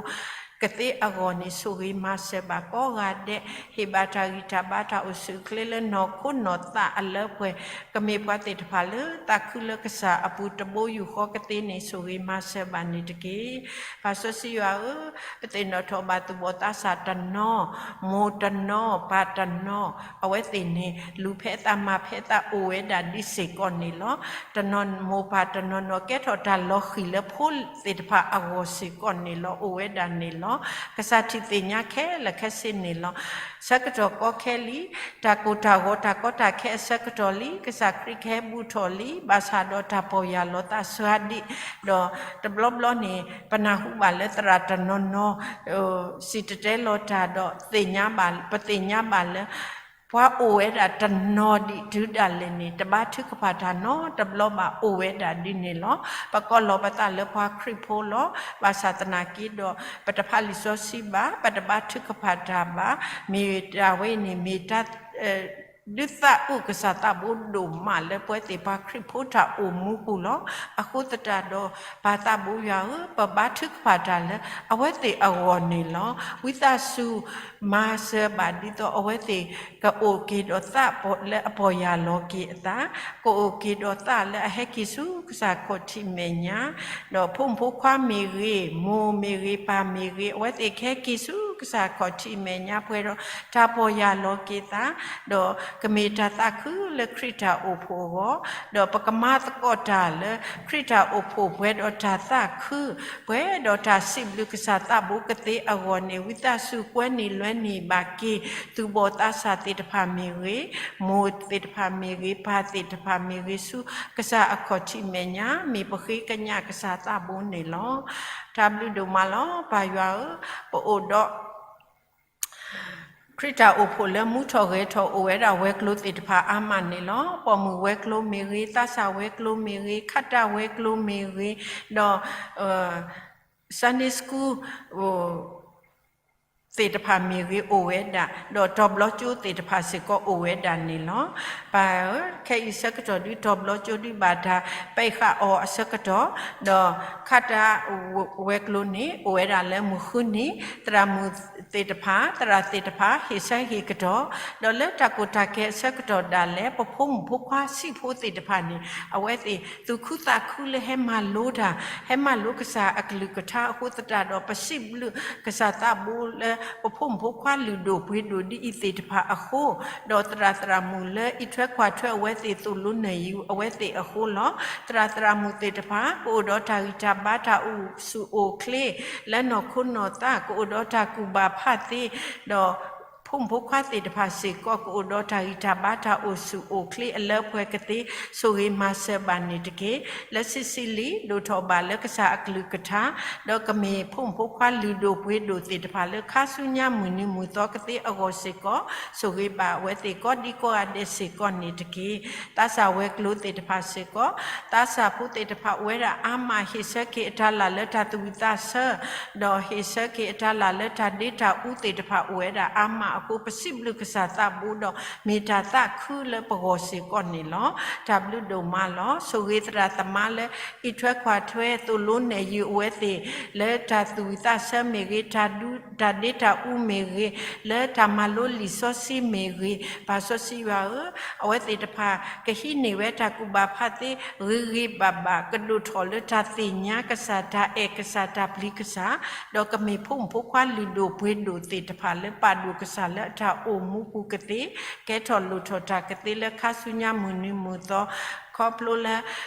ကသ့အဂီၢ်န့ၣ် ဆိၣ်ဂ့ၤမၤစၢၤဘၣ်ကိးဂၤဒဲး, ဟ့ၣ်ဘၣ်တၢ်ဂံၢ်တၢ်ဘါတၢ်အိၣ်ဆူၣ်အိၣ်ချ့လၢနီၢ်ခိနီၢ်သးအလၢပှဲၤ, ကမ့ၢ်ပှၤသ့ၣ်တဖၣ်လၢသးခုလၢကစၢ်အပူၤတဘိယူၢ်ဃီကသ့န့ၣ် ဆိၣ်ဂ့ၤမၤစၢၤဘၣ်န့ၣ်တက့ၢ်. ပၢ်စီဆှံယွၤဧၢ, ပသ့ၣ်နီၣ်ထီၣ်ဘၣ်သူၣ်ဘီၣ်သးစၢ်တနီၤ, မိၢ်တနီၤ, ပၢ်တနီၤ, အဝဲသ့ၣ်န့ၣ် လူၤဖဲသးမၤဖဲသးအိၣ်ဝဲဒၣ်ဒ်စ့ၢ်ကီးန့ၣ်လီၤ. တနီၤမိၢ်ပၢ်တနီၤနီၤ ကဲထီၣ်တၢ်လီၤဃံၤလၢဖိသ့ၣ်တဖၣ်အဂီၢ်စ့ၢ်ကီးန့ၣ်လီၤ. အိၣ်ဝဲဒၣ်န့ၣ်လီၤ. ကစၢ်ထံၣ်သ့ၣ်ညါခဲလၢာ်ခဲဆ့န့ၣ်လီၤ. ဆၢကတီၢ်ကီခဲလံ, တၢ်ကိၢ်တၢ်ဂီၤတၢ်ကီတၢ်ခဲအဆၢကတီၢ်လံ, ကစၢ်ခရံာ်ကဟဲဘူးထီၣ်လံ, ဘၣ်ဆၣ်ဒီးတၢ်ပီၢ်ယၢ်လီၤသးစှၤဒံး, ဒီးတဘျီဘျီန့ၣ် ပနၢ်ဟူဘၣ်လၢသရၣ်တနီၤနီၤ စံၣ်တဲၤတဲလီၤတၢ်ဒီး သ့ၣ်ညါဘၣ်, ပသ့ၣ်ညါဘၣ်လၢ ပှၤအိၣ်ဝဲဒၣ်တနီၤဒံးတုၤဒၣ်လဲာ်န့ၣ် တဘါထုကဖၣ်တၢ်နီတဘျီဘၣ် အိၣ်ဝဲဒၣ်ဒ်န့ၣ်လီၤ. ပကိးလီၤပသးလၢပှၤခရံာ်ဖိလီၤ. ဘၣ်ဆၣ်သနာ်က့ဒီး ပတဖးလံာ်စီဆှံဘၣ်, ပတဘါထုကဖၣ်တၢ်ဘၣ်, မ့ၢ်တၢ်ဝဲအံၤန့ၣ် မ့ၢ်တၢ် ဒုးသးအုးကစၢ်သးဘိဒိၣ်မးလၢပဝဲသ့ၣ်ပှၤခရံာ်ဖိတၢ်အိၣ်မူပူၤလီၤ. အဃိသတးဒီး ပၢ်သးဘိယွၤဧၢ, ပဘါထုကဖၣ်တၢ်လၢ အဝဲသ့ၣ်အဂီၢ်န့ၣ်လီၤ. ဝံသးစူၤ မၤစၢၤဘၣ်ဒ်သိးအဝဲသ့ၣ် ကအိၣ်က့ၤဒီးသးလၢအပီၢ်ယၢ်လီၤက့ၤအသး, ကအိၣ်က့ၤဒီးသးလၢအဟဲက့ၤဆူကစၢ်ခီၣ်ထံးမဲာ်ညါ, ဒီးဖိမုၣ်ဖိခွါမ့ၢ်ဂ့ၤ, မိၢ်မ့ၢ်ဂ့ၤ, ပၢ်မ့ၢ်ဂ့ၤ, အဝဲသ့ၣ်ကဟဲက့ၤဆူ ကစၢ်ခီၣ်ထံးမဲာ်ညါပှဲၤဒီးတၢ်ပီၢ်ယၢ်လီၤက့ၤသး, ဒီးကမ့ၢ်တၢ်သးခုလၢခရံာ်တၢ်အိၣ်ဖှိၣ်အဂီၢ်, ဒီးပကမၤသကိးတၢ်လၢခရံာ်တၢ်အိၣ်ဖှိၣ်ပှဲၤဒီးတၢ်သးခု, ပှဲၤဒီးတၢ်စံးဘျုးကစၢ်သးဘိကသ့အဂီၢ်န့ၣ် ဝံသးစူၤကွဲန့ၢ်လွဲန့ၢ်ဘၣ်က့ၤ သူၣ်ဘီၣ်သးစၢ်သ့ၣ်တဖၣ်မ့ၢ်ဂ့ၤ, မိၢ်သ့ၣ်တဖၣ်မ့ၢ်ဂ့ၤ, ပၢ်သ့ၣ်တဖၣ်မ့ၢ်ဂ့ၤ, ဆူကစၢ်အခီၣ်ထံးမဲာ်ညါ မ့ၢ်ပဃ့ကညးကစၢ်သးဘိန့ၣ်လီၤ. တၢ်ဘျုးဒိၣ်မးလီၤ. ပၢ်ယွၤဧၢ, ပအိၣ်ဒီး ခရံာ်တၢ်အိၣ်ဖှိၣ်လၢမူထီၣ်ဂဲၤထီၣ်အိၣ်ဝဲဒၣ်ဝဲၤကျိၤသ့ၣ်တဖၣ်အါမးန့ၣ်လီၤ. ပိာ်မုၣ်ဝဲၤကျိၤမ့ၢ်ဂ့ၤ, သးစၢ်ဝဲၤကျိၤမ့ၢ်ဂ့ၤ, ခးတၢ်ဝဲၤကျိၤမ့ၢ်ဂ့ၤ, ဒီး Sunday School သ့ၣ်တဖၣ်မ့ၢ်ဂ့ၤအိၣ်ဝဲဒၣ်, ဒီးတီၤဘျီကၠိသ့ၣ်တဖၣ်စ့ၢ်ကီးအိၣ်ဝဲဒၣ်န့ၣ်လီၤ. ပၢ်ဧၢ, ခဲအံၤဆၢကတီၢ်ဒုးတီၤဘျီကၠိဒုးဘၣ်တၢ်ပဲာ်ဃာ်အီၤအဆၢကတီၢ်, ဒီးခးတၢ်ဝဲၤကျိၤန့ၣ် အိၣ်ဝဲဒၣ်လၢမုၢ်ဃုနံၤ, သရၣ်မုၣ်သ့ၣ်တဖၣ်, သရၣ်သ့ၣ်တဖၣ် ဟ့ၣ်ဆၢဟ့ၣ်ကတီၢ်, ဒီးလၢတၢ်ကီတၢ်ခဲအဆၢကတီၢ်ဒၣ်လဲာ် ပဖိမုၣ်ဖိခွါဆံးဖိသ့ၣ်တဖၣ်န့ၣ် အဝဲသ့ၣ်သူၣ်ခုသးခုလၢဟဲမၤလိတၢ်, ဟဲမၤလိကစၢ်အကလုၢ်ကထါအဃိသတးဒီး ပစံးဘျုးကစၢ်သးဘိလၢ ပဖိမုၣ်ဖိခွါလုၢ်ဒိၣ်ပှ့ၤဒိၣ်ဒ်အံၤသ့ၣ်တဖၣ်အဃိ, ဒီးသရၣ်သရၣ်မုၣ်လၢအံးထွဲကွၢ်ထွဲအဝဲသ့ၣ်သိၣ်လိနဲၣ်ယုာ်အဝဲသ့ၣ်အဃိလီၤ. သရၣ်သရၣ်မုၣ်သ့ၣ်တဖၣ် ကအိၣ်ဒီးတၢ်ဂံၢ်တၢ်ဘါတၢ်အိၣ်ဆူၣ်အိၣ်ချ့ လၢနီၢ်ခိနီၢ်သး ကအိၣ်ဒီးတၢ်ကူၣ်ဘၣ်ဖးသ့, ဒီးဖိမုၣ်ဖိခွါသ့ၣ်တဖၣ်စ့ၢ်ကီး ကအိၣ်ဒီးတၢ်ဂံၢ်တၢ်ဘါတၢ်အိၣ်ဆူၣ်အိၣ်ချ့အလၢပှဲၤကသ့ ဆိၣ်ဂ့ၤမၤစၢၤဘၣ်န့ၣ်တက့ၢ်. လၢဆံးဆံးလံ ဒိၣ်ထီၣ်ဘၣ်လၢကစၢ်အကလုၢ်ကထါ, ဒီးကမ့ၢ်ဖိမုၣ်ဖိခွါလုၢ်ဒိၣ်ပှ့ၤဒိၣ်သ့ၣ်တဖၣ်လၢခါဆူညါမုၢ်နံၤမုၢ်သီကသ့အဂီၢ်စ့ၢ်ကီး, ဆိၣ်ဂ့ၤဘၣ်အဝဲသ့ၣ်ကိးဒံကိးဂၤဒဲးစ့ၢ်ကီးန့ၣ်တက့ၢ်. သးစၢ်ဝဲၤကျိၤသ့ၣ်တဖၣ်စ့ၢ်ကီး, သးစၢ်ဖိသ့ၣ်တဖၣ်အိၣ်ဝဲဒၣ်အါမး ဟ့ၣ်ဆၢက့ၤအတၢ်လၢ်လၢတၢ်သူၣ်ဝံၣ်သးဆၢ, ဒီးဟ့ၣ်ဆၢက့ၤအတၢ်လၢ်လၢတၢ်ဒ့တၢ်အူသ့ၣ်တဖၣ်အိၣ်ဝဲဒၣ်အါမးအဃိ ပစံးဘျုးကစၢ်သးဘိဒီး မ့ၢ်တၢ်သးခုလၢပဂီၢ်စ့ၢ်ကီးန့ၣ်လီၤ. တၢ်ဘျုးဒိၣ်မးလီၤ. ဆိၣ်ဂ့ၤသရၣ်သမါလၢ အံးထွဲကွၢ်ထွဲသိၣ်လိနဲၣ်ယုာ်အဝဲသ့ၣ် လၢတၢ်သူၣ်ဝံၣ်သးဆၢမ့ၢ်ဂ့ၤ, တၢ်ဒူ တၢ်ဒ့တၢ်အူမ့ၢ်ဂ့ၤ, လၢတၢ်မၤလိလံာ်စီဆှံမ့ၢ်ဂ့ၤ, ပၢ်စီဆှံယွၤဧၢ, အဝဲသ့ၣ်တဖၣ် ကဟံးန့ၢ်ဝဲတၢ်ကူၣ်ဘၣ်ဖးသ့ ဂ့ၤဂ့ၤဘၣ်ဘၣ် ကဒိၣ်ထီၣ်လၢတၢ်သ့ၣ်ညါကစၢ် တၢ်အဲၣ်ကစၢ် တၢ်ပျံၤကစၢ်, ဒီးကမ့ၢ်ဖိမုၣ်ဖိခွါလုၢ်ဒိၣ်ပှ့ၤဒိၣ်သ့ၣ်တဖၣ်လၢပာ်ဒိၣ်ကစၢ်လၢအတၢ်အိၣ်မူပူၤကသ့, ကဲထီၣ်လိၣ်ထီၣ်တၢ်ကသ့လၢခါဆူညါမုၢ်နံၤမုၢ်သီ, ခီဖျိလၢ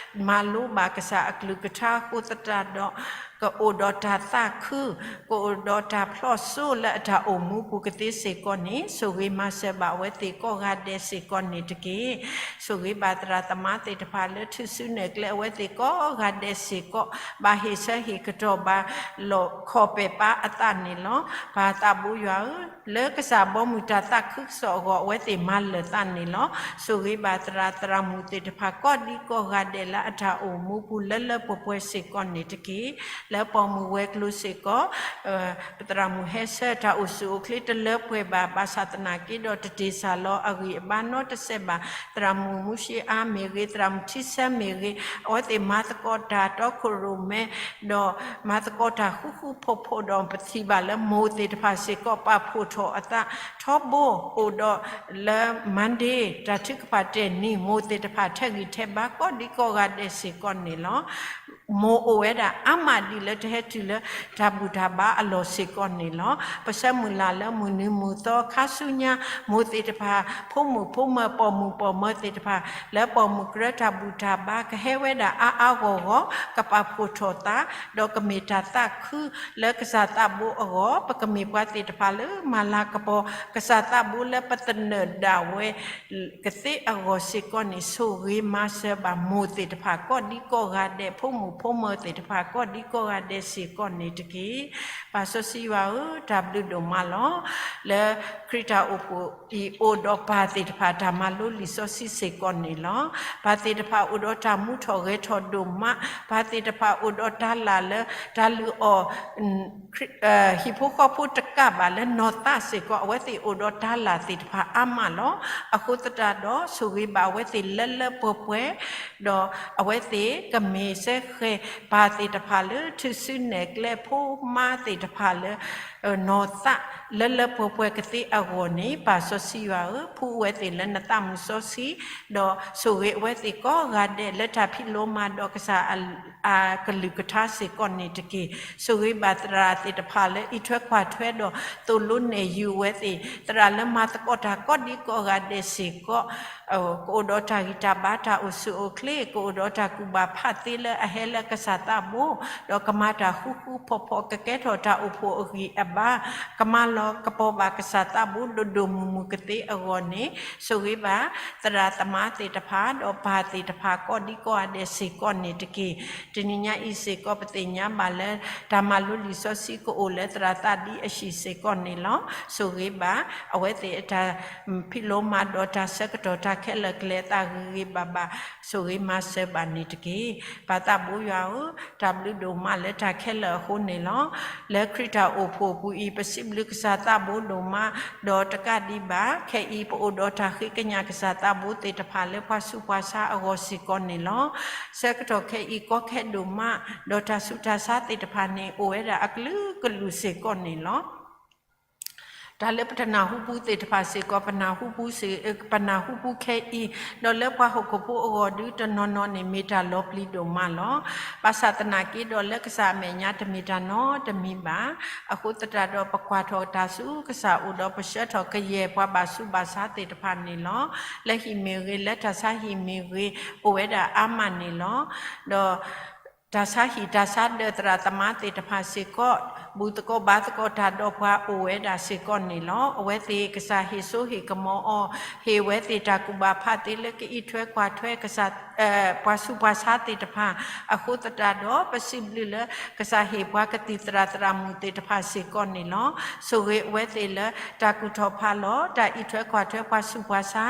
မၤလိဘၣ်ကစၢ်အကလုၢ်ကထါအဃိသတးဒီး ကအိၣ်ဒီးတၢ်သးခု, ကအိၣ်ဒီးတၢ်ဖျီၣ်စိလၢအတၢ်အိၣ်မူပူၤကသ့စ့ၢ်ကီးန့ၣ် ဆိၣ်ဂ့ၤမၤစၢၤဘၣ်အဝဲသ့ၣ်ကိးဂၤဒဲးစ့ၢ်ကီးန့ၣ်တက့ၢ်. ဆိၣ်ဂ့ၤဘၣ်သရၣ်သမါသ့ၣ်တဖၣ်လၢထုးစုနဲၣ်ကျဲအဝဲသ့ၣ်ကိးဂၤဒဲးစ့ၢ်ကီး, ဘၣ်ဟ့ၣ်ဆၢဟ့ၣ်ကတီၢ်ဘၣ်လီၢ်ခီၣ်ပဲာ်ပာ်အသးန့ၣ်လီၤ. ပၢ်သးဘိယွၤဧၢ, လၢကစၢ်ဘီမုၢ်တၢ်သးခုကစီၣ်အဂီၢ် အဝဲသ့ၣ်မၤလၢာ်သးန့ၣ်လီၤ. ဆိၣ်ဂ့ၤဘၣ်သရၣ်သရၣ်မုၣ်သ့ၣ်တဖၣ် ကိးဒံကိးဂၤဒဲးလၢအတၢ်အိၣ်မူပူၤလၢလၢပှဲၤပှဲၤစ့ၢ်ကီးန့ၣ်တက့ၢ်. လၢပိာ်မုၣ်ဝဲၤကျိၤစ့ၢ်ကီး ပသရၣ်မုၣ်ဟဲဆၢတၢ်အိၣ်ဆူၣ်အိၣ်ချ့တလၢပှဲၤဘၣ်, ဘၣ်ဆၣ်သနာ်က့ဒီး တတ့ၢ်စၢ်လီၤအဂံၢ်အဘါနီတစဲးဘၣ်. သရၣ်မုၣ်မူရှ့အါမ့ၢ်ဂ့ၤ, သရၣ်မုၣ်ထံဆၢမ့ၢ်ဂ့ၤ, အဝဲသ့ၣ်မၤသကိးတၢ်တီခိၣ်ရိၣ်မဲ, ဒီးမၤသကိးတၢ်ဃူဃူဖိးဖိးဒီး ပထံၣ်ဘၣ်လၢမိၢ်သ့ၣ်တဖၣ်စ့ၢ်ကီး ပာ်ဖှိၣ်ထီၣ်အသးထီဘိ အိၣ်ဒီးလၢ Monday တၢ်ထုကဖၣ်တဲာ်နံၤ မိၢ်သ့ၣ်တဖၣ်ထဲးဂံၢ်ထဲးဘါကိးဒံကိးဂၤဒဲးစ့ၢ်ကီးန့ၣ်လီၤ. မိၢ်အိၣ်ဝဲဒၣ်အါမးဒ်လၢတဟဲတုၤလၢတၢ်ဘူၣ်တၢ်ဘါအလီၢ်စ့ၢ်ကီးန့ၣ်လီၤ. ပဆၢမုၢ်လၢ်လၢမုၢ်နံၤမုၢ်သီခါဆူညါ မိၢ်သ့ၣ်တဖၣ် ဖိမုၣ်ဖိမၢၤ ပိာ်မုၣ်ပိာ်မၢၤသ့ၣ်တဖၣ် လၢပိာ်မုၣ်ကြၢးတၢ်ဘူၣ်တၢ်ဘါ ကဟဲဝဲဒၣ်အါအါဂီၢ်ဂီၢ် ကပာ်ဖှိၣ်ထီၣ်သး ဒီးကမ့ၢ်တၢ်သးခုလၢကစၢ်သးဘိအဂီၢ် ပကမ့ၢ်ပှၤသ့ၣ်တဖၣ်လၢမၤလၤကပီၤ ကစၢ်သးဘိလၢပသနၢၣ်ဒၣ်ဝဲ ကသ့အဂီၢ်စ့ၢ်ကီးန့ၣ် ဆိၣ်ဂ့ၤမၤစၢၤဘၣ်မိၢ်သ့ၣ်တဖၣ် ကိးဒံကိးဂၤဒဲး ဖိမုၣ်ဖိမၢၤသ့ၣ်တဖၣ် ကိးဒံကိးဂၤဒဲးစ့ၢ်ကီးန့ၣ်တက့ၢ်. ပၢ်စီဆှံယွၤဧၢ, တၢ်ဘျုးဒိၣ်မးလီၤ. လၢခရံာ်တၢ်အိၣ်ဖှိၣ်အံၤ အိၣ်ဒီးပၢ်သ့ၣ်တဖၣ် တၢ်မၤလိလံာ်စီဆှံစ့ၢ်ကီးန့ၣ်လီၤ. ပၢ်သ့ၣ်တဖၣ်အိၣ်ဒီးတၢ်မူထီၣ်ဂဲၤထီၣ်ဒိၣ်မး, ပၢ်သ့ၣ်တဖၣ်အိၣ်ဒီးတၢ်လၢ်လၢ တၢ်လုၢ်အီၣ် ဟံၣ်ဖိဃီဖိတကးဘၣ်လၢနီၢ်သးစ့ၢ်ကီး အဝဲသ့ၣ်အိၣ်ဒီးတၢ်လၢ်သ့ၣ်တဖၣ်အါမးလီၤ. အဃိသတးဒီး ဆိၣ်ဂ့ၤဘၣ်အဝဲသ့ၣ်လၢလၢပှဲၤပှဲၤ, ဒီးအဝဲသ့ၣ်ကမ့ၢ်စ့ၢ် ဃဲပၢ်သ့ၣ်တဖၣ်လၢ ထုးစုနဲၣ်ကျဲ ဖိမါသ့ၣ်တဖၣ်လၢ နီၢ်သးလၢလၢပှဲၤပှဲၤကသ့အဂီၢ်န့ၣ် ပၢ်စီဆှံယွၤဧၢ, ဖှူအဝဲသ့ၣ်လၢနသးမုၢ်စီဆှံ, ဒီးဆိၣ်ဂ့ၤအဝဲသ့ၣ်ကိးဂၤဒဲးလၢတၢ်ဖံးလိမၤဒိးကစၢ်အကလုၢ်ကထါစ့ၢ်ကီးန့ၣ်တက့ၢ်. ဆိၣ်ဂ့ၤဘၣ်သရၣ်သ့ၣ်တဖၣ်လၢအံးထွဲကွၢ်ထွဲဒီးသိၣ်လိနဲၣ်ယုာ်အဝဲသ့ၣ်, သရၣ်လၢမၤသကိးတၢ်ကိးဒံကိးဂၤဒဲးစ့ၢ်ကီး ကအိၣ်ဒီးတၢ်ဂံၢ်တၢ်ဘါတၢ်အိၣ်ဆူၣ်အိၣ်ချ့, ကအိၣ်ဒီးတၢ်ကူၣ်ဘၣ်ဖးသ့လၢအဟဲလၢကစၢ်သးဘိ, ဒီးကမၤတၢ်ဃူဃူဖိးဖိး ကကဲထီၣ်တၢ်အိၣ်ဖှိၣ်အဂံၢ်အဘါ, ကမၤလီၤကပီၤဘၣ်ကစၢ်သးဘိဒိၣ်ဒိၣ်မုၢ်မုၢ်ကသ့အဂီၢ်န့ၣ်, ဆိၣ်ဂ့ၤဘၣ်သရၣ်သမါသ့ၣ်တဖၣ် ဒီးပၢ်သ့ၣ်တဖၣ်ကိးဒံကိးဂၤဒဲးစ့ၢ်ကီးန့ၣ်တက့ၢ်. တနံၤညါအံၤစ့ၢ်ကီး ပသ့ၣ်ညါဘၣ်လၢ တၢ်မၤလိလံာ်စီဆှံကအိၣ်လၢသရၣ်သးဒ်အဟံၣ်စ့ၢ်ကီးန့ၣ်လီၤ. ဆိၣ်ဂ့ၤဘၣ်အဝဲသ့ၣ်အတၢ်ဖံးလိမၤဒိးတၢ်ဆၢကတီၢ်တၢ်ခဲလၢာ်ကလဲၤအသးဂ့ၤဂ့ၤဘၣ်ဘၣ်, ဆိၣ်ဂ့ၤမၤစၢၤဘၣ်န့ၣ်တက့ၢ်. ပၢ်သးဘိယွၤဧၢ, တၢ်ဘျုးဒိၣ်မးလၢတၢ်ခဲလၢာ်အဃိန့ၣ်လီၤ. လၢခရံာ်တၢ်အိၣ်ဖှိၣ်အပူၤအံၤ ပစံးဘျုးကစၢ်သးဘိဒိၣ်မး, ဒီးတကးဒံးဘၣ် ခဲအံၤ ပအိၣ်ဒီးတၢ်ဃ့ကညးကစၢ်သးဘိသ့ၣ်တဖၣ်လၢပှၤဆူးပှၤဆါအဂီၢ်စ့ၢ်ကီးန့ၣ်လီၤ. ဆၢကတီၢ်ခဲအံၤကီခဲဒိၣ်မး, ဒီးတၢ်ဆူးတၢ်ဆါသ့ၣ်တဖၣ်န့ၣ် အိၣ်ဝဲဒၣ်အကလုာ်ကလုာ်စ့ၢ်ကီးန့ၣ်လီၤ. တၢ်လၢပတနၢ်ဟူပူသ့ၣ်တဖၣ်စ့ၢ်ကီး ပနၢ်ဟူပူစ့ၢ်, ပနၢ်ဟူပူခဲအံၤ, ဒီးလၢပှၤဟီၣ်ခိၣ်ဖိအဂီၢ်ဒုး တနီၤနီၤန့ၣ် မ့ၢ်တၢ်လီၤပျံၤဒိၣ်မးလီၤ. ဘၣ်ဆၣ်သနာ်က့ဒီး လၢကစၢ်အမဲာ်ညါတမ့ၢ်တၢ်နီတမံၤဘၣ်. အဃိသတးဒီး ပကွၢ်ထီၣ်တၢ်ဆူကစၢ်အအိၣ်ဒီး ပဆှၢထီၣ်ကယဲၢ်ပှၤဘၣ်ဆူးဘၣ်ဆါသ့ၣ်တဖၣ်န့ၣ်လီၤ. လၢဟံၣ်မ့ၢ်ဂ့ၤ, လၢတၢ်ဆါဟံၣ်မ့ၢ်ဂ့ၤ, အိၣ်ဝဲဒၣ်အါမးန့ၣ်လီၤ. ဒီး တၢ်ဆါဟံၣ်တၢ်ဆါဒၢးသရၣ်သမါသ့ၣ်တဖၣ်စ့ၢ်ကီး ဘူၣ်သကိးဘါသကိးတၢ်ဒီးပှၤအိၣ်ဝဲဒၣ်စ့ၢ်ကီးန့ၣ်လီၤ. အဝဲသ့ၣ်ကစၢ်ဟ့ၣ်စိဟ့ၣ်ကမီၤအီၤ, ဟ့ၣ်ဝဲသ့ၣ်တၢ်ကူၣ်ဘၣ်ဖးသ့လၢကအံးထွဲကွၢ်ထွဲကစၢ် ပှၤဆူးပှၤဆါသ့ၣ်တဖၣ်, အဃိသတးဒီး ပစံးဘျုးလၢကစၢ်ဟ့ၣ်ပှၤကသံၣ်သရၣ်သရၣ်မုၣ်သ့ၣ်တဖၣ်စ့ၢ်ကီးန့ၣ်လီၤ. ဆိၣ်ဂ့ၤအဝဲသ့ၣ်လၢတၢ်ကူၣ်ထီၣ်ဖးလီၤ, တၢ်အံးထွဲကွၢ်ထွဲပှၤဆူးပှၤဆါ,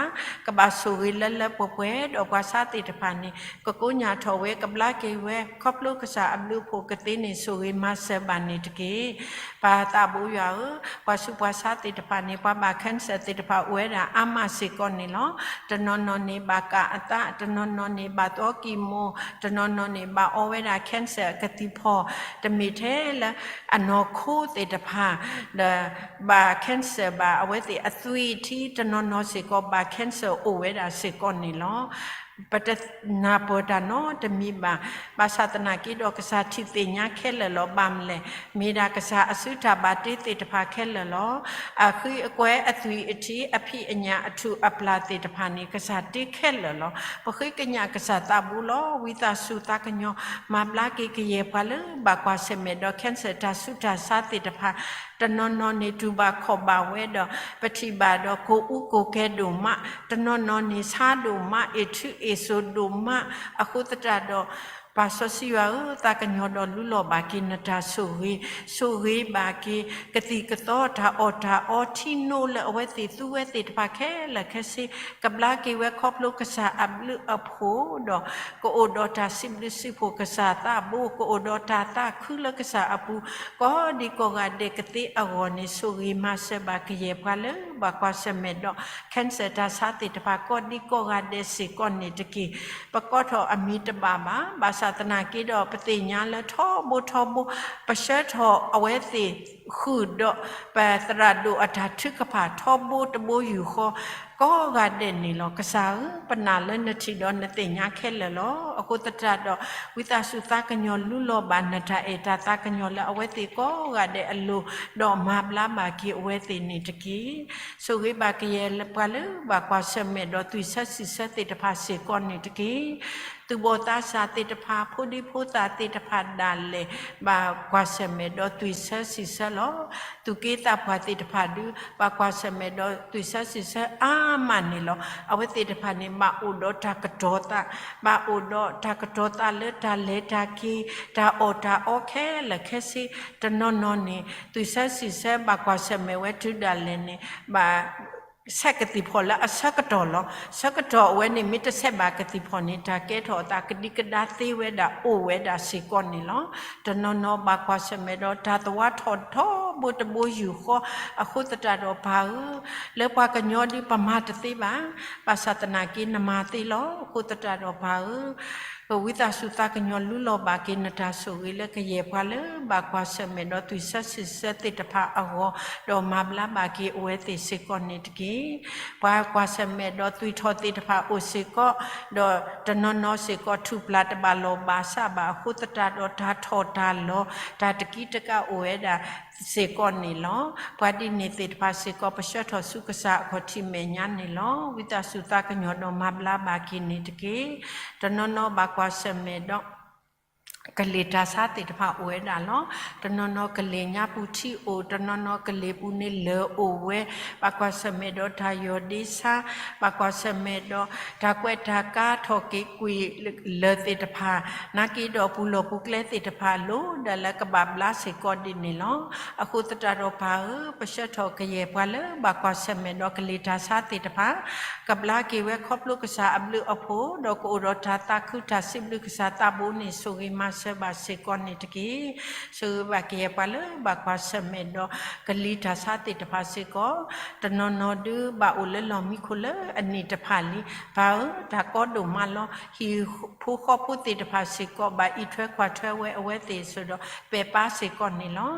ကဘၣ်ဆိၣ်ဂ့ၤလၢလၢပှဲၤပှဲၤ, ဒီးပှၤဆါသ့ၣ်တဖၣ်န့ၣ် ကကိညၢ်ထီၣ်ဝဲ ကဘျါက့ၤဝဲ ခီဖျိကစၢ်အဘျုးအဖှိၣ်ကသ့န့ၣ် ဆိၣ်ဂ့ၤမၤစၢၤဘၣ်န့ၣ်တက့ၢ်. ပၢ်သးဘိယွၤဧၢ, ပှၤဆူးပှၤဆါသ့ၣ်တဖၣ်န့ၣ် ပှၤဘၣ် cancer သ့ၣ်တဖၣ်အိၣ်ဝဲဒၣ်အါမးစ့ၢ်ကီးန့ၣ်လီၤ. တနီၤနီၤန့ၣ်ဘၣ်ကၢ်အသး, တနီၤနီၤန့ၣ်ဘၣ်သီကံၢ်မူ, တနီၤနီၤန့ၣ်ဘၣ်အီဝဲဒၣ် cancer အကသံၣ်ဖီၣ်, တမ့ၢ်ထဲလၢအနီၢ်ခိသ့ၣ်တဖၣ် ဒီးဘၣ် cancer ဘၣ် အဝဲသ့ၣ်အသွံၣ်အထံ, တနီၤနီၤစ့ၢ်ကီးဘၣ် cancer အိၣ်ဝဲဒၣ်စ့ၢ်ကီးန့ၣ်လီၤ. ပတနၢ်ပၢၢ်တၢ်နီတမံၤဘၣ်. ဘၣ်ဆၣ်သနာ်က့ဒီး ကစၢ်ထံၣ်သ့ၣ်ညါခဲလၢာ်လီၤ. ဘၣ်မနုၤလဲၣ်, မ့ၢ်ဒၣ်ကစၢ်အစုတၢ်ဘၣ်တ့သ့ၣ်တဖၣ်ခဲလၢာ်လီၤ. အဃံအကွဲ အသွံၣ်အထံ, အဖံးအညၣ်, အထူၣ်အပျၢ်သ့ၣ်တဖၣ်န့ၣ် ကစၢ်တ့ခဲလၢာ်လီၤ. ပဃ့ကညးကစၢ်သးဘိလီၤ. ဝံသးစူၤသးကညီၤ မၤဘျါက့ၤကယဲၢ်ပှၤလၢဘၣ်ကွၢ်ဆၢၣ်မဲာ်ဒီး cancer တၢ်ဆူးတၢ်ဆါသ့ၣ်တဖၣ်, တနီၤနီၤန့ၣ်တူၢ်ဘၣ်ခီၣ်ဘၣ်ဝဲဒီး ပထံၣ်ဘၣ်ဒီးကိၢ်အူကိၢ်ကဲဒိၣ်မး, တနီၤနီၤန့ၣ်ဆါဒိၣ်မး, အ့ၣ်ထူအ့ၣ်စိၤဒိၣ်မး, အဃိသတးဒီး ပၢ်စီဆှံယွၤဧၢ, သးကညီၤဒီးလူလီၤဘၣ်က့ၤနတၢ်ဆိၣ်ဂ့ၤ, ဆိၣ်ဂ့ၤဘၣ်က့ၤ ကသံၣ်ကသီတၢ်အီၣ်တၢ်အီထံနိလၢအဝဲသ့ၣ်သူဝဲသ့ၣ်တဖၣ်ခဲလၢာ်ခဲဆ့, ကဘျါက့ၤဝဲခီဖျိကစၢ်အဘျုးအဖှိၣ်ဒီး ကအိၣ်ဒီးတၢ်စံးဘျုးစံးဖှိၣ်ကစၢ်သးဘိ, ကအိၣ်ဒီးတၢ်သးခုလၢကစၢ်အပူၤ, ကိးဒံကိးဂၤဒဲးကသ့အဂီၢ်န့ၣ် ဆိၣ်ဂ့ၤမၤစၢၤဘၣ်ကယဲၢ်ပှၤလၢဘၣ်ကွၢ်ဆၢၣ်မဲာ်ဒီး cancer တၢ်ဆါသ့ၣ်တဖၣ် ကိးဒံကိးဂၤဒဲးစ့ၢ်ကီးန့ၣ်တက့ၢ်. ပကိးထီၣ်အမံၤတဘၣ်ဘၣ်. ဘၣ်ဆၣ်သနာ်က့ဒီး ပသ့ၣ်ညါလၢထီဘိထီဘိ ပဆှၢထီၣ်အဝဲသ့ၣ်ဃုာ်ဒီး ပသရၣ်ဒိၣ်အတၢ်ထုကဖၣ် ထီဘိတဘိယူၢ်ဃီ ကိးဂၤဒဲးန့ၣ်လီၤ. ကစၢ်ဧၢ, ပနာ်လၢနထံၣ်ဒီးနသ့ၣ်ညါခဲလၢာ်လီၤ. အဃိသတးဒီး ဝံသးစူၤသးကညီၤလူလီၤဘၣ်နတၢ်အဲၣ်တၢ်သးကညီၤလၢအဝဲသ့ၣ်ကိးဂၤဒဲးအလိၤ, ဒီးမၤဘျါဘၣ်က့ၤအဝဲသ့ၣ်န့ၣ်တက့ၢ်. ဆိၣ်ဂ့ၤဘၣ်ကယဲၢ်ပှၤလၢဘၣ်ကွၢ်ဆၢၣ်မဲာ်ဒီးသွံၣ်ဆၢစံၣ်ဆၢသ့ၣ်တဖၣ်စ့ၢ်ကီးန့ၣ်တက့ၢ်. သူၣ်ဘီၣ်သးစၢ်သ့ၣ်တဖၣ်, ဖိဒံဖိသၣ်သ့ၣ်တဖၣ်ဒၣ်လဲာ် ဘၣ်ကွၢ်ဆၢၣ်မဲာ်ဒီးသွံၣ်ဆၢစံၣ်ဆၢလီၤ. သူၣ်က့သးပှၢ်သ့ၣ်တဖၣ်ဒုး ဘၣ်ကွၢ်ဆၢၣ်မဲာ်ဒီးသွံၣ်ဆၢစံၣ်ဆၢအါမးန့ၣ်လီၤ. အဝဲသ့ၣ်တဖၣ်န့ၣ် ဘၣ်အိၣ်ဒီးတၢ်ကတီၤသး, ဘၣ်အိၣ်ဒီးတၢ်ကတီၤသးလၢတၢ်လဲၤတၢ်က့ၤ, တၢ်အီၣ်တၢ်အီခဲလၢာ်ခဲဆ့, တနီၤနီၤန့ၣ် သွံၣ်ဆၢစံၣ်ဆၢဘၣ်ကွၢ်ဆၢၣ်မဲာ်ဝဲတုၤဒၣ်လဲာ်န့ၣ် ဘၣ် ဆဲးကသံၣ်ဖီၣ်လၢအဆၢကတီၢ်လီၤ. ဆၢကတီၢ်အဝဲန့ၣ် မ့ၢ်တဆဲးဘၣ်ကသံၣ်ဖီၣ်န့ၣ် တၢ်ကဲထီၣ်အသးကဒံကဒါသ့ဝဲဒၣ်အိၣ်ဝဲဒၣ်စ့ၢ်ကီးန့ၣ်လီၤ. တနီၤနီၤဘၣ်ကွၢ်ဆၢၣ်မဲာ်ဒီးတၢ်သဝါထီၣ်ထီဘိတဘိယူၢ်ဃီ, အဃိသတးဒီးပၢ်ဧၢ, လၢပှၤကညီဒုးပမၤတသ့ဘၣ်, ဘၣ်ဆၣ်သနာ်က့နမၤသ့လီၤ. အဃိသတးဒီးပၢ်ဧၢ ပဝံသးစူၤသးကညီၤ လူလီၤဘၣ်က့ၤနတၢ်ဆိၣ်ဂ့ၤလၢကယဲၢ်ပှၤလၢဘၣ်ကွၢ်ဆၢၣ်မဲာ်ဒီးသွံၣ်ဆၢစံၣ်ဆၢသ့ၣ်တဖၣ်အဂီၢ်, ဒီးမၤဘျါဘၣ်က့ၤအဝဲသ့ၣ်စ့ၢ်ကီးန့ၣ်တက့ၢ်. ပှၤကွၢ်ဆၢၣ်မဲာ်ဒီးသွံၣ်ထီၣ်သ့ၣ်တဖၣ်အိၣ်စ့ၢ်ကီး, ဒီးတနီၤနီၤစ့ၢ်ကီးထူၣ်ပျၢ်တဘၣ်လီၢ်ဘၣ်စးဘၣ်အဃိသတးဒီး တၢ်ထီၣ်တၢ်လီၤ တၢ်တကံတကးအိၣ်ဝဲဒၣ်စ့ၢ်ကီးန့ၣ်လီၤ. ပှၤဒ်န့ၣ်သ့ၣ်တဖၣ်စ့ၢ်ကီး ပဆှၢထီၣ်ဆူကစၢ်အခီၣ်ထံးမဲာ်ညါန့ၣ်လီၤ. ဝံသးစူၤသးကညီၤဒီးမၤဘျါဘၣ်က့ၤန့ၣ်တက့ၢ်. တနီၤနီၤဘၣ်ကွၢ်ဆၢၣ်မဲာ်ဒီး ကလ့ၢ်တၢ်ဆါသ့ၣ်တဖၣ်အိၣ်ဝဲဒၣ်လီၤ. တနီၤနီၤကလ့ၢ်ညါပူၤထံအိၣ်, တနီၤနီၤကလ့ၢ်ပူၤန့ၣ်လၢၢ်အိၣ်ဝဲ, ဘၣ်ကွၢ်ဆၢၣ်မဲာ်ဒီးတၢ်ယီၢ်ဒ့ဆါ, ဘၣ်ကွၢ်ဆၢၣ်မဲာ်ဒီးတၢ်ကွဲးတၢ်ကါထီၣ်က့ၤကွံာ်လၢၢ်သ့ၣ်တဖၣ်, နာ်က့ဒီးပူၤလီၢ်ပူၤကျဲသ့ၣ်တဖၣ် လိၣ်ဒၣ်လၢကဘၣ်ဘျါစ့ၢ်ကီးဒ်န့ၣ်လီၤ. အဃိသတးဒီးပၢ်ဧၢ, ပဆှၢထီၣ်ကယဲၢ်ပှၤလၢဘၣ်ကွၢ်ဆၢၣ်မဲာ်ဒီးကလ့ၢ်တၢ်ဆါသ့ၣ်တဖၣ် ကဘျါက့ၤဝဲခီဖျိကစၢ်အဘျုးအဖှိၣ်, ဒီးကအိၣ်ဒီးတၢ်သးခုတၢ်စံးဘျုးကစၢ်သးဘိန့ၣ် ဆိၣ်ဂ့ၤမၤစၢၤဘၣ်စ့ၢ်ကီးန့ၣ်တက့ၢ်. ဆိၣ်ဂ့ၤဘၣ်ကယဲၢ်ပှၤလၢဘၣ်ကွၢ်ဆၢၣ်မဲာ်ဒီးကလံၤတၢ်ဆါသ့ၣ်တဖၣ်စ့ၢ်ကီး, တနီၤနီၤဒုးဘၣ်အိၣ်လၢလီၢ်မံခိၣ်လၢအနံၣ်တဖၣ်လံ. ပၢ်ဧၢ, တၢ်ကီဒိၣ်မးလီၤ. ဟံၣ်ဖိဃီဖိသ့ၣ်တဖၣ်စ့ၢ်ကီး ဘၣ်အံးထွဲကွၢ်ထွဲဝဲအဝဲသ့ၣ်အသိးဒီး ပဲာ်ပာ်စ့ၢ်ကီးန့ၣ်လီၤ.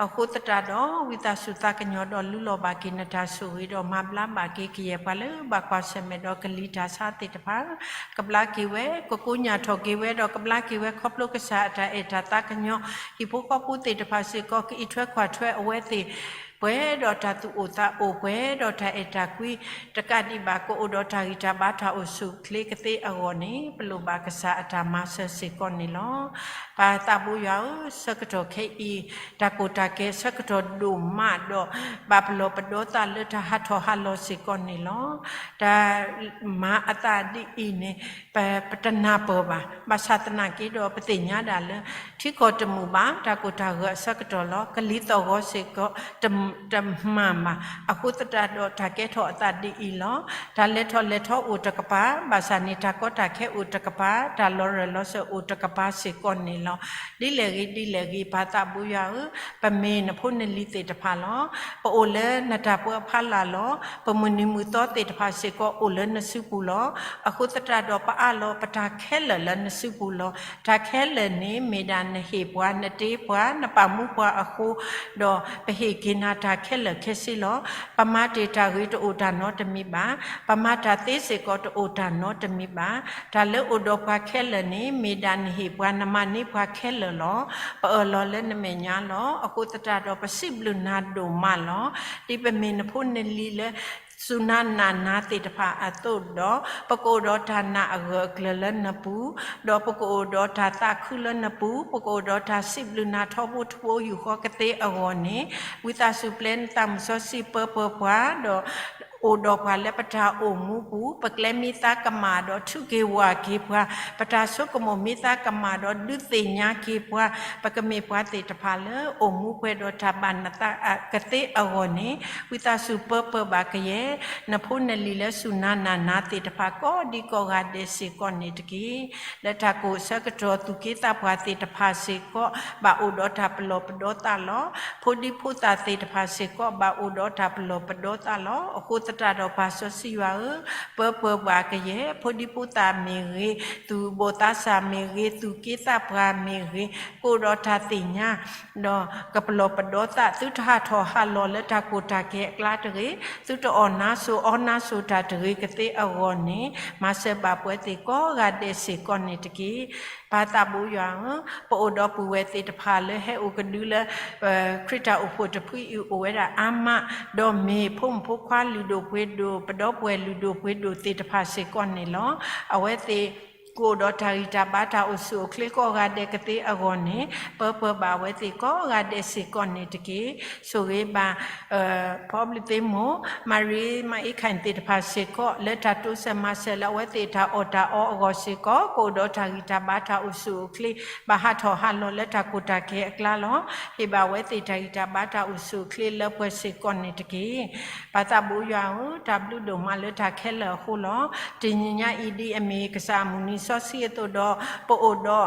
အဃိသတးဒီး ဝံသးစူၤသးကညီၤဒီးလူလီၤဘၣ်က့ၤနတၢ်ဆိၣ်ဂ့ၤဒီးမၤဘျါဘၣ်က့ၤကယဲၢ်ပှၤလၢဘၣ်ကွၢ်ဆၢၣ်မဲာ်ဒီးကလံၤတၢ်ဆါသ့ၣ်တဖၣ်, ကဘျါက့ၤဝဲ, ကကိညၢ်ထီၣ်က့ၤဝဲဒီးကဘျါက့ၤဝဲခီဖျိကစၢ်အတၢ်အဲၣ်တၢ်သးကညီၤ, ဟံၣ်ဖိဃီဖိသ့ၣ်တဖၣ်စ့ၢ်ကီး ကအံးထွဲကွၢ်ထွဲအဝဲသ့ၣ် ပှဲၤဒီးတၢ်သူၣ်အိၣ်သးအိၣ်, ပှဲၤဒီးတၢ်အဲၣ်တၢ်ကွံ, တကးဒံးဘၣ် ကအိၣ်ဒီးတၢ်ဂံၢ်တၢ်ဘါတၢ်အိၣ်ဆူၣ်အိၣ်ချ့ကသ့အဂီၢ်န့ၣ် ပလိၣ်ဘၣ်ကစၢ်အတၢ်မၤစၢၤစ့ၢ်ကီးန့ၣ်လီၤ. ပၢ်သးဘိယွၤဧၢ, ဆၢကတီၢ်ခဲအံၤ တၢ်ကီတၢ်ခဲဆၢကတီၢ်ဒိၣ်မးဒီး ဘၣ်ပလီၢ်ပဒီသးလၢတၢ်ဟးထီၣ်ဟးလီၤစ့ၢ်ကီးန့ၣ်လီၤ. တၢ်မၤအသးဒ်အံၤန့ၣ် ပ ပတနၢ်ပၢၢ်ဘၣ်. ဘၣ်ဆၣ်သနာ်က့ဒီး ပသ့ၣ်ညါဒၣ်လၢ ထံကီၢ်တမုာ်ဘၣ်, တၢ်ကိၢ်တၢ်ဂီၤအဆၢကတီၢ်လီၤ. ကလံၤသီၣ်ဂီၤစ့ၢ်ကီး တမၤဘၣ်. အဃိသတးဒီးတၢ်ကဲထီၣ်အသးဒ်အံၤလီၤ. တၢ်လဲၤထီၣ်လဲၤထီအိၣ်တကပၤ, ဘၣ်ဆၣ်န့ၣ် တၢ်ကီတၢ်ခဲအိၣ်တကပၤ, တၢ်လီၤရၢၢ်လီၤစၢၤအိၣ်တကပၤစ့ၢ်ကီးန့ၣ်လီၤ. ဒ်လဲၣ်ဂ့ၤဒ်လဲၣ်ဂ့ၤ ပၢ်သးဘိယွၤဧၢ, ပမ့ၢ်နဖိနလံၤသ့ၣ်တဖၣ်လီၤ. ပအိၣ်လၢနတၢ်ပၢအဖီလာ်လီၤ. ပမုၢ်နံၤမုၢ်သီသ့ၣ်တဖၣ်စ့ၢ်ကီးအိၣ်လၢနစုပူၤလီၤ. အဃိသတးဒီးပအးလီၤပတၢ်ခဲလၢာ်လၢနစုပူၤလီၤ. တၢ်ခဲလၢာ်န့ၣ် မ့ၢ်ဒၣ်နဟ့ၣ်ပှၤ နတ့ပှၤ နပာ်မူပှၤအဃိ, ဒီးပဟ့ၣ်က့ၤနၤတၢ်ခဲလၢာ်ခဲဆ့လီၤ. ပမၤတ့ၢ်တၢ်ဂ့ၤတအိၣ်တၢ်နီတမံၤဘၣ်. ပမၤတၢ်သ့စ့ၢ်ကီးတအိၣ်တၢ်နီတမံၤဘၣ်. တၢ်လၢအိၣ်ဒီးပှၤခဲလၢာ်န့ၣ် မ့ၢ်ဒၣ်နဟ့ၣ်ပှၤ နမၤန့ၢ်ပှၤခဲလၢာ်လီၤ. ပအၢၣ်လီၤလၢနမဲာ်ညါလီၤ. အဃိသတးဒီးပစံးဘျုးနၤဒိၣ်မးလီၤ. ဒ်ပမ့ၢ်နဖိနလံၤလၢ စူၢ်နၤနာ်နၤသ့ၣ်တဖၣ်အသိးဒီး, ပကအိၣ်ဒီးတၢ်နာ်အဂၢၢ်အကျၢၤလၢနပူၤ, ဒီးပကအိၣ်ဒီးတၢ်သးခုလၢနပူၤ, ပကအိၣ်ဒီးတၢ်စံးဘျုးနၤထီဘိထီဘိယူၢ်ဃီကသ့အဂီၢ်န့ၣ်, ဝံသးစူၤပျဲနသးမုၢ်စီဆှံပၢပၢပှၤ, ဒီး အိၣ်ဒီးပှၤလၢပတၢ်အိၣ်မူပူၤ, ပကျဲမ့ၢ်သးကမၣ်ဒီးထုးက့ၤဝၢ်က့ၤပှၤ, ပတၢ်ဆိကမိၣ်မ့ၢ်သးကမၣ်ဒီးဒုးသ့ၣ်ညါက့ၤပှၤ, ပကမ့ၢ်ပှၤသ့ၣ်တဖၣ်လၢအိၣ်မူပှဲၤဒီးတၢ်ဘၣ်နသးကသ့အဂီၢ်န့ၣ်, ဝံသးစူၤပၢပၢဘၣ်ကယဲၢ် နဖိနလံၤလၢစူၢ်နၤနာ်နၤသ့ၣ်တဖၣ်ကိးဒံကိးဂၤဒဲးစ့ၢ်ကီးန့ၣ်တက့ၢ်. လၢတၢ်ကိၢ်အဆၢကတီၢ် သူၣ်က့သးပှၢ်သ့ၣ်တဖၣ်စ့ၢ်ကီး ဘၣ်အိၣ်ဒီးတၢ်ပလီၢ်ပဒီသးလီၤ. ဖိဒံဖိသၣ်သ့ၣ်တဖၣ်စ့ၢ်ကီး ဘၣ်အိၣ်ဒီးတၢ်ပလီၢ်ပဒီသးလီၤ. အဃိသတးဒီးပၢ်စီဆှံယွၤဧၢ, ပၢပၢဘၣ်ကယဲၢ် ဖိဒံဖိသၣ်မ့ၢ်ဂ့ၤ, သူၣ်ဘီၣ်သးစၢ်မ့ၢ်ဂ့ၤ, သူၣ်က့သးပှၢ်မ့ၢ်ဂ့ၤ, ကအိၣ်ဒီးတၢ်သ့ၣ်ညါ ဒီးကပလီၢ်ပဒီသး, သုတဟးထီၣ်ဟးလီၤလၢတၢ်ကိၢ်တၢ်ဂီၤအကျါတဂ့ၤ, သုတအီၣ်နါစိၤအီနါစိၤတၢ်တဂ့ၤကသ့အဂီၢ်န့ၣ်, မၤစၢၤဘၣ်ပဝဲသ့ၣ်ကိးဂၤဒဲးစ့ၢ်ကီးန့ၣ်တက့ၢ်. ပၢ်သးဘိယွၤဧၢ, ပအိၣ်ဒီးပုၢ်ဝဲၢ်သ့ၣ်တဖၣ်လၢဟဲအိၣ်ကဒုလၢ ခရံာ်တၢ်အိၣ်ဖှိၣ်တဖုအံၤအိၣ်ဝဲဒၣ်အါမး, ဒီးမ့ၢ်ဖိမုၣ်ဖိခွါလုၢ်ဒိၣ်ပှ့ၤဒိၣ်, ပဒီပုၢ်ဝဲၢ်လုၢ်ဒိၣ်ပှ့ၤဒိၣ်သ့ၣ်တဖၣ်စ့ၢ်ကီးန့ၣ်လီၤ. အဝဲသ့ၣ် ကအိၣ်ဒီးတၢ်ဂံၢ်တၢ်ဘါတၢ်အိၣ်ဆူၣ်အိၣ်ချ့ကိးဂၤဒဲးကသ့အဂီၢ်န့ၣ်, ပၢပၢဘၣ်အဝဲသ့ၣ်ကိးဂၤဒဲးစ့ၢ်ကီးန့ၣ်တက့ၢ်. ဆိၣ်ဂ့ၤဘၣ် ဖီဘျုးသ့မိၢ် မၤရံမၤအ့ခၣ်သ့ၣ်တဖၣ်စ့ၢ်ကီး လၢတၢ်တိစၢၤမၤစၢၤလၢအဝဲသ့ၣ်တၢ်အီၣ်တၢ်အီအဂီၢ်စ့ၢ်ကီး, ကအိၣ်ဒီးတၢ်ဂံၢ်တၢ်ဘါတၢ်အိၣ်ဆူၣ်အိၣ်ချ့, ဘၣ်ဟးထီၣ်ဟးလီၤလၢတၢ်ကိၢ်တၢ်ဂီၤအကျါလီၤ. ဟ့ၣ်ဘၣ်အဝဲသ့ၣ်တၢ်ဂံၢ်တၢ်ဘါတၢ်အိၣ်ဆူၣ်အိၣ်ချ့လၢပှဲၤစ့ၢ်ကီးန့ၣ်တက့ၢ်. ပၢ်သးဘိယွၤဧၢ, တၢ်ဘျုးဒိၣ်မးလၢတၢ်ခဲလၢာ်အဃိလီၤ. တနံၤညါအံၤဒ်အမ့ၢ်ကစၢ်အမုၢ်နံၤစီဆှံအသိးဒီး, ပအိၣ်ဒီး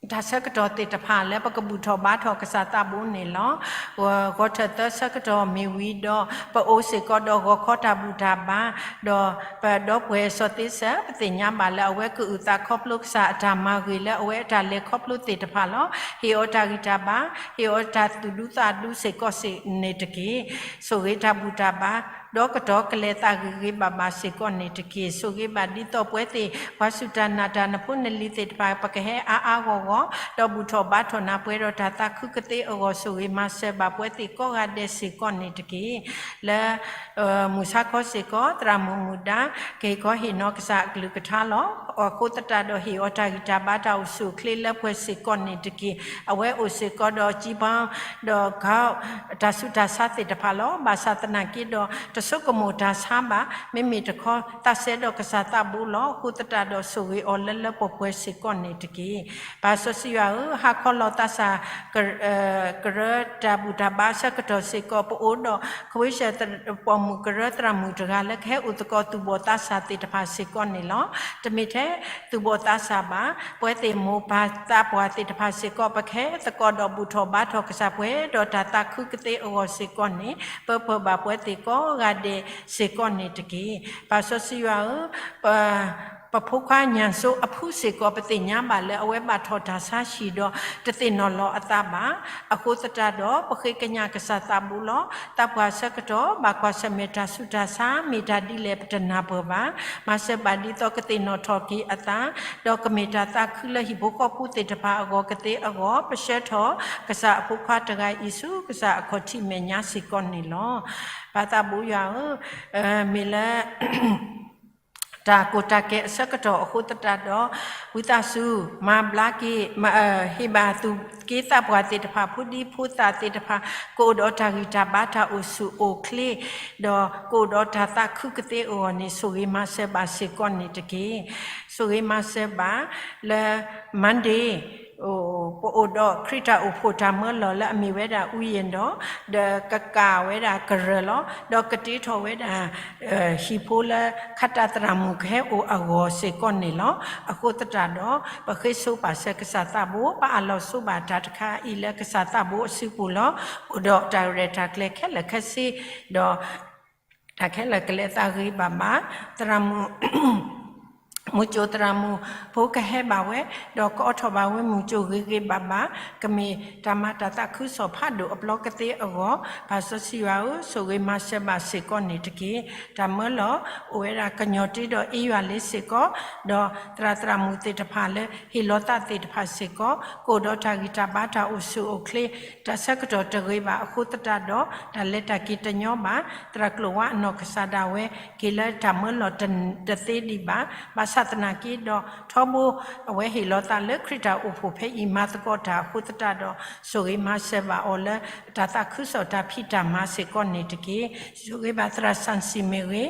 တၢ်ဆၢကတီၢ်သ့ၣ်တဖၣ်လၢပကဘူၣ်ထီၣ်ဘါထီၣ်ကစၢ်သးဘိန့ၣ်လီၤ. ဂီၤထၢၣ်သၢဆၢကတီၢ်မ့ၢ်ဝံၤဒီး ပအိၣ်စ့ၢ်ကီးဒီးဂီၤခီတၢ်ဘူၣ်တၢ်ဘါ, ဒီးပဒီပုၢ်ဝဲၢ်စီၤသ့စၢၣ် ပသ့ၣ်ညါဘၣ်လၢအဝဲကအုၣ်သးခီဖျိကစၢ်အတၢ်မၤဂ့ၤလၢအဝဲအတၢ်လဲၤခီဖျိသ့ၣ်တဖၣ်လီၤ. ဟ့ၣ်အီၤတၢ်ဂံၢ်တၢ်ဘါ, ဟ့ၣ်အီၤတၢ်သူၣ်ဒူသးဒူစ့ၢ်ကီးန့ၣ်တက့ၢ်. ဆိၣ်ဂ့ၤတၢ်ဘူၣ်တၢ်ဘါ ဒီးကတီၢ်ကလဲၤသးဂ့ၤဂ့ၤဘၣ်ဘၣ်စ့ၢ်ကီးန့ၣ်တက့ၢ်. ဆိၣ်ဂ့ၤဘၣ်ဒ်သိးပဝဲသ့ၣ် ပှၤစူၢ်တၢ်နာ်တၢ်နဖိနလံၤသ့ၣ်တဖၣ် ပကဟဲအါအါဂီၢ်ဂီၢ် ဒီးဘူၣ်ထီၣ်ဘါထီၣ်နၤပှဲၤဒီးတၢ်သးခုကသ့အဂီၢ် ဆိၣ်ဂ့ၤမၤစၢၤဘၣ်ပဝဲသ့ၣ်ကိးဂၤဒဲးစ့ၢ်ကီးန့ၣ်တက့ၢ်. လၢ မုၢ်ဆါခီစ့ၢ်ကီး သရၣ်မုၣ်မုၢ်ဒါ ကဟ့ၣ်ခီဟ့ၣ်နီၤကစၢ်အကလုၢ်ကထါလီၤ. အဃိသတးဒီးဟ့ၣ်အီၤတၢ်ဂံၢ်တၢ်ဘါတၢ်အိၣ်ဆူၣ်အိၣ်ချ့လၢပှဲၤစ့ၢ်ကီးန့ၣ်တက့ၢ်. အဝဲအိၣ်စ့ၢ်ကီးဒီး ကၠံဘီ ဒီး ကီ တၢ်ဆူးတၢ်ဆါသ့ၣ်တဖၣ်လီၤ. ဘၣ်ဆၣ်သနာ်က့ဒီး တဆိကမိၣ်တၢ်ဆါဘၣ်. မ့မ့ၢ်တခီ သးစဲဒီးကစၢ်သးဘိလီၤ. အဃိသတးဒီးဆိၣ်ဂ့ၤအီၤလၢလၢပှဲၤပှဲၤစ့ၢ်ကီးန့ၣ်တက့ၢ်. ပၢ်စီဆှံယွၤဧၢ, ဟါခီလီၤသးစၢ် ကရၢတၢ်ဘူၣ်တၢ်ဘါအဆၢကတီၢ်စ့ၢ်ကီး ပအိၣ်ဒီး ခဝ့ၡၢၣ်ပိာ်မုၣ်ကရၢသရၣ်မုၣ်တဂၤလၢ ကဟဲအိၣ်သကိးသူၣ်ဘီၣ်သးစၢ်သ့ၣ်တဖၣ်စ့ၢ်ကီးန့ၣ်လီၤ. တမ့ၢ်ထဲသူၣ်ဘီၣ်သးစၢ်ဘၣ်, ပဝဲသ့ၣ်မိၢ်ပၢ်သးပှၢ်သ့ၣ်တဖၣ်စ့ၢ်ကီး ပကဟဲသကိးဒီးဘူၣ်ထီၣ်ဘါထီၣ်ကစၢ်ပှဲၤ ဒီးတၢ်သးခုကသ့အဂီၢ်စ့ၢ်ကီးန့ၣ် ပၢပၢၢ်ဘၣ်ပဝဲသ့ၣ်ကိးဂၤဒဲးစ့ၢ်ကီးန့ၣ်တက့ၢ်. ပၢ်စီဆှံယွၤဧၢ, ပ ပဖိခွါညၣ်စိအဖုစ့ၢ်ကီး ပသ့ၣ်ညါဘၣ်လၢ အဝဲဘၣ်ထီၣ်တၢ်ဆါဟံၣ်ဒီး တသ့ၣ်နီၣ်လီၤအသးဘၣ်. အဃိသတးဒီး ပဃ့ကညးကစၢ်သးဘိလီၤ. သးပှၢ်ဆၢကတီၢ် ဘၣ်ကွၢ်ဆၢၣ်မဲာ်တၢ်ဆူးတၢ်ဆါ မ့ၢ်တၢ်ဒ်လဲၣ် ပတနၢ်ပၢၢ်ဘၣ်. မၤစၢၤဘၣ်ဒ်သိးကသ့ၣ်နီၣ်ထီၣ်က့ၤအသး, ဒီးကမ့ၢ်တၢ်သးခုလၢဟံၣ်ဖိဃီဖိသ့ၣ်တဖၣ်အဂီၢ်ကသ့အဂီၢ် ပဆှၢထီၣ်ကစၢ်အဖိခွါတဂၤအံၤဆူ ကစၢ်အခီၣ်ထံးမဲာ်ညါစ့ၢ်ကီးန့ၣ်လီၤ. ပၢ်သးဘိယွၤဧၢ, မ့ၢ်လၢ တၢ်ကီတၢ်ခဲအဆၢကတီၢ်အဃိသတးဒီး ဝံသးစူၤ မၤဘျါက့ၤ ဟ့ၣ်ဘၣ်သူၣ်က့သးပှၢ်သ့ၣ်တဖၣ် ဖိဒံဖိသၣ်သ့ၣ်တဖၣ် ကအိၣ်ဒီးတၢ်ဂံၢ်တၢ်ဘါတၢ်အိၣ်ဆူၣ်အိၣ်ချ့ ဒီးကအိၣ်ဒီးတၢ်သးခုကသ့အဂီၢ်န့ၣ် ဆိၣ်ဂ့ၤမၤစၢၤဘၣ်စ့ၢ်ကီးန့ၣ်တက့ၢ်. ဆိၣ်ဂ့ၤမၤစၢၤဘၣ်လၢ Monday ပအိၣ်ဒီးခရံာ်တၢ်အိၣ်ဖှိၣ်တၢ်မၢလီၤလၢအမ့ၢ်ဝဲဒၣ် ဝံယဲၢ်ဒီး ဒီးကကးဝဲဒၣ်ကရၢလီၤ. ဒီးကတ့ထီၣ်ဝဲဒၣ် ဟံၣ်ဖိလၢခးတၢ်သရၣ်မုၣ်ကဟဲအိၣ်အဂီၢ်စ့ၢ်ကီးန့ၣ်လီၤ. အဃိသတးဒီး ပဃ့ဆိပာ်စၢၤကစၢ်သးဘိ ပအၢၣ်လီၤဆိဘၣ်တၢ်တခါအံၤလၢကစၢ်သးဘိအစုပူၤလီၤ. အိၣ်ဒီးတၢ်ရဲၣ်တၢ်ကျဲၤခဲလၢာ်ခဲဆ့ ဒီး တၢ်ခဲလၢာ်ကလဲၤသးဂ့ၤဘၣ်ဘၣ် သရၣ်မုၣ် မုၢ်ကၠိသရၣ်မုၣ်ဖိကဟဲဘၣ်ဝဲ, ဒီးကအိးထီၣ်ဘၣ်ဝဲမုၢ်ကၠိဂ့ၤဂ့ၤဘၣ်ဘၣ်, ကမ့ၢ်တၢ်မၤတၢ်သးခုကစီၣ်ဖးဒိၣ်အဘျီကသ့အဂီၢ်, ပၢ်စီဆှံယွၤဧၢ, ဆိၣ်ဂ့ၤမၤစၢၤဘၣ်စ့ၢ်ကီးန့ၣ်တက့ၢ်. တၢ်မၢလီၤ အိၣ်ဝဲဒၣ်ကညီၤတ့ဒီးအ့ယွၤလ့စ့ၢ်ကီး, ဒီးသရၣ်သရၣ်မုၣ်သ့ၣ်တဖၣ်လၢဟ့ၣ်လီၤသးသ့ၣ်တဖၣ်စ့ၢ်ကီး, ကအိၣ်ဒီးတၢ်ဂံၢ်တၢ်ဘါတၢ်အိၣ်ဆူၣ်အိၣ်ချ့, တၢ်ဆၢကတီၢ်တဂ့ၤဘၣ်အဃိသတးဒီး တၢ်လဲၤတၢ်က့ၤတညီဘၣ်, သရၣ်ကျိာ်ဝါအနီၢ်ကစၢ်ဒၣ်ဝဲ က့ၤလၢတၢ်မၢလီၤတသ့ဒံးဘၣ်, ဘၣ်ဆၣ်သနာ်က့ဒီး ထီဘိအဝဲဟ့ၣ်လီၤသးလၢခရံာ်တၢ်အိၣ်ဖှိၣ်ဖဲအံၤမၤသကိးတၢ်အဃိသတးဒီး ဆိၣ်ဂ့ၤမၤစၢၤဘၣ်အီၤလၢ တၢ်သးခုကစီၣ်တၢ်ဖံးတၢ်မၤစ့ၢ်ကီးန့ၣ်တက့ၢ်. ဆိၣ်ဂ့ၤဘၣ်သရၣ်စၣ်စံၣ်မ့ၢ်ဂ့ၤ,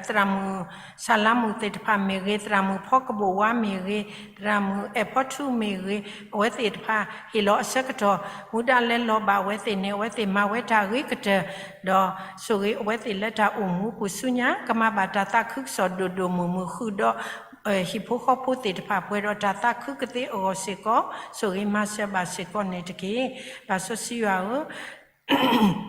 သရၣ်မုၣ်ဆၣ်လါမုၣ်သ့ၣ်တဖၣ်မ့ၢ်ဂ့ၤ, သရၣ်မုၣ်ဖီကဘိၣ်ဝါမ့ၢ်ဂ့ၤ, သရၣ်မုၣ်အဲၣ်ဖီထူမ့ၢ်ဂ့ၤ, အဝဲသ့ၣ်တဖၣ်ဟ့ၣ်လီၤအဆၢကတီၢ် မူဒါလၢလီၤဘၣ်အဝဲသ့ၣ်န့ၣ် အဝဲသ့ၣ်မၤဝဲတၢ်ဂ့ၤကတၢၢ်, ဒီးဆိၣ်ဂ့ၤအဝဲသ့ၣ်လၢတၢ်အိၣ်မူပူၤဆူညါ ကမၤဘၣ်တၢ်သးခုကစီၣ်ဒိၣ်ဒိၣ်မုၢ်မုၢ်ဃုာ်ဒီး ဟံၣ်ဖိဃီဖိသ့ၣ်တဖၣ်ပှဲၤဒီးတၢ်သးခုကသ့အဂီၢ်စ့ၢ်ကီး ဆိၣ်ဂ့ၤမၤစၢၤဘၣ်စ့ၢ်ကီးန့ၣ်တက့ၢ်. ပၢ်စီဆှံယွၤဧၢ,